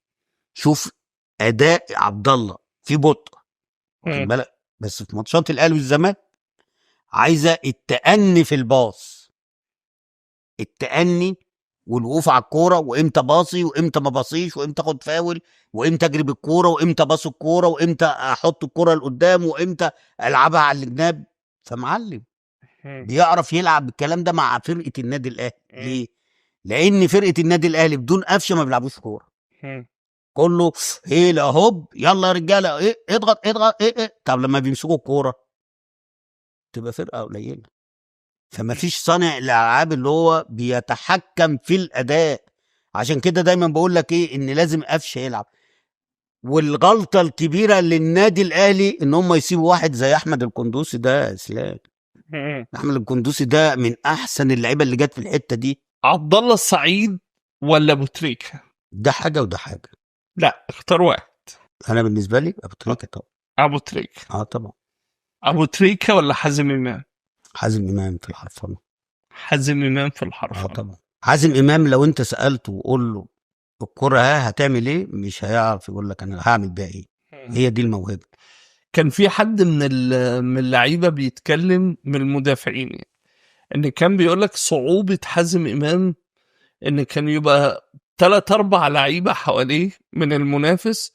شوف اداء عبد الله في بطء، واخد بالك؟ بس في ماتشات الاهلي والزمالك عايزه التأني في الباص، التأني والوقوف على الكورة، وامتى باصي وامتى ما باصيش، وامتى اخد فاول، وامتى اجري بالكورة، وامتى باص الكورة، وامتى احط الكورة لقدام، وامتى العبها على الجناب. فمعلم بيعرف يلعب الكلام ده مع فرقه النادي الاهلي. ليه؟ لان فرقه النادي الاهلي بدون قفشه ما بيلعبوش كورة. كله هيلا هوب، يلا يا رجاله، ايه اضغط اضغط ايه ايه. طب لما بيمسكوا الكورة تبقى فرقه قليله. فما فيش صانع الالعاب اللي هو بيتحكم في الاداء. عشان كده دايما بقول لك ايه، ان لازم قفشه يلعب. والغلطة الكبيرة للنادي الاهلي ان هم يسيبوا واحد زي احمد القندوسي ده. اسلام احمد القندوسي ده من احسن اللعيبة اللي جت في الحتة دي. عبد الله السعيد ولا ابو تريكه؟ ده حاجة وده حاجة. لا اختار واحد. انا بالنسبة لي ابو تريكه طبعا. ابو تريكه. طبعا. ابو تريكه ولا حازم امام؟ حازم امام في الحرفنه. حازم امام في الحرفنه. طبعا. حازم امام لو انت سالته وقول له الكره هتعمل ايه، مش هيعرف يقول لك انا هعمل بيها ايه. هي دي الموهبة. كان في حد من اللعيبة بيتكلم من المدافعين يعني، ان كان بيقول لك صعوبة حازم امام ان كان يبقى 3-4 لعيبة حواليه من المنافس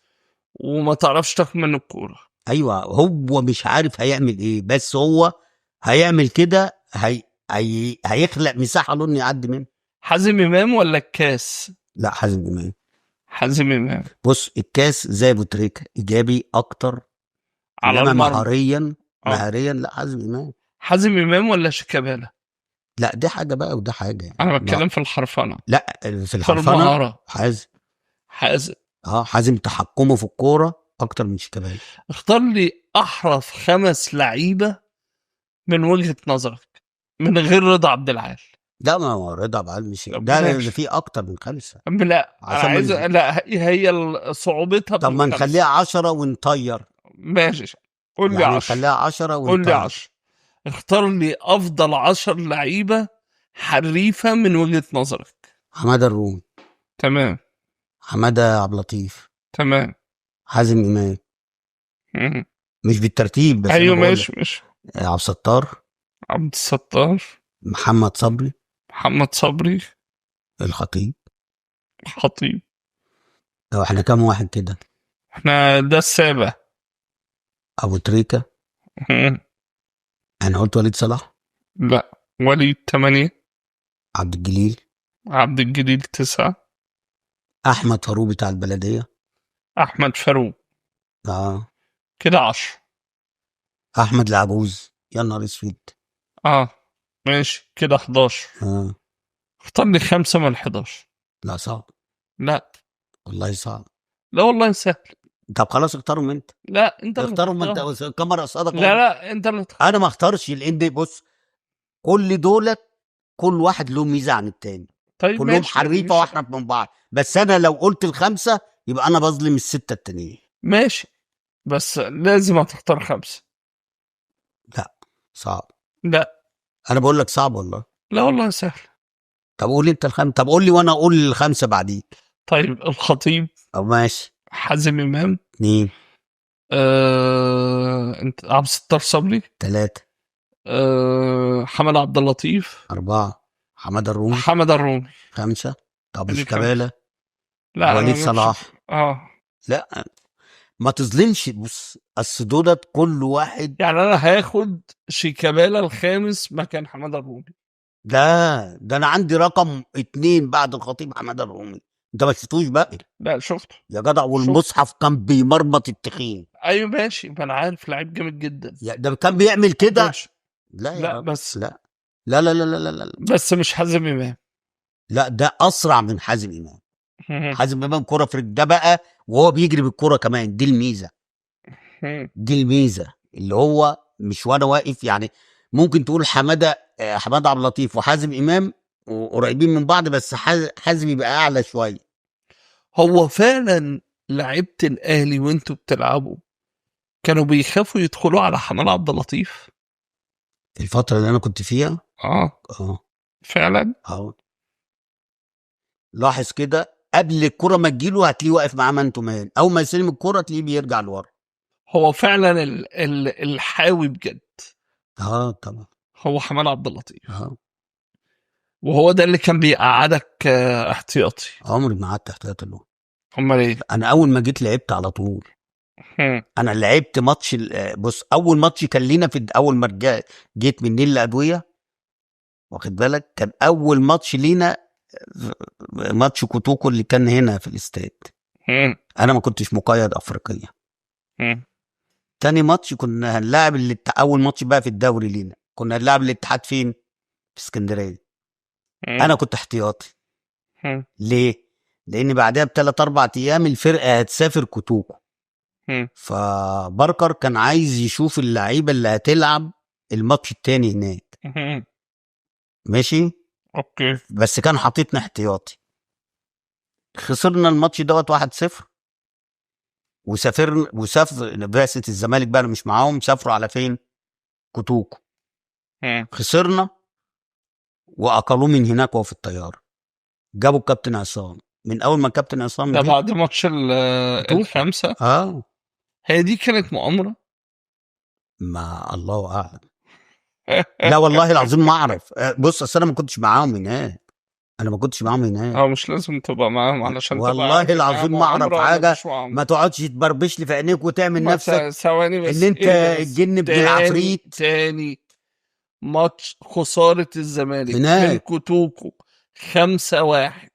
وما تعرفش تاخد منه الكورة. ايوه، هو مش عارف هيعمل ايه، بس هو هيعمل كده، هيخلق مساحة له انه يعدي منه. حازم امام ولا الكاس؟ لا حازم امام. حازم امام. بص الكاس زي ابو تريكه ايجابي اكتر على المرمى مهاريا. مهاريا لا حازم امام. حازم امام ولا شيكابالا؟ لا دي حاجة بقى وده حاجة يعني. انا بتكلم في الحرفنه. لا في الحرفنه حازم. حازم حازم تحكمه في الكورة اكتر من شيكابالا. اختار لي احرف 5 لعيبة من وجهه نظرك من غير رضا عبد العال. لا ما هو رضا عبد العال مش ده في اكتر من 5. لا انا عايز لا هي صعوبتها. طب ما نخليها 10 ونطير. ماشي قول لي 10 يعني نخليها 10 ونطير. قول لي 10. اختار لي افضل 10 لعيبة حريفه من وجهه نظرك. حمادة الرومي. تمام. حمادة عبد اللطيف. تمام. حازم امام. مش بالترتيب بس. ايوه ماشي ماشي. عبد الستار. عبد الستار. محمد صبري. محمد صبري. الخطيب. الخطيب. لو احنا كام واحد كده؟ احنا ده السابع. ابو تريكه. انا قلت وليد صلاح. لا وليد 8. عبد الجليل. عبد الجليل 9. احمد فاروق بتاع البلدية. احمد فاروق. كده 10. احمد العجوز. يا نهار اسود. ماشي كده 11. اختار لي 5 من 11. لا صعب. لا والله صعب. لا والله سهل. طب خلاص اختارهم انت. لا انت اللي اختارهم انت، تختار. الكاميرا قصادك. لا لا انت اللي تختار. انا ما اختارش، لان بص كل دولت كل واحد له ميزة عن التاني. طيب كلهم ماشي، حريفه مش- واحرف من بعض، بس انا لو قلت الخمسة يبقى انا بظلم الستة التانيين. ماشي، بس لازم هتختار 5. صعب. لا انا بقول لك صعب والله. لا والله سهل. طب قول انت الخمسة، طب قول لي وانا اقول الخمسة بعديك. طيب الخطيب، او ماشي. حازم امام، 2. انت عبد الستار صبري، 3. حمد عبد اللطيف، 4. حمادة الرومي، حمد الرومي، 5. طب ادي شيكابالا، لا أنا وليد مش- صلاح. لا ما تظلمش، بص اصل دولت كل واحد. يعني انا هاخد شيكابالا الخامس مكان حماد الرومي. ده انا عندي رقم 2 بعد الخطيب حمادة الرومي، انت ما شفتوش بقى لا شفته يا جدع، والمصحف كان بيمرمط التخين. ايوه ماشي، ما انا عارف لعيب جامد جدا. يا ده كان بيعمل كده. ماشي. لا يا لا رب. بس لا لا لا لا لا لا لا بس مش حازم امام. لا ده اسرع من حازم امام. حازم امام كرة في رجل ده بقى، وهو بيجري بالكرة كمان، دي الميزة. دي الميزة اللي هو مش وانا واقف. يعني ممكن تقول حمادة عبد اللطيف وحازم امام قريبين من بعض، بس حازم يبقى اعلى شوية. هو فعلا لعيبة الاهلي وانتوا بتلعبوا كانوا بيخافوا يدخلوا على حماد عبد اللطيف؟ الفترة اللي انا كنت فيها فعلا. لاحظ كده قبل الكرة ما تجيله هتلاقيه واقف معاه man to man، اول ما يسلم الكرة تلاقيه بيرجع لورا. هو فعلا الحاوي بجد. طبعا هو حماد عبد اللطيف. وهو ده اللي كان بيقعدك احتياطي. عمري ما قعدت احتياطي له. امال ايه؟ انا اول ما جيت لعبت على طول. انا لعبت ماتش بص اول ماتش كان لينا في اول ما جيت من نيل الادوية، واخد بالك، كان اول ماتش لينا ماتش كوتوكو اللي كان هنا في الاستاد. انا ما كنتش مقيد افريقيا. تاني ماتش كنا هنلاعب اول ماتش بقى في الدوري لينا كنا هنلاعب الاتحاد فين؟ في اسكندرية. انا كنت احتياطي. ليه؟ لان بعدها ب3-4 ايام الفرقة هتسافر كوتوكو. فباركر كان عايز يشوف اللعيبة اللي هتلعب الماتش التاني هناك. ماشي؟ okay. بس كان حاططنا احتياطي. خسرنا الماتش دوت 1-0 وسافرنا، وسافر بعثه الزمالك بقى انا مش معاهم، سافروا على فين؟ كوتوكو. خسرنا واقلوه من هناك وهو في الطيارة. جابوا الكابتن عصام. من اول ما الكابتن عصام ده بعد ماتش الخمسة. هي دي كانت مؤامرة؟ ما الله اعلم. لا والله العظيم ما اعرف. بص اصل انا ما كنتش معاهم هناك. انا ما كنتش معاهم هناك. مش لازم تبقى معاهم علشان تبقى والله العظيم ما اعرف حاجة. ما تقعدش تبربش لي في عينيك وتعمل نفسك ثواني بس ان انت الجن ابن العفريت. تاني ماتش خسارة الزمالك من كوتوكو 5-1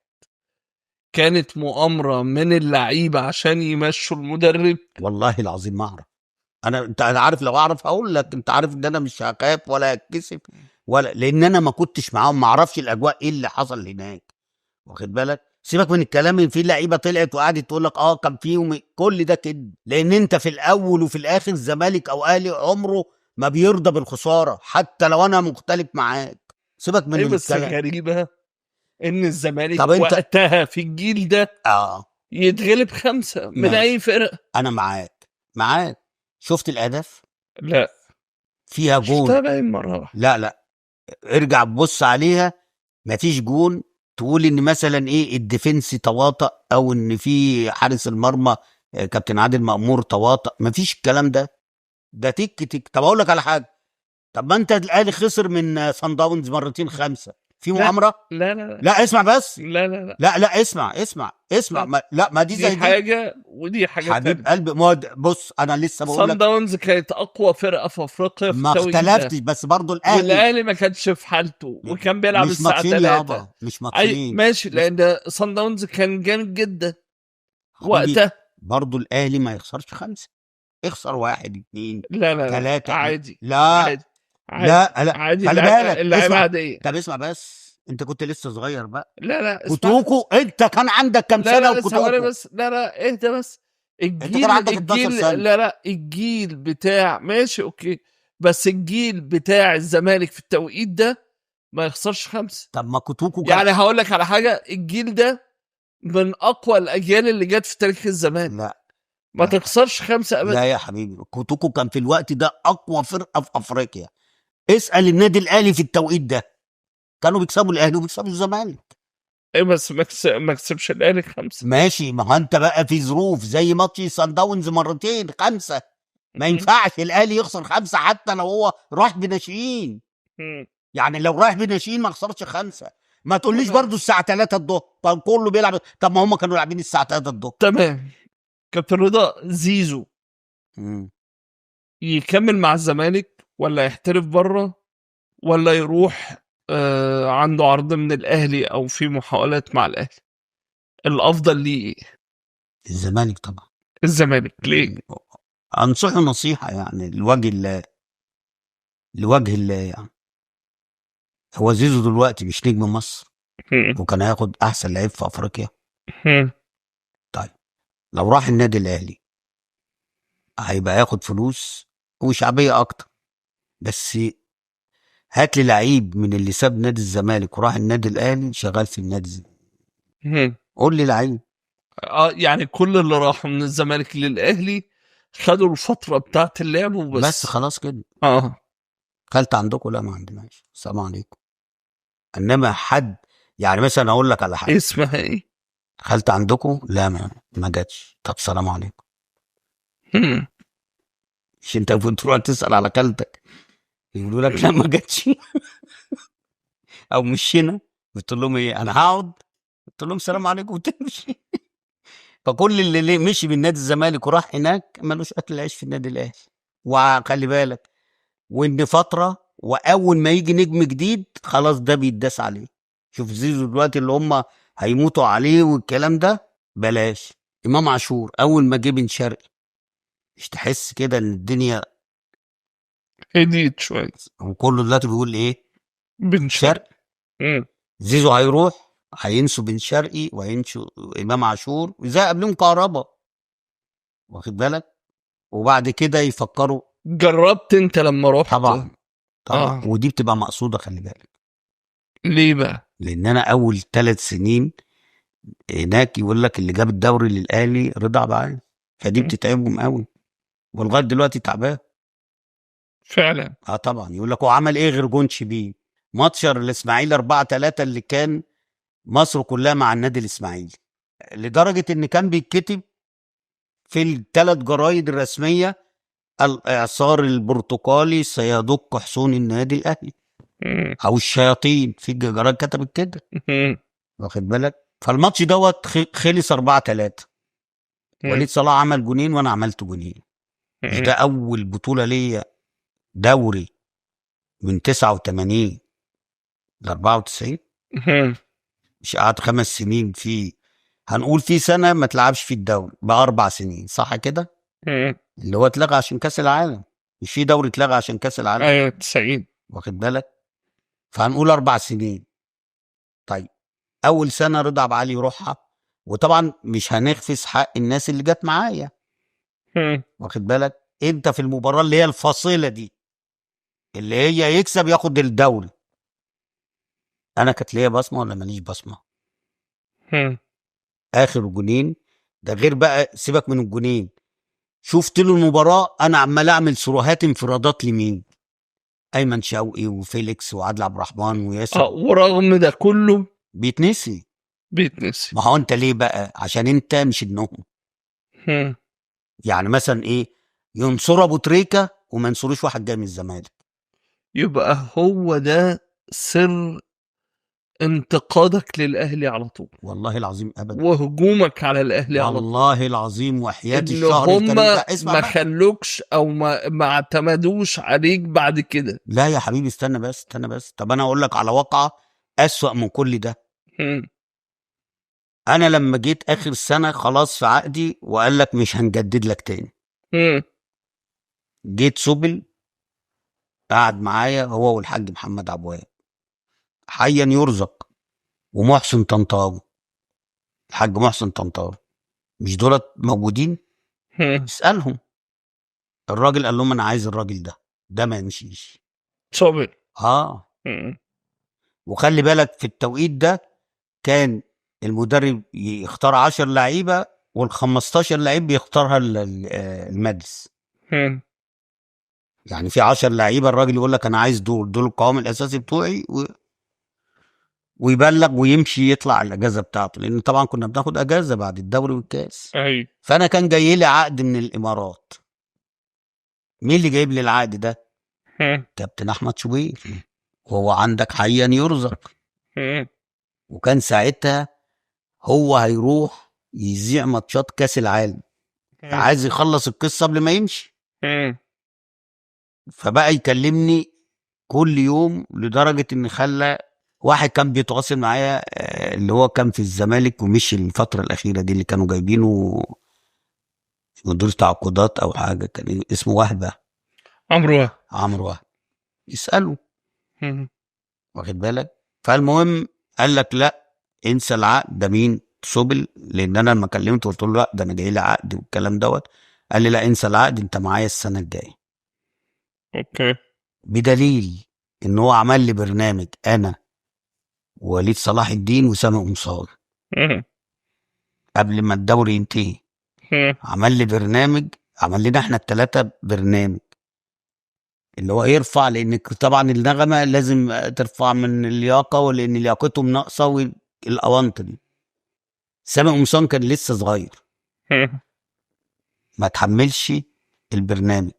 كانت مؤامرة من اللعيبة عشان يمشوا المدرب. والله العظيم ما اعرف. انا انت عارف لو اعرف اقول لك، انت عارف ان انا مش هخاف ولا هتكسف ولا، لان انا ما كنتش معاهم، ما اعرفش الاجواء ايه اللي حصل هناك، واخد بالك؟ سيبك من الكلام اللي في لعيبة طلعت وقعدت تقول لك كان فيهم كل ده كده، لان انت في الاول وفي الاخر زمالك او اهلي عمره ما بيرضى بالخساره حتى لو انا مختلف معاك. سيبك من بس الكلام. غريبة ان الزمالك وقتها في الجيل ده يتغلب 5 من اي فرقه. انا معاك. شفت الهدف؟ لا فيها جون. شفتها باين مرة واحدة. لا ارجع بص عليها، مفيش جون تقول ان مثلا ايه ال defense تواطأ او ان في حارس المرمى كابتن عادل مأمور تواطأ، مفيش الكلام ده. ده تك تك. طب اقول لك على حاجة، طب ما انت الاهلي خسر من سان داونز مرتين 5، في مؤامرة؟ لا لا لا لا اسمع بس. لا لا لا لا لا اسمع اسمع اسمع. ما لا ما دي زي دي حاجة ودي حاجة حبيب قلبي. ما بص انا لسه بقول لك صن داونز كانت اقوى فرقه في افريقيا في ما اختلفتش، بس برضه الاهلي والاهلي ما كانش في حالته وكان بيلعب الساعة 3. مش ماتشين ماشي، لان صن داونز كان جامد جدا وقتها. برضه الاهلي ما يخسرش 5، اخسر 1 2 لا لا 3 عادي. لا عادي. لا لا عادي. خلي بالك اللعيبة عادية. طب اسمع بس، انت كنت لسه صغير بقى. لا لا اسمع، كوتوكو انت كان عندك كام لا سنة؟ لا ثواني وكوتوكو بس، لا لا اهدى بس. انت الجيل كان عندك 12 الجيل سنة. لا لا الجيل بتاع ماشي okay، بس الجيل بتاع الزمالك في التوقيت ده ما يخسرش 5. طب ما كوتوكو كان يعني هقول لك على حاجة، الجيل ده من اقوى الاجيال اللي جت في تاريخ الزمالك. لا ما لا. تخسرش 5 ابدا. لا يا حبيبي، كوتوكو كان في الوقت ده اقوى فرقه في افريقيا. اسال النادي الاهلي في التوقيت ده، كانوا بيكسبوا الاهلي وبيكسبوا الزمالك. ايه بس ما كسبش الاهلي 5. ماشي، ما هو انت بقى في ظروف زي ماتش سان داونز مرتين 5، ما ينفعش الاهلي يخسر 5 حتى لو هو راح بناشئين. يعني لو رايح بناشئين ما خسرش 5. ما تقوليش برضو الساعة 3 الظهر كان كله بيلعب. طب ما هم كانوا لاعبين الساعة 3 الظهر. تمام. كابتن رضا، زيزو يكمل مع الزمالك ولا يحترف بره ولا يروح عنده عرض من الاهلي او في محاولات مع الاهلي؟ الافضل ليه إيه؟ الزمالك طبعا. الزمالك ليه؟ انصحه نصيحة يعني لوجه الله، لوجه الله يعني. هو زيزو دلوقتي مش نجم مصر وكان هياخد احسن لعيب في افريقيا. طيب لو راح النادي الاهلي هيبقى ياخد فلوس وشعبيه اكتر، بس هات لي لعيب من اللي ساب نادي الزمالك وراح النادي الاهلي شغال في النادي الزمالك. قول لي لعيب. يعني كل اللي راحوا من الزمالك للاهلي خدوا الفترة بتاعت اللعب وبس. بس خلاص كده. خالت عندكم؟ لا ما عندناش. السلام عليكم. انما حد يعني مثلا اقول لك على حاجة، اسمها ايه؟ خالت عندكم؟ لا ما جاتش. طب سلام عليكم. مش انت كنت تروح تسال على خالتك يقولوا لك لا ما جاتش او مش هنا، بتقول لهم ايه؟ انا هقعد، قلت لهم سلام عليكم وتمشي. فكل اللي مشي من نادي الزمالك وراح هناك ملوش اكل عيش في النادي الاهلي. وخلي بالك وان فترة واول ما يجي نجم جديد خلاص ده بيتداس عليه. شوف زيزو دلوقتي اللي هم هيموتوا عليه والكلام ده بلاش. امام عاشور اول ما جه بن شرقي مش تحس كده ان الدنيا هديت شوية، وكله دلوقتي بيقول ايه؟ بن شرقي. زيزو هيروح هينسوا بن شرقي وهينسوا امام عاشور وزي قبلهم كهربا، واخد بالك؟ وبعد كده يفكروا. جربت انت لما رحت؟ طبعا طبعا. ودي بتبقى مقصوده، خلي بالك. ليه بقى؟ لان انا اول 3 سنين هناك يقول لك اللي جاب الدوري للاهلي رضا عبد العال، فدي بتتعبهم قوي ولغاية دلوقتي تعبان فعلا. طبعا. يقول لك هو عمل ايه غير جون شبيه؟ ماتش الاسماعيلي 4-3 اللي كان مصر كلها مع النادي الاسماعيلي، لدرجة ان كان بيتكتب في ال3 جرايد الرسمية الاعصار البرتقالي سيدق حصون النادي الاهلي او الشياطين، في جرايد كتبت كده، واخد بالك؟ فالماتش دوت خلص 4-3. وليد صلاح عمل جونين وانا عملت جونين. مش ده اول بطوله ليا دوري من 89 ل 94؟ مش قعد 5 سنين في، هنقول في سنة ما تلعبش في الدوري بقى 4 سنين صح كده؟ اللي هو اتلغى عشان كاس العالم، مش في دوري اتلغى عشان كاس العالم؟ ايوه 90، واخد بالك؟ فهنقول 4 سنين. طيب اول سنة رضا عبد العال يروحها، وطبعا مش هنخفز حق الناس اللي جت معايا، واخد بالك؟ انت في المباراة اللي هي الفاصلة دي اللي هي يكسب ياخد الدوري، انا كانت ليا بصمة ولا ماليش بصمة؟ اخر جونين ده غير بقى، سيبك من الجونين، شفت له المباراة انا عمال اعمل سروهات انفرادات لمين؟ ايمن شوقي وفيليكس وعادل عبد الرحمن وياسر. ورغم ده كله بيتنسي. ما هو انت ليه بقى؟ عشان انت مش ابنهم. يعني مثلا ايه، ينصروا ابو تريكه وما ينصروش واحد جاي من الزمالك. يبقى هو ده سر انتقادك للاهلي على طول. والله العظيم ابدا، وهجومك على الاهلي على طول. والله العظيم وحياة الشهر الكريم ده. اسمع، ما خلوكش او ما اعتمدوش عليك بعد كده. لا يا حبيبي استنى بس، استنى بس. طب انا اقول لك على واقعه اسوأ من كل ده. انا لما جيت اخر سنة خلاص في عقدي وقال لك مش هنجدد لك تاني. جيت سوبل قعد معايا هو والحاج محمد عبواب، حيا يرزق، ومحسن طنطاوي، الحاج محسن طنطاوي، مش دولت موجودين؟ اسألهم. الراجل قال لهم انا عايز الراجل ده، ده ما يمشيش. صابر. وخلي بالك في التوقيت ده كان المدرب يختار 10 لعيبة، وال15 لعيب بيختارها المجلس. يعني في 10 لعيبة الراجل يقول لك انا عايز دول، دول القوام الاساسي بتوعي، ويبلغ ويمشي يطلع الاجازة بتاعته، لان طبعا كنا بناخد اجازه بعد الدوري والكاس. ايوه. فانا كان جاي لي عقد من الامارات. مين اللي جايب لي العقد ده؟ كابتن احمد شوبير، وهو عندك حيا يرزق. وكان ساعتها هو هيروح يذيع ماتشات كاس العالم، عايز يخلص القصة قبل ما يمشي. فبقى يكلمني كل يوم، لدرجة ان خلى واحد كان بيتواصل معايا، اللي هو كان في الزمالك ومشي الفترة الاخيرة دي، اللي كانوا جايبينه مدير تعاقدات او حاجة، كان اسمه وهبه، عمرو وهبه. عمرو وهبه، يساله، واخد بالك. فالمهم قال لك لا انسى العقد ده. مين؟ سوبل. لان انا لما كلمته قلت له لا ده انا جاي لي عقد والكلام دوت، قال لي لا انسى العقد، انت معايا السنة الجاية. okay. بدليل ان هو عمل لي برنامج انا ووليد صلاح الدين وسامي قمصان قبل ما الدوري ينتهي. عمل لي برنامج، عمل لنا احنا الثلاثة برنامج اللي هو يرفع، لان طبعا النغمة لازم ترفع من اللياقة، ولان لياقتهم ناقصه والاونطه دي. سامي قمصان كان لسه صغير، ما تحملش البرنامج،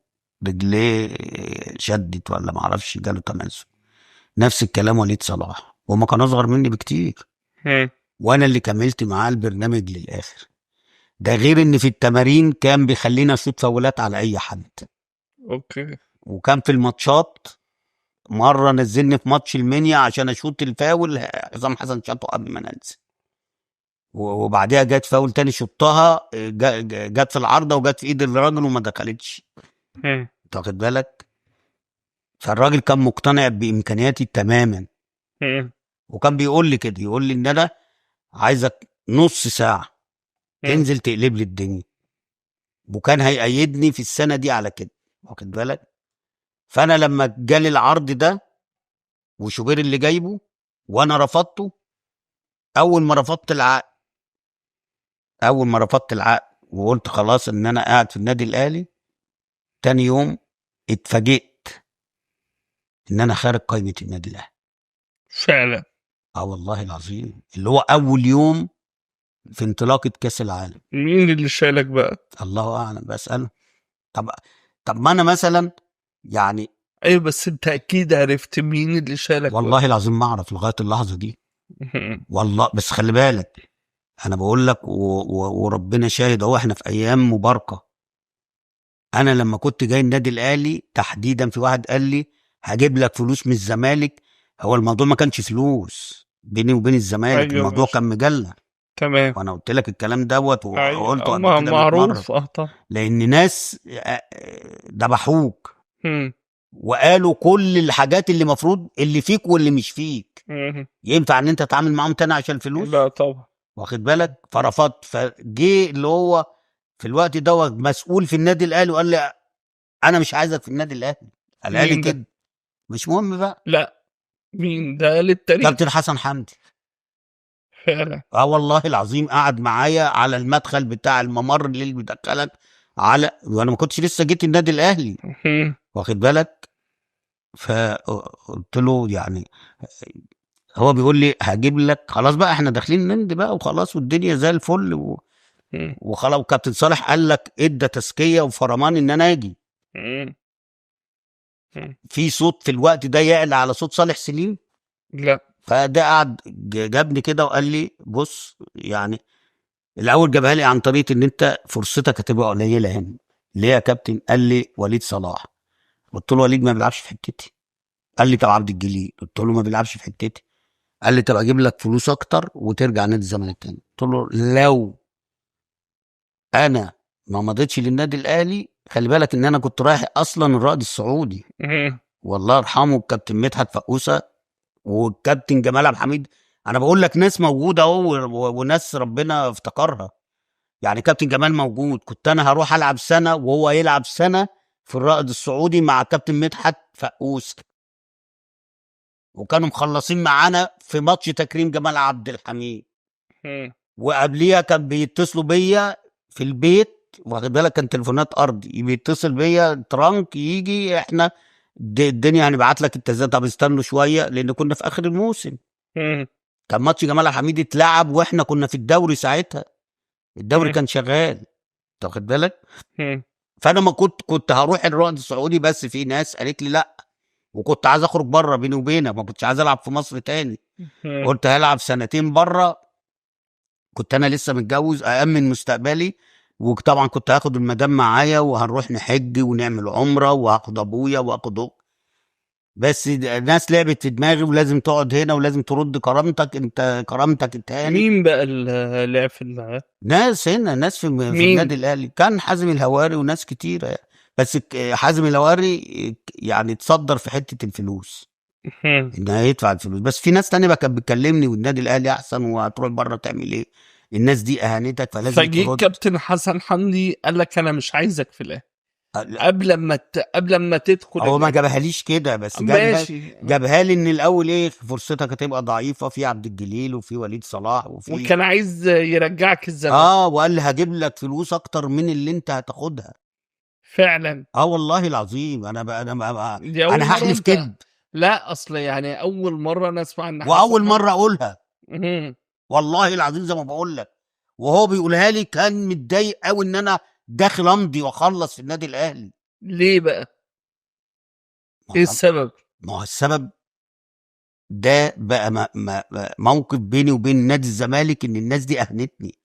رجليه شدت ولا ما اعرفش جاله تمزق. نفس الكلام وليد صلاح، وما كان اصغر مني بكتير، وانا اللي كملت معاه البرنامج للاخر. ده غير ان في التمارين كان بيخلينا اشوط فاولات على اي حد. okay. وكان في الماتشات مرة نزلني في ماتش المنيا عشان اشوط الفاول، حسام حسن شاطه قبل ما ننزل، وبعديها جت فاول تاني شطها، جت في العارضة وجت في ايد الراجل وما دخلتش. انت واخد بالك؟ فالراجل كان مقتنع بامكانياتي تماما، وكان بيقول لي كده، يقول لي ان انا عايزك نص ساعة تنزل تقلب لي الدنيا، وكان هيأيدني في السنة دي على كده، واخد بالك. فانا لما جالي العرض ده وشوبير اللي جايبه وانا رفضته، اول ما رفضت العقد، اول ما رفضت العقد وقلت خلاص ان انا قاعد في النادي الاهلي، تاني يوم اتفاجئت ان انا خارج قائمة النادي الاهلي. فعلا. والله العظيم، اللي هو اول يوم في انطلاقة كاس العالم. مين اللي شالك بقى؟ الله اعلم، بساله. طب ما انا مثلا يعني، ايوه بس انت اكيد عرفت مين اللي شالك. والله العظيم ما اعرف لغاية اللحظة دي والله. بس خلي بالك انا بقول لك وربنا شاهد اهو، احنا في ايام مباركة. انا لما كنت جاي النادي الاهلي تحديدا، في واحد قال لي هجيب لك فلوس من الزمالك. هو الموضوع ما كانش فلوس بيني وبين الزمالك. أيوة، الموضوع ماشي. كان مجلة. تمام. وانا قلت لك الكلام دوت وقلته قبل كده معروف. طبعا. لان ناس ذبحوك وقالوا كل الحاجات اللي مفروض اللي فيك واللي مش فيك. ينفع ان انت تتعامل معاهم تاني عشان الفلوس؟ لا طبعا. واخد بالك. فرفضت. فجه اللي هو في الوقت دوت مسؤول في النادي الاهلي وقال لي انا مش عايزك في النادي الاهلي. قال لي كده. مش مهم بقى. لا مين ده للتاريخ؟ كابتن حسن حمدي. فعلا. والله العظيم قعد معايا على المدخل بتاع الممر اللي بيدخلك على، وانا ما كنتش لسه جيت النادي الاهلي، واخد بالك. فقلت له يعني، هو بيقول لي هجيب لك، خلاص بقى احنا داخلين نند بقى وخلاص والدنيا زي الفل وخلاص. وكابتن صالح قال لك ادى تزكيه وفرمان ان انا اجي. في صوت في الوقت ده يعلى على صوت صالح سليم؟ لا. فده قعد جابني كده وقال لي بص، يعني الاول جابها لي عن طريقه ان انت فرصتك هتبقى قليله هنا. ليه يا كابتن؟ قال لي وليد صلاح. قلت له وليد ما بيلعبش في حتتي. قال لي طب عبد الجليل. قلت له ما بيلعبش في حتتي. قال لي طب اجيب لك فلوس اكتر وترجع نادي الزمالك تاني. قلت له لو انا ما مضيتش للنادي الاهلي، خلي بالك ان انا كنت رايح اصلا الرائد السعودي، والله يرحمه الكابتن مدحت فقوسه والكابتن جمال عبد الحميد. انا بقول لك ناس موجودة اهو وناس ربنا افتكرها. يعني كابتن جمال موجود، كنت انا هروح العب سنة وهو يلعب سنة في الرائد السعودي مع كابتن مدحت فقوس، وكانوا مخلصين معانا في ماتش تكريم جمال عبد الحميد. وقبليها كان بيتصلوا بيا في البيت، واخد بالك، كان تليفونات ارضي، بيتصل بيا ترانك يجي، احنا الدنيا هنبعت لك التذاكر، طب استنوا شوية لان كنا في اخر الموسم. كان ماتش جمال عبد الحميد اتلعب واحنا كنا في الدوري ساعتها، الدوري كان شغال، انت واخد بالك. فانا ما كنت هروح الرائد السعودي، بس في ناس قالت لي لا، وكنت عايز اخرج بره بيني وبينك، ما كنتش عايز العب في مصر تاني. قلت هلعب سنتين بره، كنت انا لسه متجوز، أأمن مستقبلي، وطبعا كنت هاخد المدام معايا وهنروح نحج ونعمل عمره، وهاخد ابويا وهاخد أختي. بس الناس لعبت في دماغي، ولازم تقعد هنا ولازم ترد كرامتك، انت كرامتك التاني. مين بقى اللي لعب في دماغك؟ ناس هنا، ناس في النادي الاهلي، كان حازم الهواري وناس كتيرة يعني. بس حازم الهواري يعني اتصدر في حتة الفلوس، ان هيدفع الفلوس. بس في ناس تانية بقى كانت بتكلمني والنادي الاهلي احسن، وهتروح بره تعمل ايه، الناس دي اهانتك فلازم فجيت ترد. كابتن حسن حمدي قال لك انا مش عايزك في الاهلي قبل ما تدخل. هو ما جابهاليش كده، بس جابها لي ان الاول ايه، فرصتك هتبقى ضعيفة في عبد الجليل وفي وليد صلاح وفي، وكان عايز يرجعك الزمالك. وقال لي هجيب لك فلوس اكتر من اللي انت هتاخدها فعلا. والله العظيم انا بقى انا هحلف كده. لا اصل يعني اول مرة انا اسمع ان، واول مرة اقولها والله العظيم زي ما بقول لك، وهو بيقولها لي كان متضايق قوي ان انا داخل امضي واخلص في النادي الاهلي. ليه بقى؟ ايه السبب؟ ما هو السبب ده بقى موقف بيني وبين نادي الزمالك، ان الناس دي اهنتني.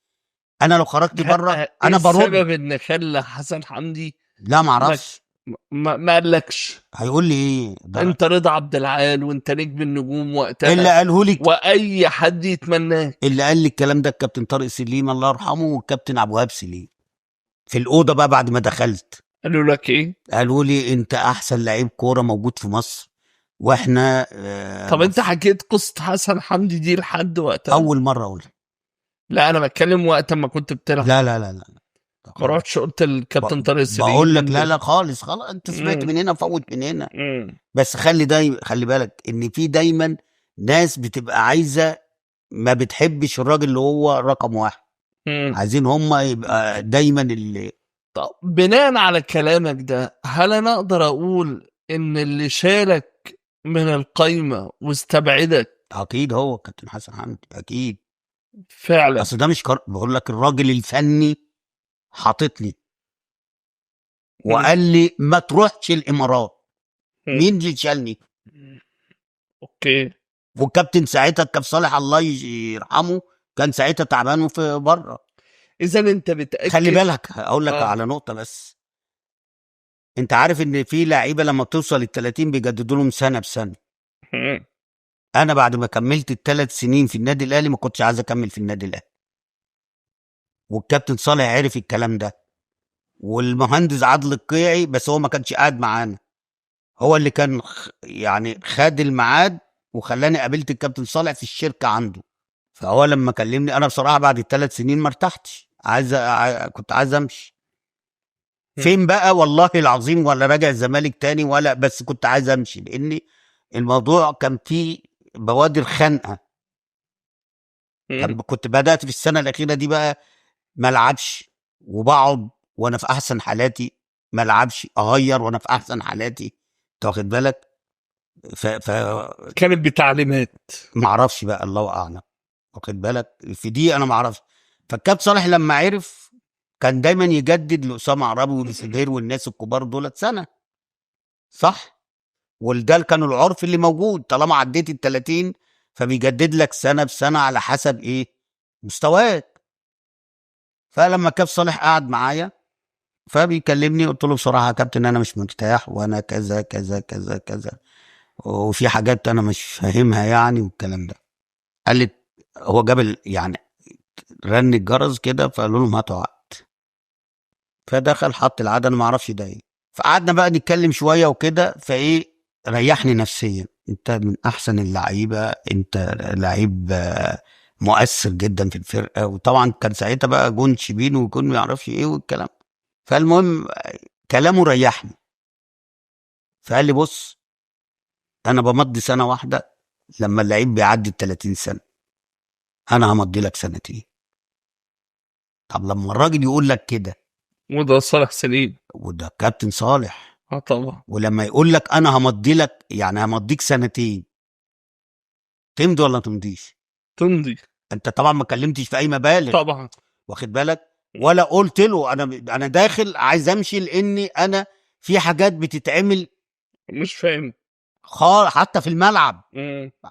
انا لو خرجت بره انا برد. السبب ان خلى حسن حمدي؟ لا ما اعرفش، ما قالكش. هيقول لي ايه؟ انت رضا عبد العال وانت نجم النجوم وقتها، اللي قاله لي واي حد يتمناه. اللي قال لي الكلام ده الكابتن طارق سليم الله يرحمه، والكابتن عبد الوهاب سليم في الاوضة بقى بعد ما دخلت. قالوا لك ايه؟ قالوا لي انت احسن لعيب كورة موجود في مصر، واحنا طب انت حكيت قصة حسن حمدي دي لحد وقتها؟ اول مرة اقولها. لا انا بتكلم وقت ما كنت بتلعب. لا لا لا لا، ما رحتش قلت للكابتن طارق سليم؟ بقول لك لا لا خالص خالص، انت سمعت من هنا فوت من هنا. بس خلي بالك ان في دايما ناس بتبقى عايزه، ما بتحبش الراجل اللي هو رقم واحد. عايزين هم يبقى دايما اللي. طب بناء على كلامك ده، هل انا اقدر اقول ان اللي شالك من القايمة واستبعدك اكيد هو كابتن حسن حمدي؟ اكيد فعلا. اصل ده مش بقول لك الراجل الفني حاططني وقال لي ما تروحش الامارات. مين اللي شالني؟ okay. والكابتن ساعتها الكابتن صالح الله يرحمه كان ساعتها تعبان في بره. اذا انت بتاكد. خلي بالك اقول لك على نقطة بس، انت عارف ان في لعيبة لما بتوصل ال 30 بيجددوا لهم سنة بسنة. انا بعد ما كملت ال3 سنين في النادي الاهلي ما كنتش عايز اكمل في النادي الاهلي، والكابتن صالح عرف الكلام ده، والمهندس عادل القيعي، بس هو ما كانش قاعد معانا، هو اللي كان يعني خد الميعاد وخلاني قابلت الكابتن صالح في الشركة عنده. فهو لما كلمني انا بصراحة بعد ال3 سنين ما ارتحتش، كنت عايز امشي. فين بقى والله العظيم، ولا راجع الزمالك تاني ولا، بس كنت عايز امشي لان الموضوع كان فيه بوادر خنقه. كنت بدات في السنة الاخيرة دي بقى ما العبش، وبقعد وانا في احسن حالاتي ما العبش، اغير وانا في احسن حالاتي، انت واخد بالك. كانت بتعليمات ما اعرفش بقى، الله اعلم، واخد بالك في دي انا ما اعرفش. فالكابتن صالح لما عرف كان دايما يجدد لاسامة عرابي ولسدير والناس الكبار دولت سنة، صح؟ وده كان العرف اللي موجود، طالما عديت ال 30 فبيجدد لك سنة بسنة على حسب ايه مستواك. فلما كابتن صالح قعد معايا فبيكلمني، قلت له بصراحة يا كابتن انا مش مرتاح، وانا كذا كذا كذا كذا، وفي حاجات انا مش فاهمها يعني والكلام ده. قال لي، هو جاب يعني رن الجرس كده، فقالوا لهم هاتوا عقد. فدخل حط العقد، انا ما اعرفش ده ايه. فقعدنا بقى نتكلم شوية وكده، فايه ريحني نفسيا، انت من احسن اللعيبة، انت لعيب مؤثر جدا في الفرقة. وطبعا كان ساعتها بقى جون شيبين وجون ما يعرفش ايه والكلام. فالمهم كلامه ريحني. فقال لي بص، انا بمضي سنة واحدة لما اللعيب بيعدي ال 30 سنة، انا همضي لك سنتين. طب لما الراجل يقول لك كده، وده صالح سليم، وده كابتن صالح، اه طبعا، ولما يقول لك انا همضي لك، يعني همضيك سنتين، تمضي ولا تمضيش؟ تمضي انت طبعا ما كلمتش في اي مبالغ طبعا، واخد بالك، ولا قلت له انا داخل عايز امشي لاني انا في حاجات بتتعمل مش فاهم خالص حتى في الملعب،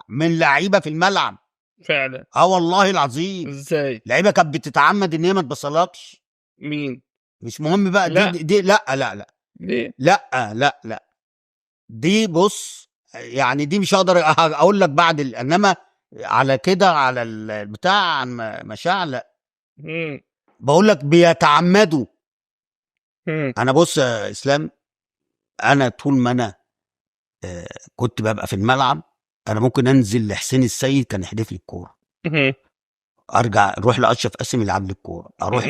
من لعيبة في الملعب فعلا. اه والله العظيم. ازاي؟ لعيبة كانت بتتعمد ان هي ما تبصلكش. مين؟ مش مهم بقى. لا. دي لا لا لا. ليه؟ لا لا لا، دي بص يعني دي مش هقدر اقول لك بعد انما على كده على البتاع عن مشاعر لا. بقول لك بيتعمدوا. انا بص يا اسلام، انا طول ما انا كنت ببقى في الملعب، انا ممكن انزل لحسين السيد كان يحدف لي الكورة، ارجع اروح لاشرف قاسم يلعب لي الكورة، اروح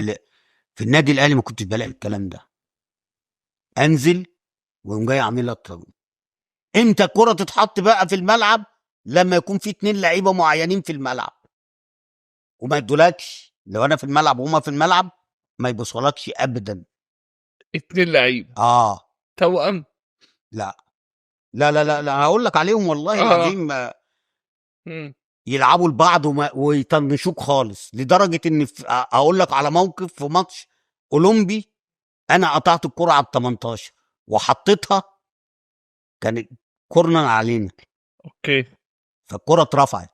في النادي الاهلي ما كنتش بلاقي الكلام ده. انزل ويقوم جاي عامل لك طرد. امتى الكورة تتحط بقى في الملعب؟ لما يكون في 2 لعيبة معينين في الملعب، وما يدولكش. لو انا في الملعب وهما في الملعب ما يبصولكش ابدا. 2 لعيبة توأم؟ لا لا لا لا, لا هقول لك عليهم والله العظيم. يلعبوا لبعض ويطنشوك خالص، لدرجة ان اقول لك على موقف في ماتش اولمبي، انا قطعت الكره على ال 18 وحطيتها، كانت corner علينا. okay. فالكره اترفعت،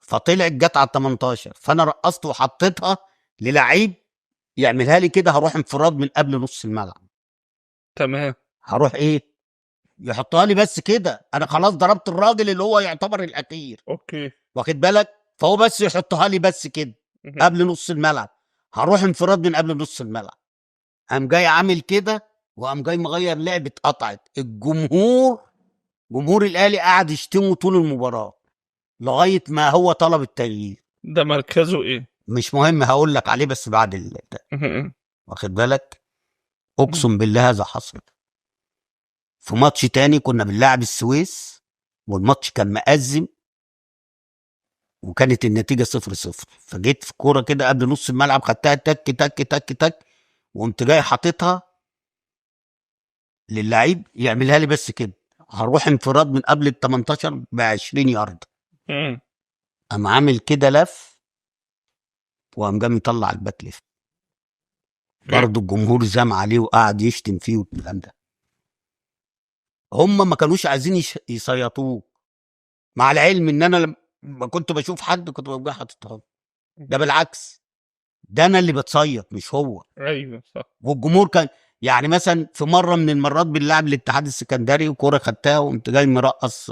فطلعت جت على ال 18، فانا رقصت وحطيتها للعيب يعملها لي كده، هروح انفراد من قبل نص الملعب. تمام. هروح ايه؟ يحطها لي بس كده، انا خلاص ضربت الراجل اللي هو يعتبر الاخير. okay. واخد بالك؟ فهو بس يحطها لي بس كده قبل نص الملعب، هروح انفراد من قبل نص الملعب. قام جاي عامل كده، وقام جاي مغير لعبه، اتقطعت. الجمهور، جمهور الاهلي قعد يشتمه طول المباراة لغاية ما هو طلب التغيير. ده مركزه ايه؟ مش مهم، هقول لك عليه بس بعد ده. واخد بالك؟ اقسم بالله هذا حصل. في ماتش تاني كنا بنلعب السويس، والماتش كان مأزم، وكانت النتيجة 0-0. فجيت في كورة كده قبل نص الملعب، خدتها تك تك تك تك، وقمت جاي حاططها للعيب يعملها لي بس كده، هروح انفراد من قبل ال 18 ب 20 يارد. قام عامل كده لف، وقام جاي مطلع ال back left. برضه الجمهور زام عليه وقعد يشتم فيه والكلام ده. هم ما كانوش عايزين يصيطوه، مع العلم ان انا لما كنت بشوف حد كنت ببقى حاططها له. ده بالعكس، ده انا اللي بتصيط مش هو. ايوه صح. والجمهور كان يعني مثلا في مرة من المرات بنلعب الاتحاد السكندري، وكوره خدتها وقمت جاي مرقص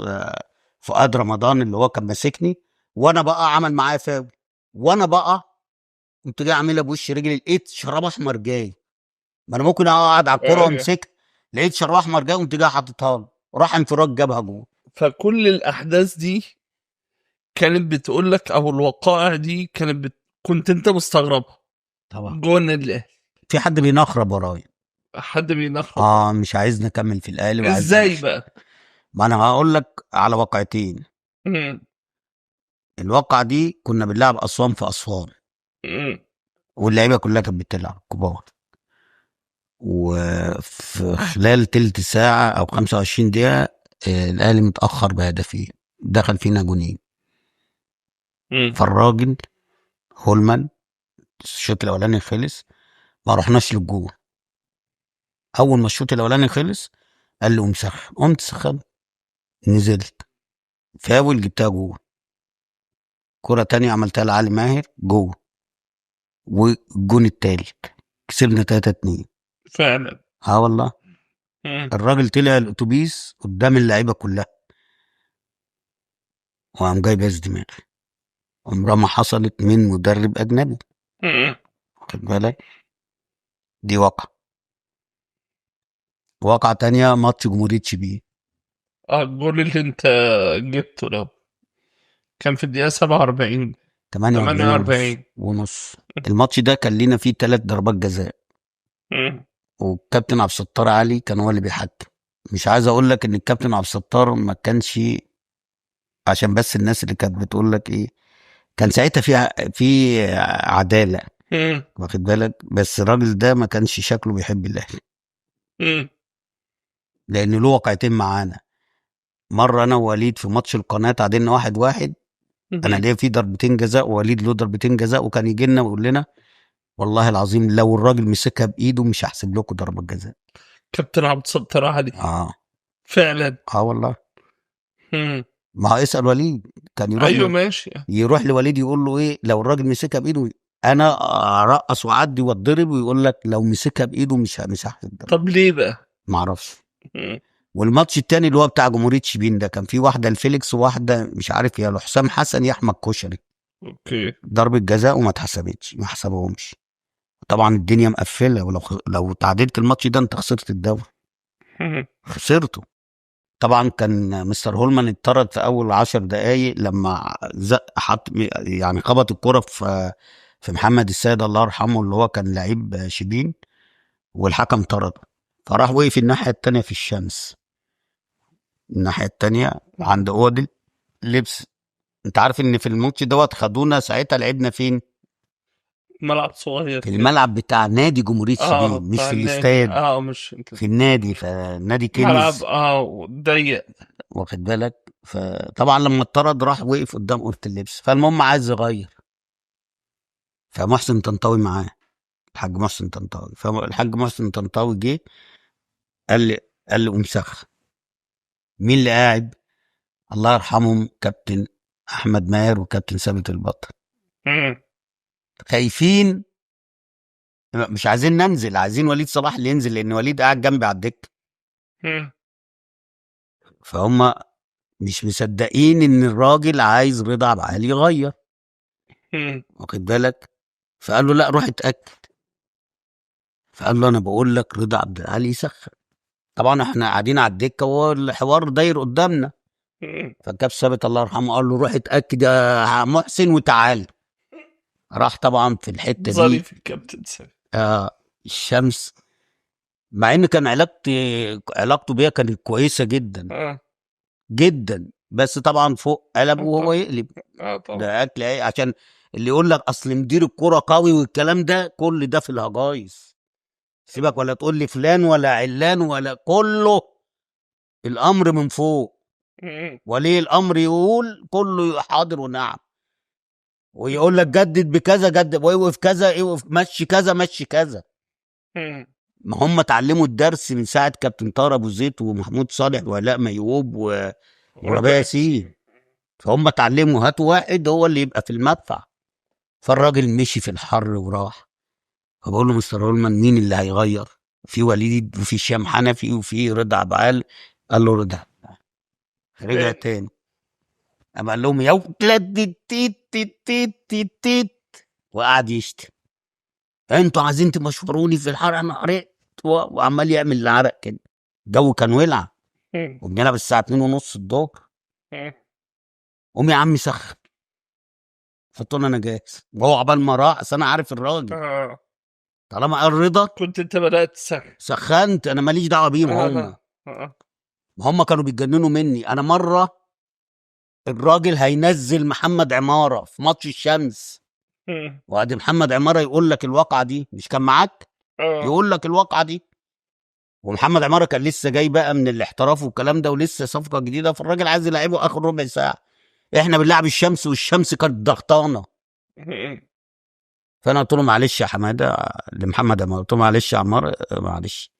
فؤاد رمضان اللي هو كان ماسكني، وانا بقى عمل معايا فاول، وانا بقى قمت جاي عاملها بوش رجلي، لقيت شراب احمر جاي. ما انا ممكن اقعد على الكورة وامسكها، لقيت شراب احمر جاي وقمت جاي حاططها له، راح انفراد جابها جوه. فكل الاحداث دي كانت بتقول لك، او الوقائع دي كانت كنت انت مستغربها طبعا. جوه النادي الاهلي. في حد بينخرب ورايا. حد بينخرب؟ مش عايزني اكمل في الاهلي. ازاي بقى؟ ما انا هقول لك على واقعتين. الواقعة دي كنا بنلعب اسوان في اسوان، واللعيبة كلها كانت بتلعب كبار، وفي خلال تلت ساعة او 25 دقيقة الاهلي متاخر بهدفين، دخل فينا جونين. فالراجل هولمان الشوط الاولاني خلص، ما رحناش للجول. اول ما الشوط الاولاني خلص قال لي قوم سخن، قمت سخن، نزلت فاول جبتها جول. كرة تانية عملتها لعلي ماهر جول، والجون التالت كسبنا 3-2. فعلا. اه والله. الراجل طلع الاتوبيس قدام اللعيبة كلها وقام جاي باز دماغي. عمرها ما حصلت من مدرب اجنبي. واخد بالك؟ دي واقعة. واقعة تانية ماتش جمهورية شبين. الجول اللي انت جبته ده كان في الدقيقة 47. 48 48. ونص. الماتش ده كان لينا فيه 3 ضربات جزاء. والكابتن عبد الستار علي كان هو اللي بيحكم. مش عايز اقول لك ان الكابتن عبد الستار ما كانش، عشان بس الناس اللي كانت بتقول لك ايه، كان ساعتها في عدالة، واخد بالك، بس الراجل ده ما كانش شكله بيحب الاهلي. لان له واقعتين معانا. مرة انا ووليد في ماتش القناة تعادلنا 1-1، انا ليا فيه ضربتين جزاء ووليد له ضربتين جزاء، وكان يجي لنا ويقول لنا والله العظيم لو الراجل مسكها بايده مش هحسب لكم ضربه جزاء. كابتن عبد الستار علي. فعلا. والله. ما هو اسال وليد، كان يروح ايوه ماشي، يروح لوليد يقول له ايه لو الراجل مسكها بايده، انا ارقص واعدي واتضرب، ويقول لك لو مسكها بايده مش هحسب ضربه. طب ليه بقى؟ ما اعرفش. والماتش التاني اللي هو بتاع جمهورية شبين ده كان في واحدة لفيليكس وواحدة مش عارف يا لحسام حسن يا احمد كشري. okay. ضربه جزاء وما اتحسبتش، ما حسبهمش. طبعا الدنيا مقفلة، ولو لو تعادلت الماتش ده انت خسرت الدوري. خسرته. طبعا كان مستر هولمان اتطرد في اول 10 دقائق لما زق حط يعني خبط الكرة في محمد السيد الله يرحمه اللي هو كان لعيب شبين، والحكم طرده، فراح وقف الناحية التانية في الشمس، الناحية التانية عند اوضة لبس. انت عارف ان في الماتش دوت خدونا ساعتها لعبنا فين؟ ملعب صغير في الملعب بتاع نادي جمهورية شبين، مش في الاستاد. مش في النادي، فالنادي كنز ملعب ضيق، واخد بالك. فطبعا لما اتطرد راح وقف قدام اوضة اللبس، فالمهم عايز يغير، فمحسن طنطاوي معاه، الحاج محسن طنطاوي. فالحاج محسن طنطاوي جه قال لي قوم سخن. مين اللي قاعد؟ الله يرحمهم كابتن احمد ماهر وكابتن ثابت البطل. خايفين، مش عايزين ننزل، عايزين وليد صلاح اللي ينزل لان وليد قاعد جنبي على الدكة. فهم مش مصدقين ان الراجل عايز رضا عبد العال يغير، واخد بالك. فقال له لا روح اتاكد. فقال له انا بقول لك رضا عبد العال يسخن. طبعا احنا قاعدين على الدكة والحوار داير قدامنا. فالكابتن ثابت الله يرحمه قال له روح اتاكد يا محسن وتعال. راح طبعا في الحتة دي ظريف الكابتن ثابت. الشمس، مع ان كان علاقته بيها كانت كويسة جدا جدا، بس طبعا فوق قلب وهو يقلب. طبعا ده اكل ايه، عشان اللي يقول لك اصل مدير الكورة قوي والكلام ده كل ده في الهجايز. سيبك ولا تقول لي فلان ولا علان ولا كله، الامر من فوق. ولي الامر يقول كله حاضر ونعم، ويقول لك جدد بكذا جدد، ويوقف كذا يوقف، مشي كذا مشي كذا. ما هم اتعلموا الدرس من ساعة كابتن طاهر ابو زيد ومحمود صالح وعلاء ميوب وربيع ياسين. فهم اتعلموا هاتوا واحد هو اللي يبقى في المدفع. فالراجل مشي في الحر وراح. فبقول له مستر هولمان مين اللي هيغير؟ في وليد وفي هشام حنفي وفي رضا عبد العال. قال له رضا. رجع تاني قام قال لهم يا ولاد تيت تيت تيت تيت تيت، وقعد يشتم، انتوا عايزين تمشوروني في الحر، انا عرقت، وعمال يعمل العرق كده. الجو كان ولع وبنلعب الساعة 2:30 الظهر. قوم يا عم سخن، حطونا انا جاهز. وهو عبال ما راح، اصل انا عارف الراجل طالما قال رضا كنت انت بدات تسخن. سخنت، انا ماليش دعوه بيهم. هم كانوا بيتجننوا مني. انا مرة الراجل هينزل محمد عمارة في ماتش الشمس، وادي محمد عمارة يقول لك الواقعة دي مش كان معاك؟ يقول لك الواقعة دي. ومحمد عمارة كان لسه جاي بقى من الاحتراف والكلام ده، ولسه صفقة جديدة، فالراجل عايز يلعبه اخر ربع ساعة. احنا بنلعب الشمس والشمس كانت ضغطانه. فانا قلت له معلش يا حمادة، لمحمد عمارة قلت له معلش يا عمار، معلش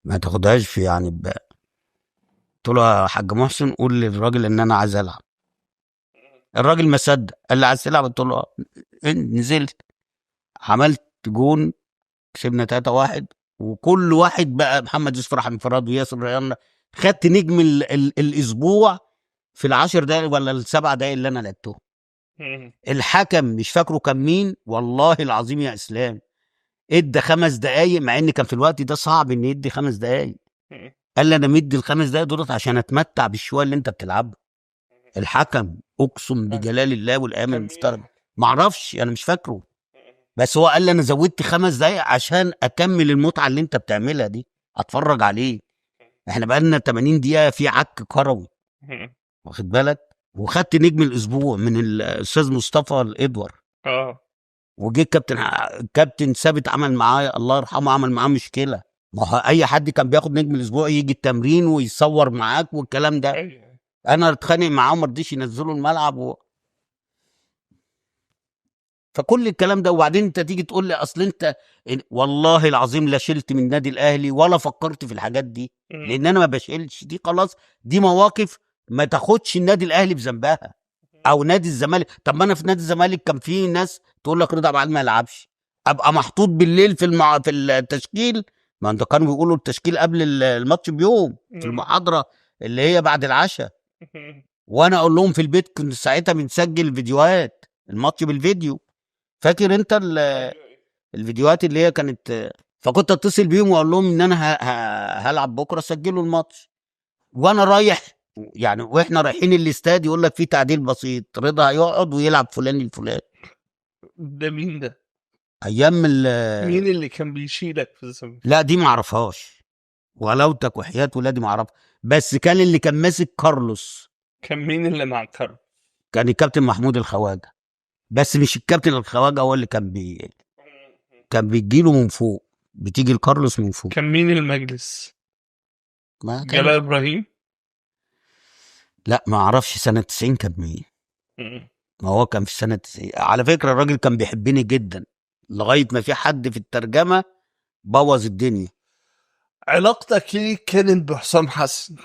ما تاخدهاش في يعني قلت له يا حاج محسن قول للراجل ان انا عايز العب. الراجل ما صدق، قال لي عايز تلعب؟ قلت له نزلت عملت جون، كسبنا 3-1. وكل واحد بقى محمد يوسف راح انفراد وياسر ريان، خدت نجم الاسبوع في 10 دقايق ولا 7 دقايق اللي انا لعبتهم. الحكم مش فاكره كان مين والله العظيم يا اسلام، ادى 5 دقايق، مع ان كان في الوقت ده صعب ان يدي 5 دقايق. قال لي انا مدي ال5 دقايق دولت عشان اتمتع بالشويه اللي انت بتلعبها. الحكم اقسم بجلال الله والايام المفترجه ما اعرفش، انا مش فاكره، بس هو قال لي انا زودت 5 دقايق عشان اكمل المتعة اللي انت بتعملها دي، اتفرج عليه. احنا بقالنا 80 دقيقة في عك كروي، واخد بالك. وخدت نجم الاسبوع من الاستاذ مصطفى الادور. وجه الكابتن ثابت عمل معايا، الله يرحمه، عمل معاه مشكلة. ما هو اي حد كان بياخد نجم الاسبوع يجي التمرين ويصور معاك والكلام ده. انا اتخانق معاه وما رضيش ينزله الملعب فكل الكلام ده. وبعدين انت تيجي تقول لي اصل انت، والله العظيم لا شلت من النادي الاهلي ولا فكرت في الحاجات دي، لان انا ما بشيلش دي، خلاص دي مواقف ما تاخدش النادي الاهلي بذنبها او نادي الزمالك. طب ما انا في نادي الزمالك كان في ناس تقول لك رضا عبد العال ما يلعبش، ابقى محطوط بالليل في في التشكيل. ما انت كانوا بيقولوا التشكيل قبل الماتش بيوم في المحاضرة اللي هي بعد العشاء، وانا اقول لهم في البيت، كنت ساعتها بنسجل فيديوهات الماتش بالفيديو، فاكر انت الفيديوهات اللي هي كانت، فكنت اتصل بيهم واقول لهم ان انا هلعب بكره، سجلوا الماتش. وانا رايح يعني، واحنا رايحين الاستاد يقول لك في تعديل بسيط، رضا هيقعد ويلعب فلان الفلاني. ده مين ده؟ ايام مين اللي كان بيشيلك في الزمن؟ لا دي ما اعرفهاش، ولوتك وحياة ولادي ما اعرفها، بس كان اللي كان ماسك كارلوس. كان مين اللي مع كارلوس؟ كان الكابتن محمود الخواجه، بس مش الكابتن الخواجه هو اللي كان بيجيله من فوق، بتيجي لكارلوس من فوق. كان مين المجلس؟ ما كان جلال ابراهيم؟ لا ما اعرفش سنة 90 كان مين. ما هو كان في سنة 90. على فكرة الراجل كان بيحبني جدا، لغاية ما في حد في الترجمة بوظ الدنيا. علاقتك ايه كانت بحسام حسن؟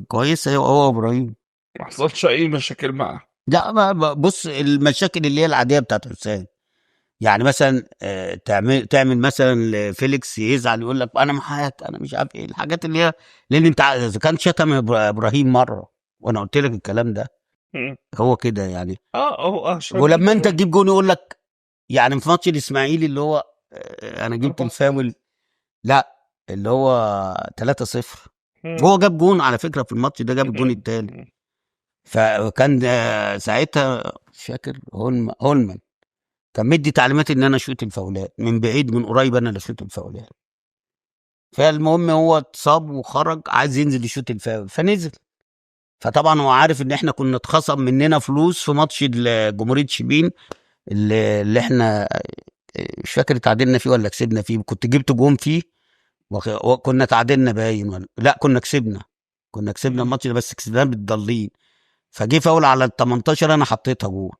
كويسة، هو ابراهيم. ما حصلش اي مشاكل معاه؟ لا بص، المشاكل اللي هي العادية بتاعت حسام، يعني مثلا تعمل مثلا فيليكس يزعل يقول لك انا معاك، انا مش عارف ايه الحاجات اللي هي، لان انت اذا كان شتم ابراهيم مرة، وانا قلت لك الكلام ده، هو كده يعني. ولما انت تجيب جون يقول لك، يعني في ماتش الاسماعيلي اللي هو انا جبت الفاول، لا اللي هو 3-0، هو جاب جون على فكرة في الماتش ده، جاب الجون الثاني. فكان ساعتها مش فاكر هولمان كان مدي تعليمات ان انا اشوط الفاولات من بعيد من قريب، انا اللي اشوط الفاولات. فالمهم هو اتصاب وخرج، عايز ينزل يشوط الفاول، فنزل. فطبعا هو عارف ان احنا كنا اتخصم مننا فلوس في ماتش جمهورية شبين اللي احنا مش فاكر تعادلنا فيه ولا كسبنا فيه، كنت جبت جون فيه وكنا تعادلنا باين ولا لا، كنا كسبنا الماتش ده، بس كسبناه بالضالين. فجه فاول على ال 18 انا حطيتها جول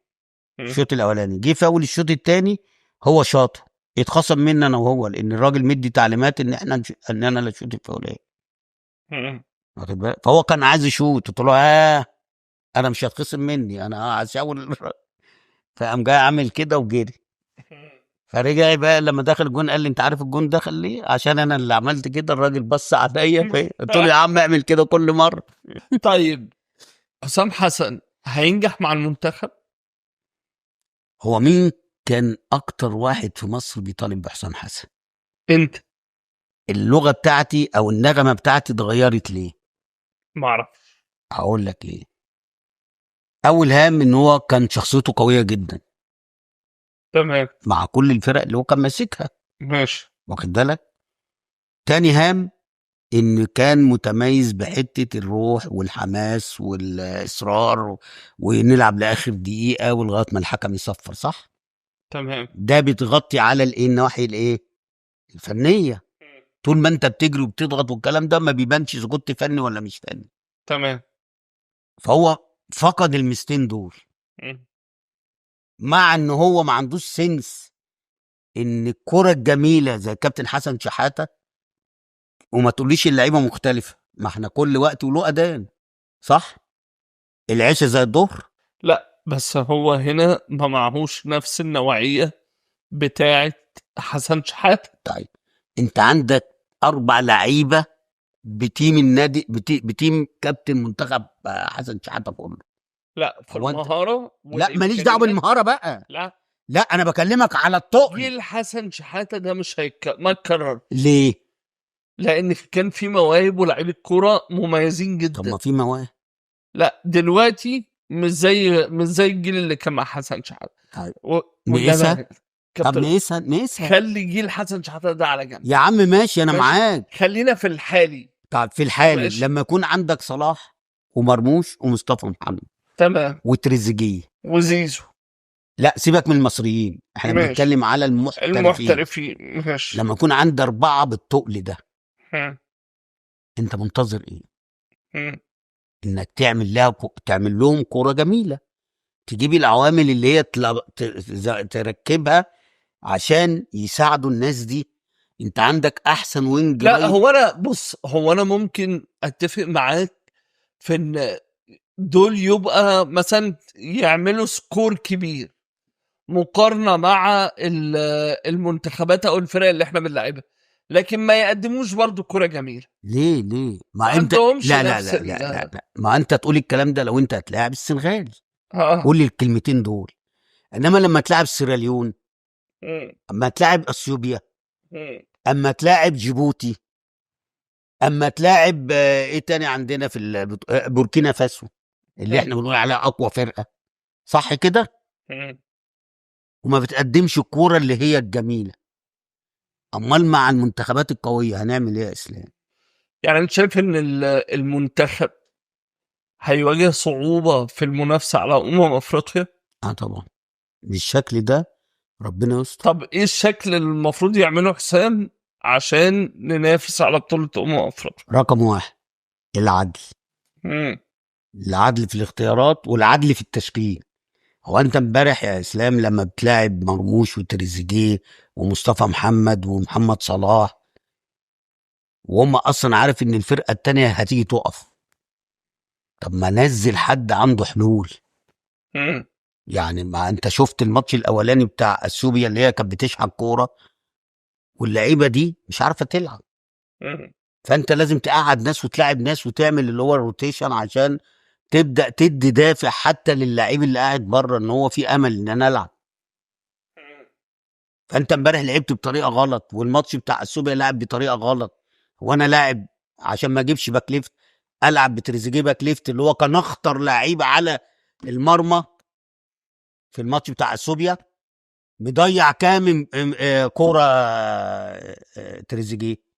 الشوط الاولاني، جه فاول الشوط الثاني هو شاطه، اتخصم مني انا وهو، لان الراجل مدي تعليمات ان احنا ان انا اللي اشوط الفاولات. فهو كان عايز يشوط، قلت له انا مش هتخصم مني، انا عايز اول. فقام جاي عامل كده وجري. فرجع بقى لما دخل الجون قال لي انت عارف الجون دخل ليه؟ عشان انا اللي عملت كده، الراجل بص عليا. قلت له يا عم اعمل كده كل مرة. طيب حسام حسن هينجح مع المنتخب؟ هو مين كان اكتر واحد في مصر بيطالب بحسام حسن؟ انت. اللغة بتاعتي او النغمة بتاعتي اتغيرت ليه؟ ما اعرفش. هقول لك ليه. اول هام ان هو كان شخصيته قوية جدا. تمام. مع كل الفرق اللي هو كان ماسكها. ماشي. واخد بالك؟ تاني هام ان كان متميز بحته الروح والحماس والاصرار، ونلعب لاخر دقيقة ولغاية ما الحكم يصفر، صح؟ تمام. ده بتغطي على الايه، النواحي الايه الفنية. طول ما انت بتجري وبتضغط والكلام ده ما بيبانش اذا كنت فني ولا مش فني. تمام. فهو فقد الميزتين دول، مع ان هو ما عندوش سنس ان الكره الجميلة زي الكابتن حسن شحاته، وما تقوليش اللعيبة مختلفة، ما احنا كل وقت وله اذان، صح؟ العشاء زي الظهر. لا بس هو هنا ما معهوش نفس النوعية بتاعه حسن شحاته. طيب انت عندك 4 لعيبة ب team النادي، ب team كابتن منتخب حسن شحاته كله. لا في المهارة. لا ماليش دعوه بالمهاره بقى. لا انا بكلمك على الطقم. جيل حسن شحاته ده مش ما اتكرر. ليه؟ لان كان في مواهب ولاعيبه كورة مميزين طب جدا. ما في مواهب. لا دلوقتي مش زي الجيل اللي كان مع حسن شحاته. طيب والنبي نقيسها. طب كابتن، نقيسها نقيسها. خلي جيل حسن شحاته ده على جنب. يا عم ماشي، انا ماشي. معاك. خلينا في الحالي. طب في الحالي ماشي. لما يكون عندك صلاح ومرموش ومصطفى محمد تمام. وتريزيجيه وزيزو. لا سيبك من المصريين، احنا ماشي. بنتكلم على المحترفين. المحترفين ماشي. لما يكون عند 4 بالتقل ده، مم. انت منتظر ايه؟ مم. انك تعمل لهم كورة جميلة، تجيب العوامل اللي هي تركبها عشان يساعدوا الناس دي. انت عندك احسن wing لا right. هو انا بص، هو انا ممكن اتفق معاك في ان دول يبقى مثلا يعملوا score كبير مقارنة مع المنتخبات او الفرق اللي احنا بنلعبها، لكن ما يقدموش برضو كرة جميلة. ليه ليه؟ ما ما انت عندهمش لا لا نفس لا لا لا لا، ما انت تقول الكلام ده لو انت هتلاعب السنغال، قول لي الكلمتين دول. انما لما تلعب سيراليون، اما تلاعب اثيوبيا، اما تلاعب جيبوتي، اما تلاعب ايه تاني عندنا في بوركينا فاسو اللي احنا بنقول عليها اقوى فرقه، صح كده؟ وما بتقدمش الكورة اللي هي الجميلة. امال مع المنتخبات القوية هنعمل ايه يا اسلام؟ يعني انت شايف ان المنتخب هيواجه صعوبة في المنافسة على افريقيا؟ اه طبعا بالشكل ده ربنا يستر. طب ايه الشكل اللي المفروض يعمله حسام عشان ننافس على بطولة افريقيا؟ رقم 1 العدل. العدل في الاختيارات والعدل في التشكيل. هو انت امبارح يا اسلام لما بتلاعب مرموش وتريزيجيه ومصطفى محمد ومحمد صلاح، وهم اصلا عارف ان الفرقة التانية هتيجي تقف، طب ما نزل حد عنده حلول. يعني ما انت شفت الماتش الاولاني بتاع اثيوبيا اللي هي كانت بتشحن كورة واللعيبة دي مش عارفه تلعب. فانت لازم تقعد ناس وتلعب ناس وتعمل اللي هو ال rotation عشان تبدا تدي دافع حتى للعيب اللي قاعد بره ان هو في امل ان انا العب. فانت امبارح لعبت بطريقة غلط، والماتش بتاع اثيوبيا لعب بطريقة غلط. وانا لاعب عشان ما اجيبش back left العب بتريزيجيه back left اللي هو كان اخطر لعيب على المرمى في الماتش بتاع اثيوبيا، مضيع كام كورة تريزيجيه،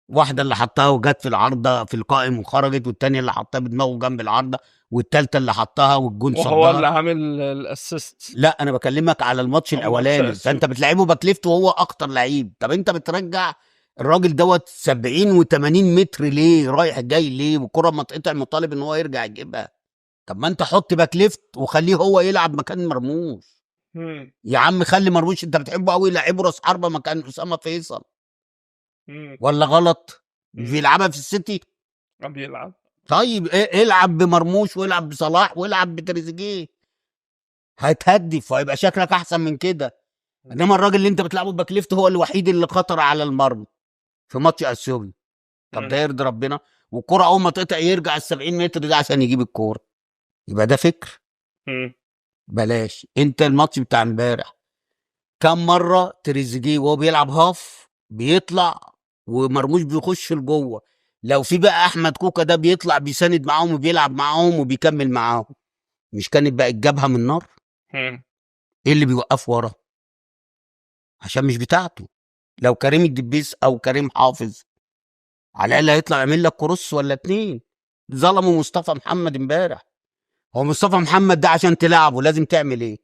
واحدة اللي حطها وجت في العارضة في القائم وخرجت، والتانية اللي حطها بدماغه جنب العارضة، والتالتة اللي حطها والجون وهو صدها. اللي عامل ال assist. لا انا بكلمك على الماتش الماتش الاولاني. الأسود. فانت بتلعبه back left وهو اخطر لعيب. طب انت بترجع الراجل دوت 70 و80 متر ليه؟ رايح جاي ليه؟ والكره ما تقطع مطالب ان هو يرجع يجيبها. طب ما انت حط back left وخليه هو يلعب مكان مرموش. يا عم خلي مرموش انت بتحبه قوي، لعبه راس حربه مكان اسامة فيصل. ولا غلط؟ مش بيلعبها في السيتي؟ بيلعب. طيب العب بمرموش والعب بصلاح والعب بتريزيجيه، هتهدف وهيبقى شكلك احسن من كده. انما الراجل اللي انت بتلعبه back left هو الوحيد اللي خطر على المرمى في ماتش اثيوبيا. طب ده يرضي ربنا؟ والكرة اول ما تقطع يرجع ال 70 متر ده عشان يجيب الكورة. يبقى ده فكر. بلاش. انت الماتش بتاع امبارح كم مرة تريزيجيه وهو بيلعب half بيطلع ومرموش بيخش لجوه، لو في بقى احمد كوكا ده بيطلع بيساند معاهم وبيلعب معاهم وبيكمل معاهم، مش كانت بقت جابها من النار؟ ايه اللي بيوقفه ورا؟ عشان مش بتاعته. لو كريم الدبيس او كريم حافظ على الاقل هيطلع يعمل لك cross ولا اتنين. ظلموا مصطفى محمد امبارح. هو مصطفى محمد ده عشان تلعبه لازم تعمل ايه؟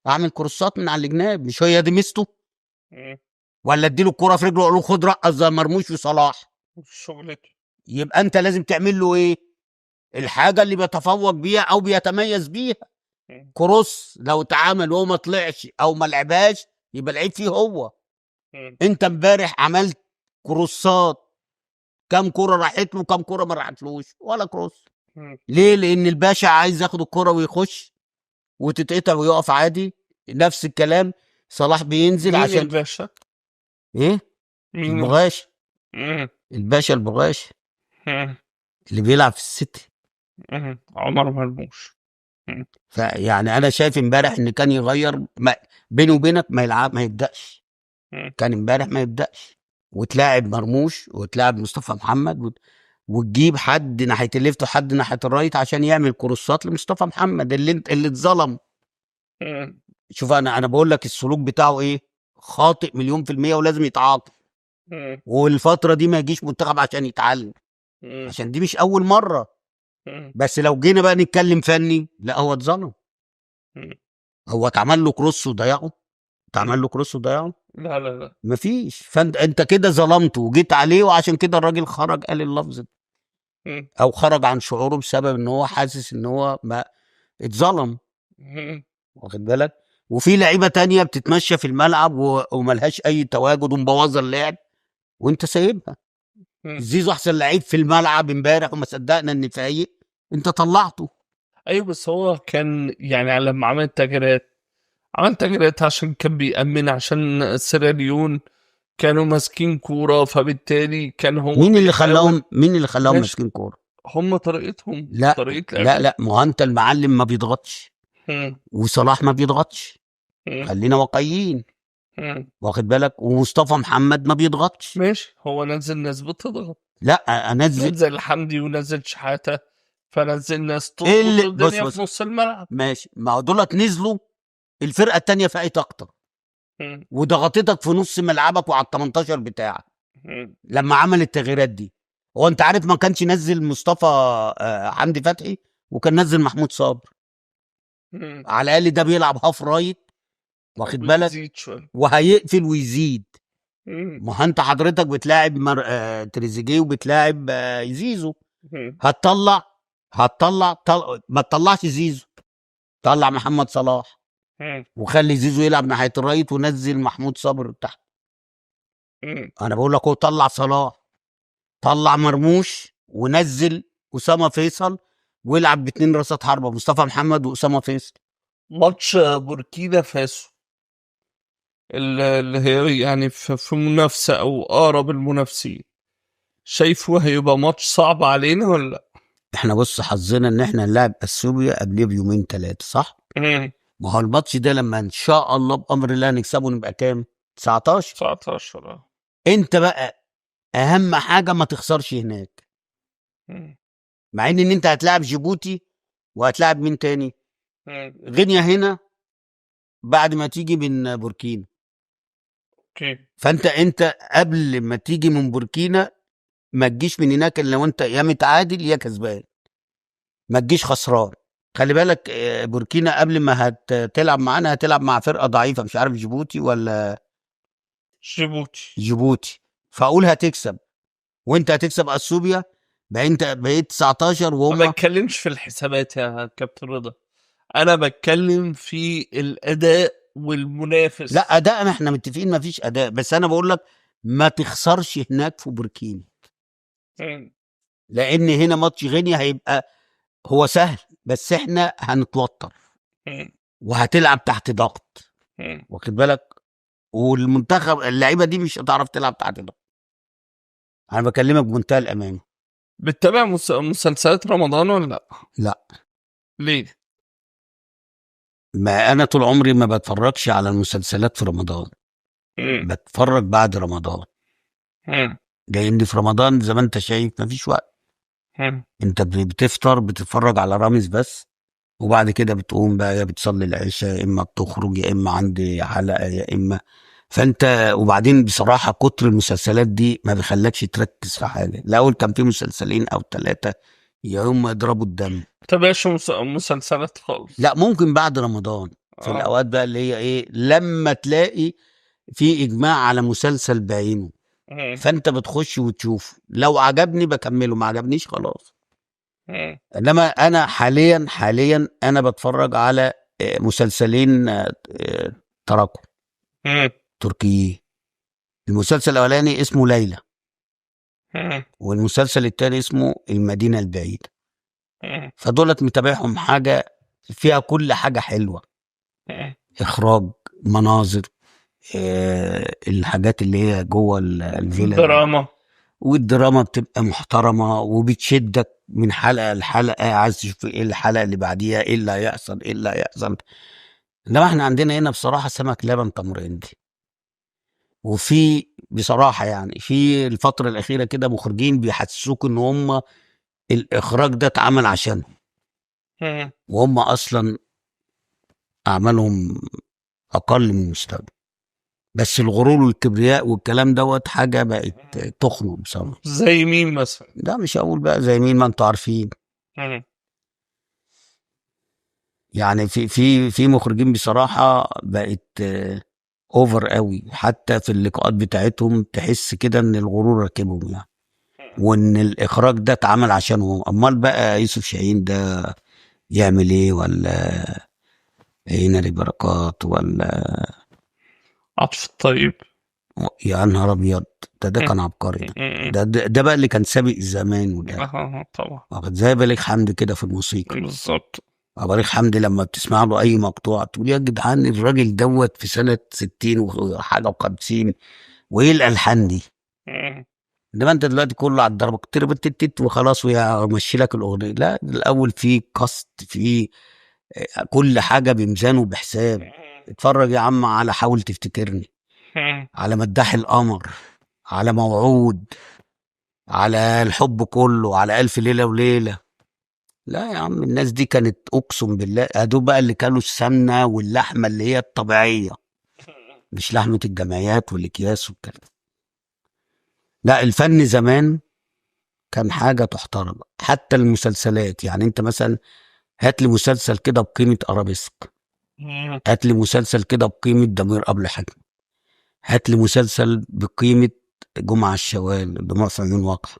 اعمل كروسات من على الجناب، مش هي دي ميزته؟ ولا اديله الكورة في رجله واقول له خد رقص زي مرموش وصلاح؟ شغلته. يبقى انت لازم تعمل له ايه؟ الحاجة اللي بيتفوق بيها او بيتميز بيها. cross لو اتعمل وهو ما طلعش او ما لعبهاش يبقى العيب فيه هو. انت امبارح عملت كروسات، كم كرة راحت له وكم كرة ما راحتلوش؟ ولا cross. ليه؟ لان الباشا عايز ياخد الكرة ويخش وتتقطع ويقف عادي. نفس الكلام صلاح بينزل مين عشان الباشا؟ ايه؟ مين؟ البغاش. الباشا البغاش اللي بيلعب في السيتي. عمر مرموش. فيعني انا شايف امبارح ان كان يغير، ما بيني وبينك ما يلعب، ما يبداش. كان امبارح ما يبداش. وتلاعب مرموش وتلاعب مصطفى محمد وتجيب حد ناحية ال left وحد ناحية ال right عشان يعمل كروسات لمصطفى محمد اللي اتظلم. شوف انا بقول لك السلوك بتاعه ايه، خاطئ 1,000,000% ولازم يتعاقب. والفترة دي ما يجيش منتخب عشان يتعلم، عشان دي مش اول مرة. بس لو جينا بقى نتكلم فني، لا هو اتظلم. هو اتعمل له cross وضيعه، اتعمل له cross وضيعه. لا لا لا مفيش. فانت كده ظلمته وجيت عليه، وعشان كده الراجل خرج قال اللفظ ده، او خرج عن شعوره بسبب ان هو حاسس ان هو ما اتظلم. واخد بالك؟ وفي لعيبة تانية بتتمشى في الملعب وملهاش اي تواجد ومبوظه اللعب وانت سايبها. زيزو احسن لعيب في الملعب امبارح وما صدقنا ان فايق، انت طلعته. ايوه بس هو كان يعني لما عمل تغييرات، عمل تغييرات عشان كان بيأمن، عشان سيراليون كانوا ماسكين كورة، فبالتالي كان هو مين اللي خلاهم، مين اللي خلاهم ماسكين كورة؟ هم طريقتهم. لا طريقة لا لا، ما هو انت المعلم ما بيضغطش وصلاح ما بيضغطش، خلينا واقعيين. واخد بالك؟ ومصطفى محمد ما بيضغطش. ماشي، هو نزل ناس بتضغط. لا انزل حمدي ونزل شحاته، فنزل ناس تضغط الدنيا في نص الملعب. ماشي، ما هو دولت نزلوا الفرقة الثانية فاقت اكتر وضغطتك في نص ملعبك وعلى ال 18 بتاعك. لما عمل التغييرات دي، هو انت عارف ما كانش نزل مصطفى حمدي فتحي وكان نزل محمود صابر. على الاقل ده بيلعب half right، واخد بالك، وهيقفل ويزيد. ما انت حضرتك بتلاعب تريزيجيه وبتلاعب زيزو. هتطلع ما تطلعش زيزو، طلع محمد صلاح وخلي زيزو يلعب ناحية ال right ونزل محمود صابر تحت. انا بقول لك هو طلع صلاح، طلع مرموش ونزل اسامة فيصل، ويلعب باتنين راسات حربه، مصطفى محمد واسامة فيصل. ماتش بوركينا فاسو اللي هي يعني في منافسه او اقرب المنافسين، شايفه هيبقى ماتش صعب علينا ولا لا؟ احنا بص حظنا ان احنا نلعب اثيوبيا قبليه بيومين 3، صح؟ ما هو الماتش ده لما ان شاء الله بامر الله نكسبه نبقى كام؟ 19. 19. انت بقى اهم حاجة ما تخسرش هناك. مع ان انت هتلاعب جيبوتي وهتلاعب مين تاني؟ غينيا هنا بعد ما تيجي من بوركينا. okay. فانت قبل ما تيجي من بوركينا ما تجيش من هناك الا وانت يا متعادل يا كسبان، ما تجيش خسران. خلي بالك بوركينا قبل ما هتلعب معانا هتلعب مع فرقه ضعيفة، مش عارف جيبوتي ولا جيبوتي، فاقول هتكسب وانت هتكسب اثيوبيا، بقى انت بقيت 19. وهم ما بتكلمش في الحسابات يا كابتن رضا، انا بتكلم في الاداء والمنافس. لا اداء ما احنا متفقين ما فيش اداء، بس انا بقول لك ما تخسرش هناك في بوركينا، لان هنا ماتش غينيا هيبقى هو سهل، بس احنا هنتوتر وهتلعب تحت ضغط، واخد بالك؟ والمنتخب اللعيبة دي مش هتعرف تلعب تحت ضغط. انا بكلمك بمنتهى الامانة. بتتابع مسلسلات رمضان ولا لا؟ لا. ليه؟ ما انا طول عمري ما بتفرجش على المسلسلات في رمضان. بتفرج بعد رمضان. لان في رمضان زي ما انت شايف مفيش وقت. انت بتفطر بتتفرج على رامز بس، وبعد كده بتقوم بقى يا بتصلي العشاء، يا اما بتخرج، يا اما عندي حلقة، يا اما فانت. وبعدين بصراحة كتر المسلسلات دي ما بيخلكش تركز في حاجة. الاول كان في مسلسلين او 3 يا هم يضربوا الدم. تابعش مسلسلات خالص؟ لا، ممكن بعد رمضان في الاوقات بقى اللي هي ايه، لما تلاقي في اجماع على مسلسل بعينه فانت بتخش وتشوف، لو عجبني بكمله، ما عجبنيش خلاص. انما انا حاليا انا بتفرج على مسلسلين تراكم تركيين. المسلسل الاولاني اسمه ليلى، والمسلسل الثاني اسمه المدينة البعيدة. فدولت متابعهم، حاجة فيها كل حاجة حلوة، اخراج، مناظر، الحاجات اللي هي جوه الفيلا، دراما، والدراما بتبقى محترمه وبتشدك من حلقة لحلقة، عايز تشوف ايه الحلقة اللي بعديها، ايه اللي هيحصل، ايه اللي هيحصل. انما احنا عندنا هنا بصراحة سمك لبن تمر هندي، وفي بصراحة يعني في الفترة الاخيرة كده مخرجين بيحسسوك ان هم الاخراج ده اتعمل عشانهم، وهم اصلا اعمالهم اقل من المستوى. بس الغرور والكبرياء والكلام دوت حاجة بقت تخنق بصراحة. زي مين مثلا؟ لا مش هقول بقى زي مين، ما انتوا عارفين. يعني في مخرجين بصراحة بقت over قوي، حتى في اللقاءات بتاعتهم تحس كده ان الغرور راكبهم يعني، وان الاخراج ده اتعمل عشانهم. امال بقى يوسف شاهين ده يعمل ايه، ولا هنري بركات، ولا عاطف الطيب؟ يا نهار ابيض، ده كان عبقري. ده بقى اللي كان سابق زمان. وده طبعا زي بليغ حمدي كده في الموسيقى. بالظبط. بليغ حمدي لما بتسمع له اي مقطوعة تقول يا جدعان الراجل دوت في سنة 60 وحاجه و50، وايه الالحان دي؟ انما انت دلوقتي كله على الضربة تربت وخلاص ويمشي لك الاغنية. لا، الاول في قصد، في كل حاجة بميزان وبحساب. اتفرج يا عم على حاول تفتكرني، على مداح القمر، على موعود، على الحب كله، على ألف ليلة وليلة. لا يا عم، الناس دي كانت أقسم بالله هدول بقى اللي كانوا السمنة واللحمة اللي هي الطبيعية، مش لحمة الجمعيات والأكياس والكلام. لا، الفن زمان كان حاجة تحترم، حتى المسلسلات. يعني أنت مثلا هات لي مسلسل كده بقيمة أرابيسك، هات لي مسلسل كده بقيمة ضمير قبل حجم، هات لي مسلسل بقيمة جمعة الشوال دموع في عيون واقعة،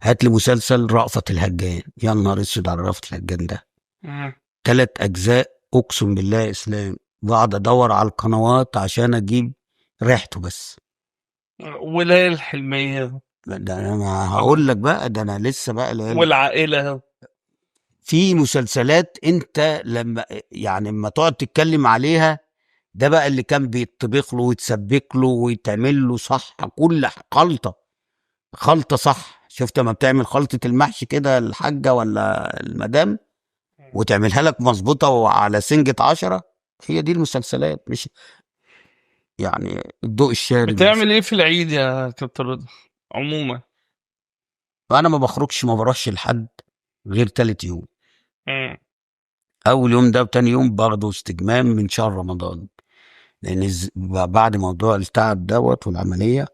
هات لي مسلسل رأفت الهجان. يا نهار اسود على رأفت الهجان ده، 3 أجزاء أقسم بالله يا إسلام بقعد أدور على القنوات عشان أجيب ريحته بس. ولاية الحلمية ده أنا ما هقول لك بقى، ده أنا لسه بقى والعائلة. في مسلسلات أنت لما يعني لما تقعد تتكلم عليها، ده بقى اللي كان بيطبخ له ويتسبك له ويتعمل له صح، كل خلطة صح. شفت لما بتعمل خلطة المحشي كده الحاجة ولا المدام وتعملها لك مظبوطة وعلى سنجة 10، هي دي المسلسلات، مش يعني الضوء الشارد. بتعمل ايه في العيد يا كابتن رضا عموما؟ فأنا ما بخرجش، ما بروحش لحد غير تالت يوم. أول يوم ده وتاني يوم باخده استجمام من شهر رمضان، لأن بعد موضوع التعب دوت والعملية،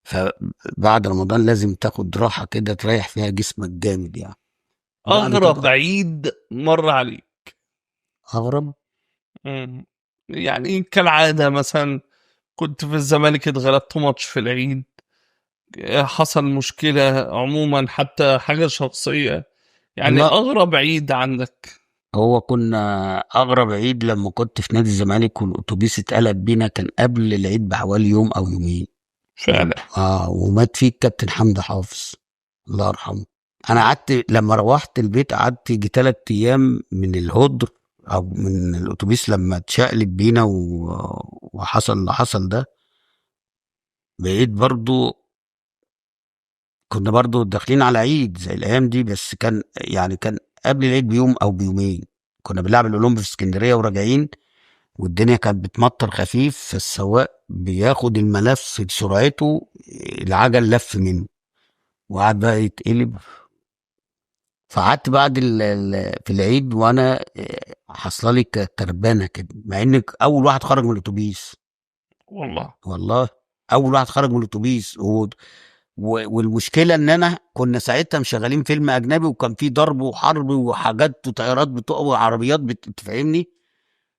فبعد رمضان لازم تاخد راحة كده تريح فيها جسمك جامد يعني. أغرب عيد مر عليك؟ أغرب؟ يعني كالعادة مثلا كنت في الزمالك اتغلبت ماتش في العيد، حصل مشكلة عموما، حتى حاجة شخصية يعني. لا. أغرب عيد عندك؟ هو كنا أغرب عيد لما كنت في نادي الزمالك والأتوبيس اتقلب بينا، كان قبل العيد بحوالي يوم أو يومين. فعلا. ومات فيه الكابتن حمدي حافظ الله يرحمه. أنا قعدت لما روحت البيت قعدت يجي 3 أيام من الهدر أو من الأتوبيس لما اتشقلب بينا وحصل اللي حصل ده. بقيت برضو كنا برضو داخلين على عيد زي الأيام دي، بس كان يعني كان قبل العيد بيوم أو بيومين. كنا بنلعب الأولمبي في اسكندرية وراجعين، والدنيا كانت بتمطر خفيف، فالسواق بياخد الملف بسرعته، العجل لف منه وقعد بقى يتقلب. فقعدت بعد في العيد وانا حصل لي كربانه كده، مع ان اول واحد خرج من الاتوبيس. والله اول واحد خرج من الاتوبيس. والمشكلة ان انا كنا ساعتها مشغلين فيلم اجنبي، وكان فيه ضرب وحرب وحاجات وطيارات بتقع وعربيات بتفهمني.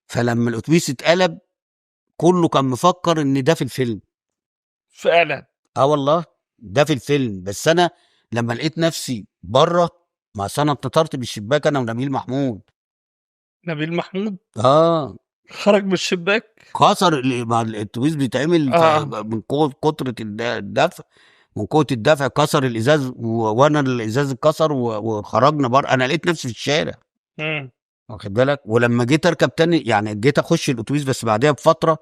فلما الاتوبيس اتقلب كله كان مفكر ان ده في الفيلم. فعلا. والله ده في الفيلم. بس انا لما لقيت نفسي بره، ما انا اتنطرت بالشباك انا ونبيل محمود. نبيل محمود خرج من الشباك، كسر ما الاتوبيس بيتعمل من قوة كتره الدفع، من قوة الدفع كسر الازاز، وانا الازاز اتكسر وخرجنا بره. انا لقيت نفسي في الشارع. واخد بالك. ولما جيت اركب تاني، يعني جيت اخش الاتوبيس بس بعدها بفترة،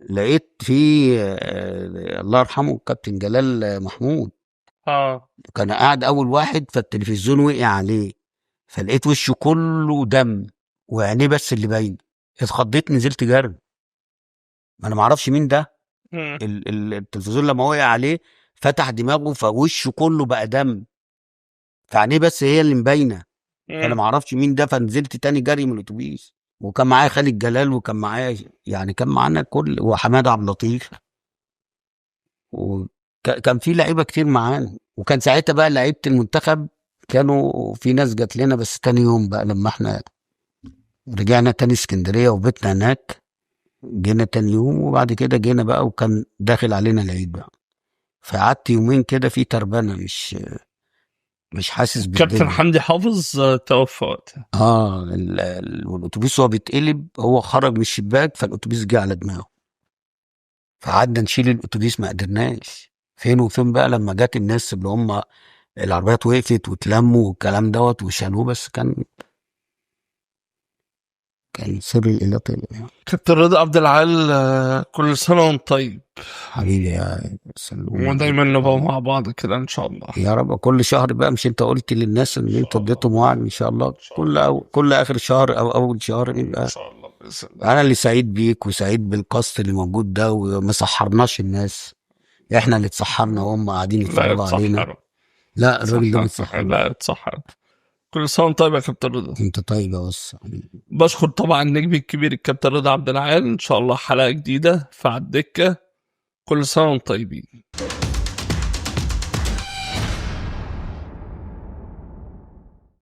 لقيت في الله يرحمه كابتن جلال محمود. كان قاعد اول واحد، فالتلفزيون وقع عليه، فلقيت وشه كله دم وعينيه بس اللي باين. اتخضيت، نزلت جري، ما انا ما اعرفش مين ده. التلفزيون لما وقع عليه فتح دماغه، فوشه كله بقى دم، فعينيه بس هي اللي مبينة. فانا ما اعرفش مين ده، فنزلت تاني جري من الاتوبيس، وكان معايا خالد جلال، وكان معايا يعني كان معانا كل، وحماده عبد اللطيف، وكان في لعيبة كتير معانا. وكان ساعتها بقى لعيبة المنتخب كانوا في ناس جات لنا، بس تاني يوم بقى لما احنا رجعنا تاني اسكندرية وبيتنا هناك، جينا تاني يوم، وبعد كده جينا بقى وكان داخل علينا العيد بقى، فقعدت يومين كده في تربنه، مش حاسس كابتن بالدنيا. حمدي حافظ توفى وقتها. والاتوبيس وهو بيتقلب هو خرج من الشباك، فالاتوبيس جه على دماغه، فقعدنا نشيل الاتوبيس ما قدرناش. فين وفين بقى لما جت الناس اللي هم العربيات وقفت واتلموا والكلام دوت وشالوه، بس كان سر الاله طلع يعني. كابتن رضا عبد العال، كل سنة وانت طيب حبيبي يا سلوم، ودايما نبقى مع بعض كده ان شاء الله يا رب. كل شهر بقى، مش انت قلت للناس ان انت اديتهم وعد ان شاء الله كل اخر شهر او اول شهر يبقى ان شاء الله باذن الله. انا اللي سعيد بيك وسعيد بالقصد اللي موجود ده، وما سحرناش الناس، احنا اللي اتسحرنا وهم قاعدين يتفرجوا علينا. لا الراجل ده متسحر. لا اتسحر. كل سنة وانت طيب يا كابتن رضا. انت طيب يا بس. بشكر طبعا النجم الكبير الكابتن رضا عبد العال. ان شاء الله حلقة جديدة في على الدكة. كل سنة وانتم طيبين.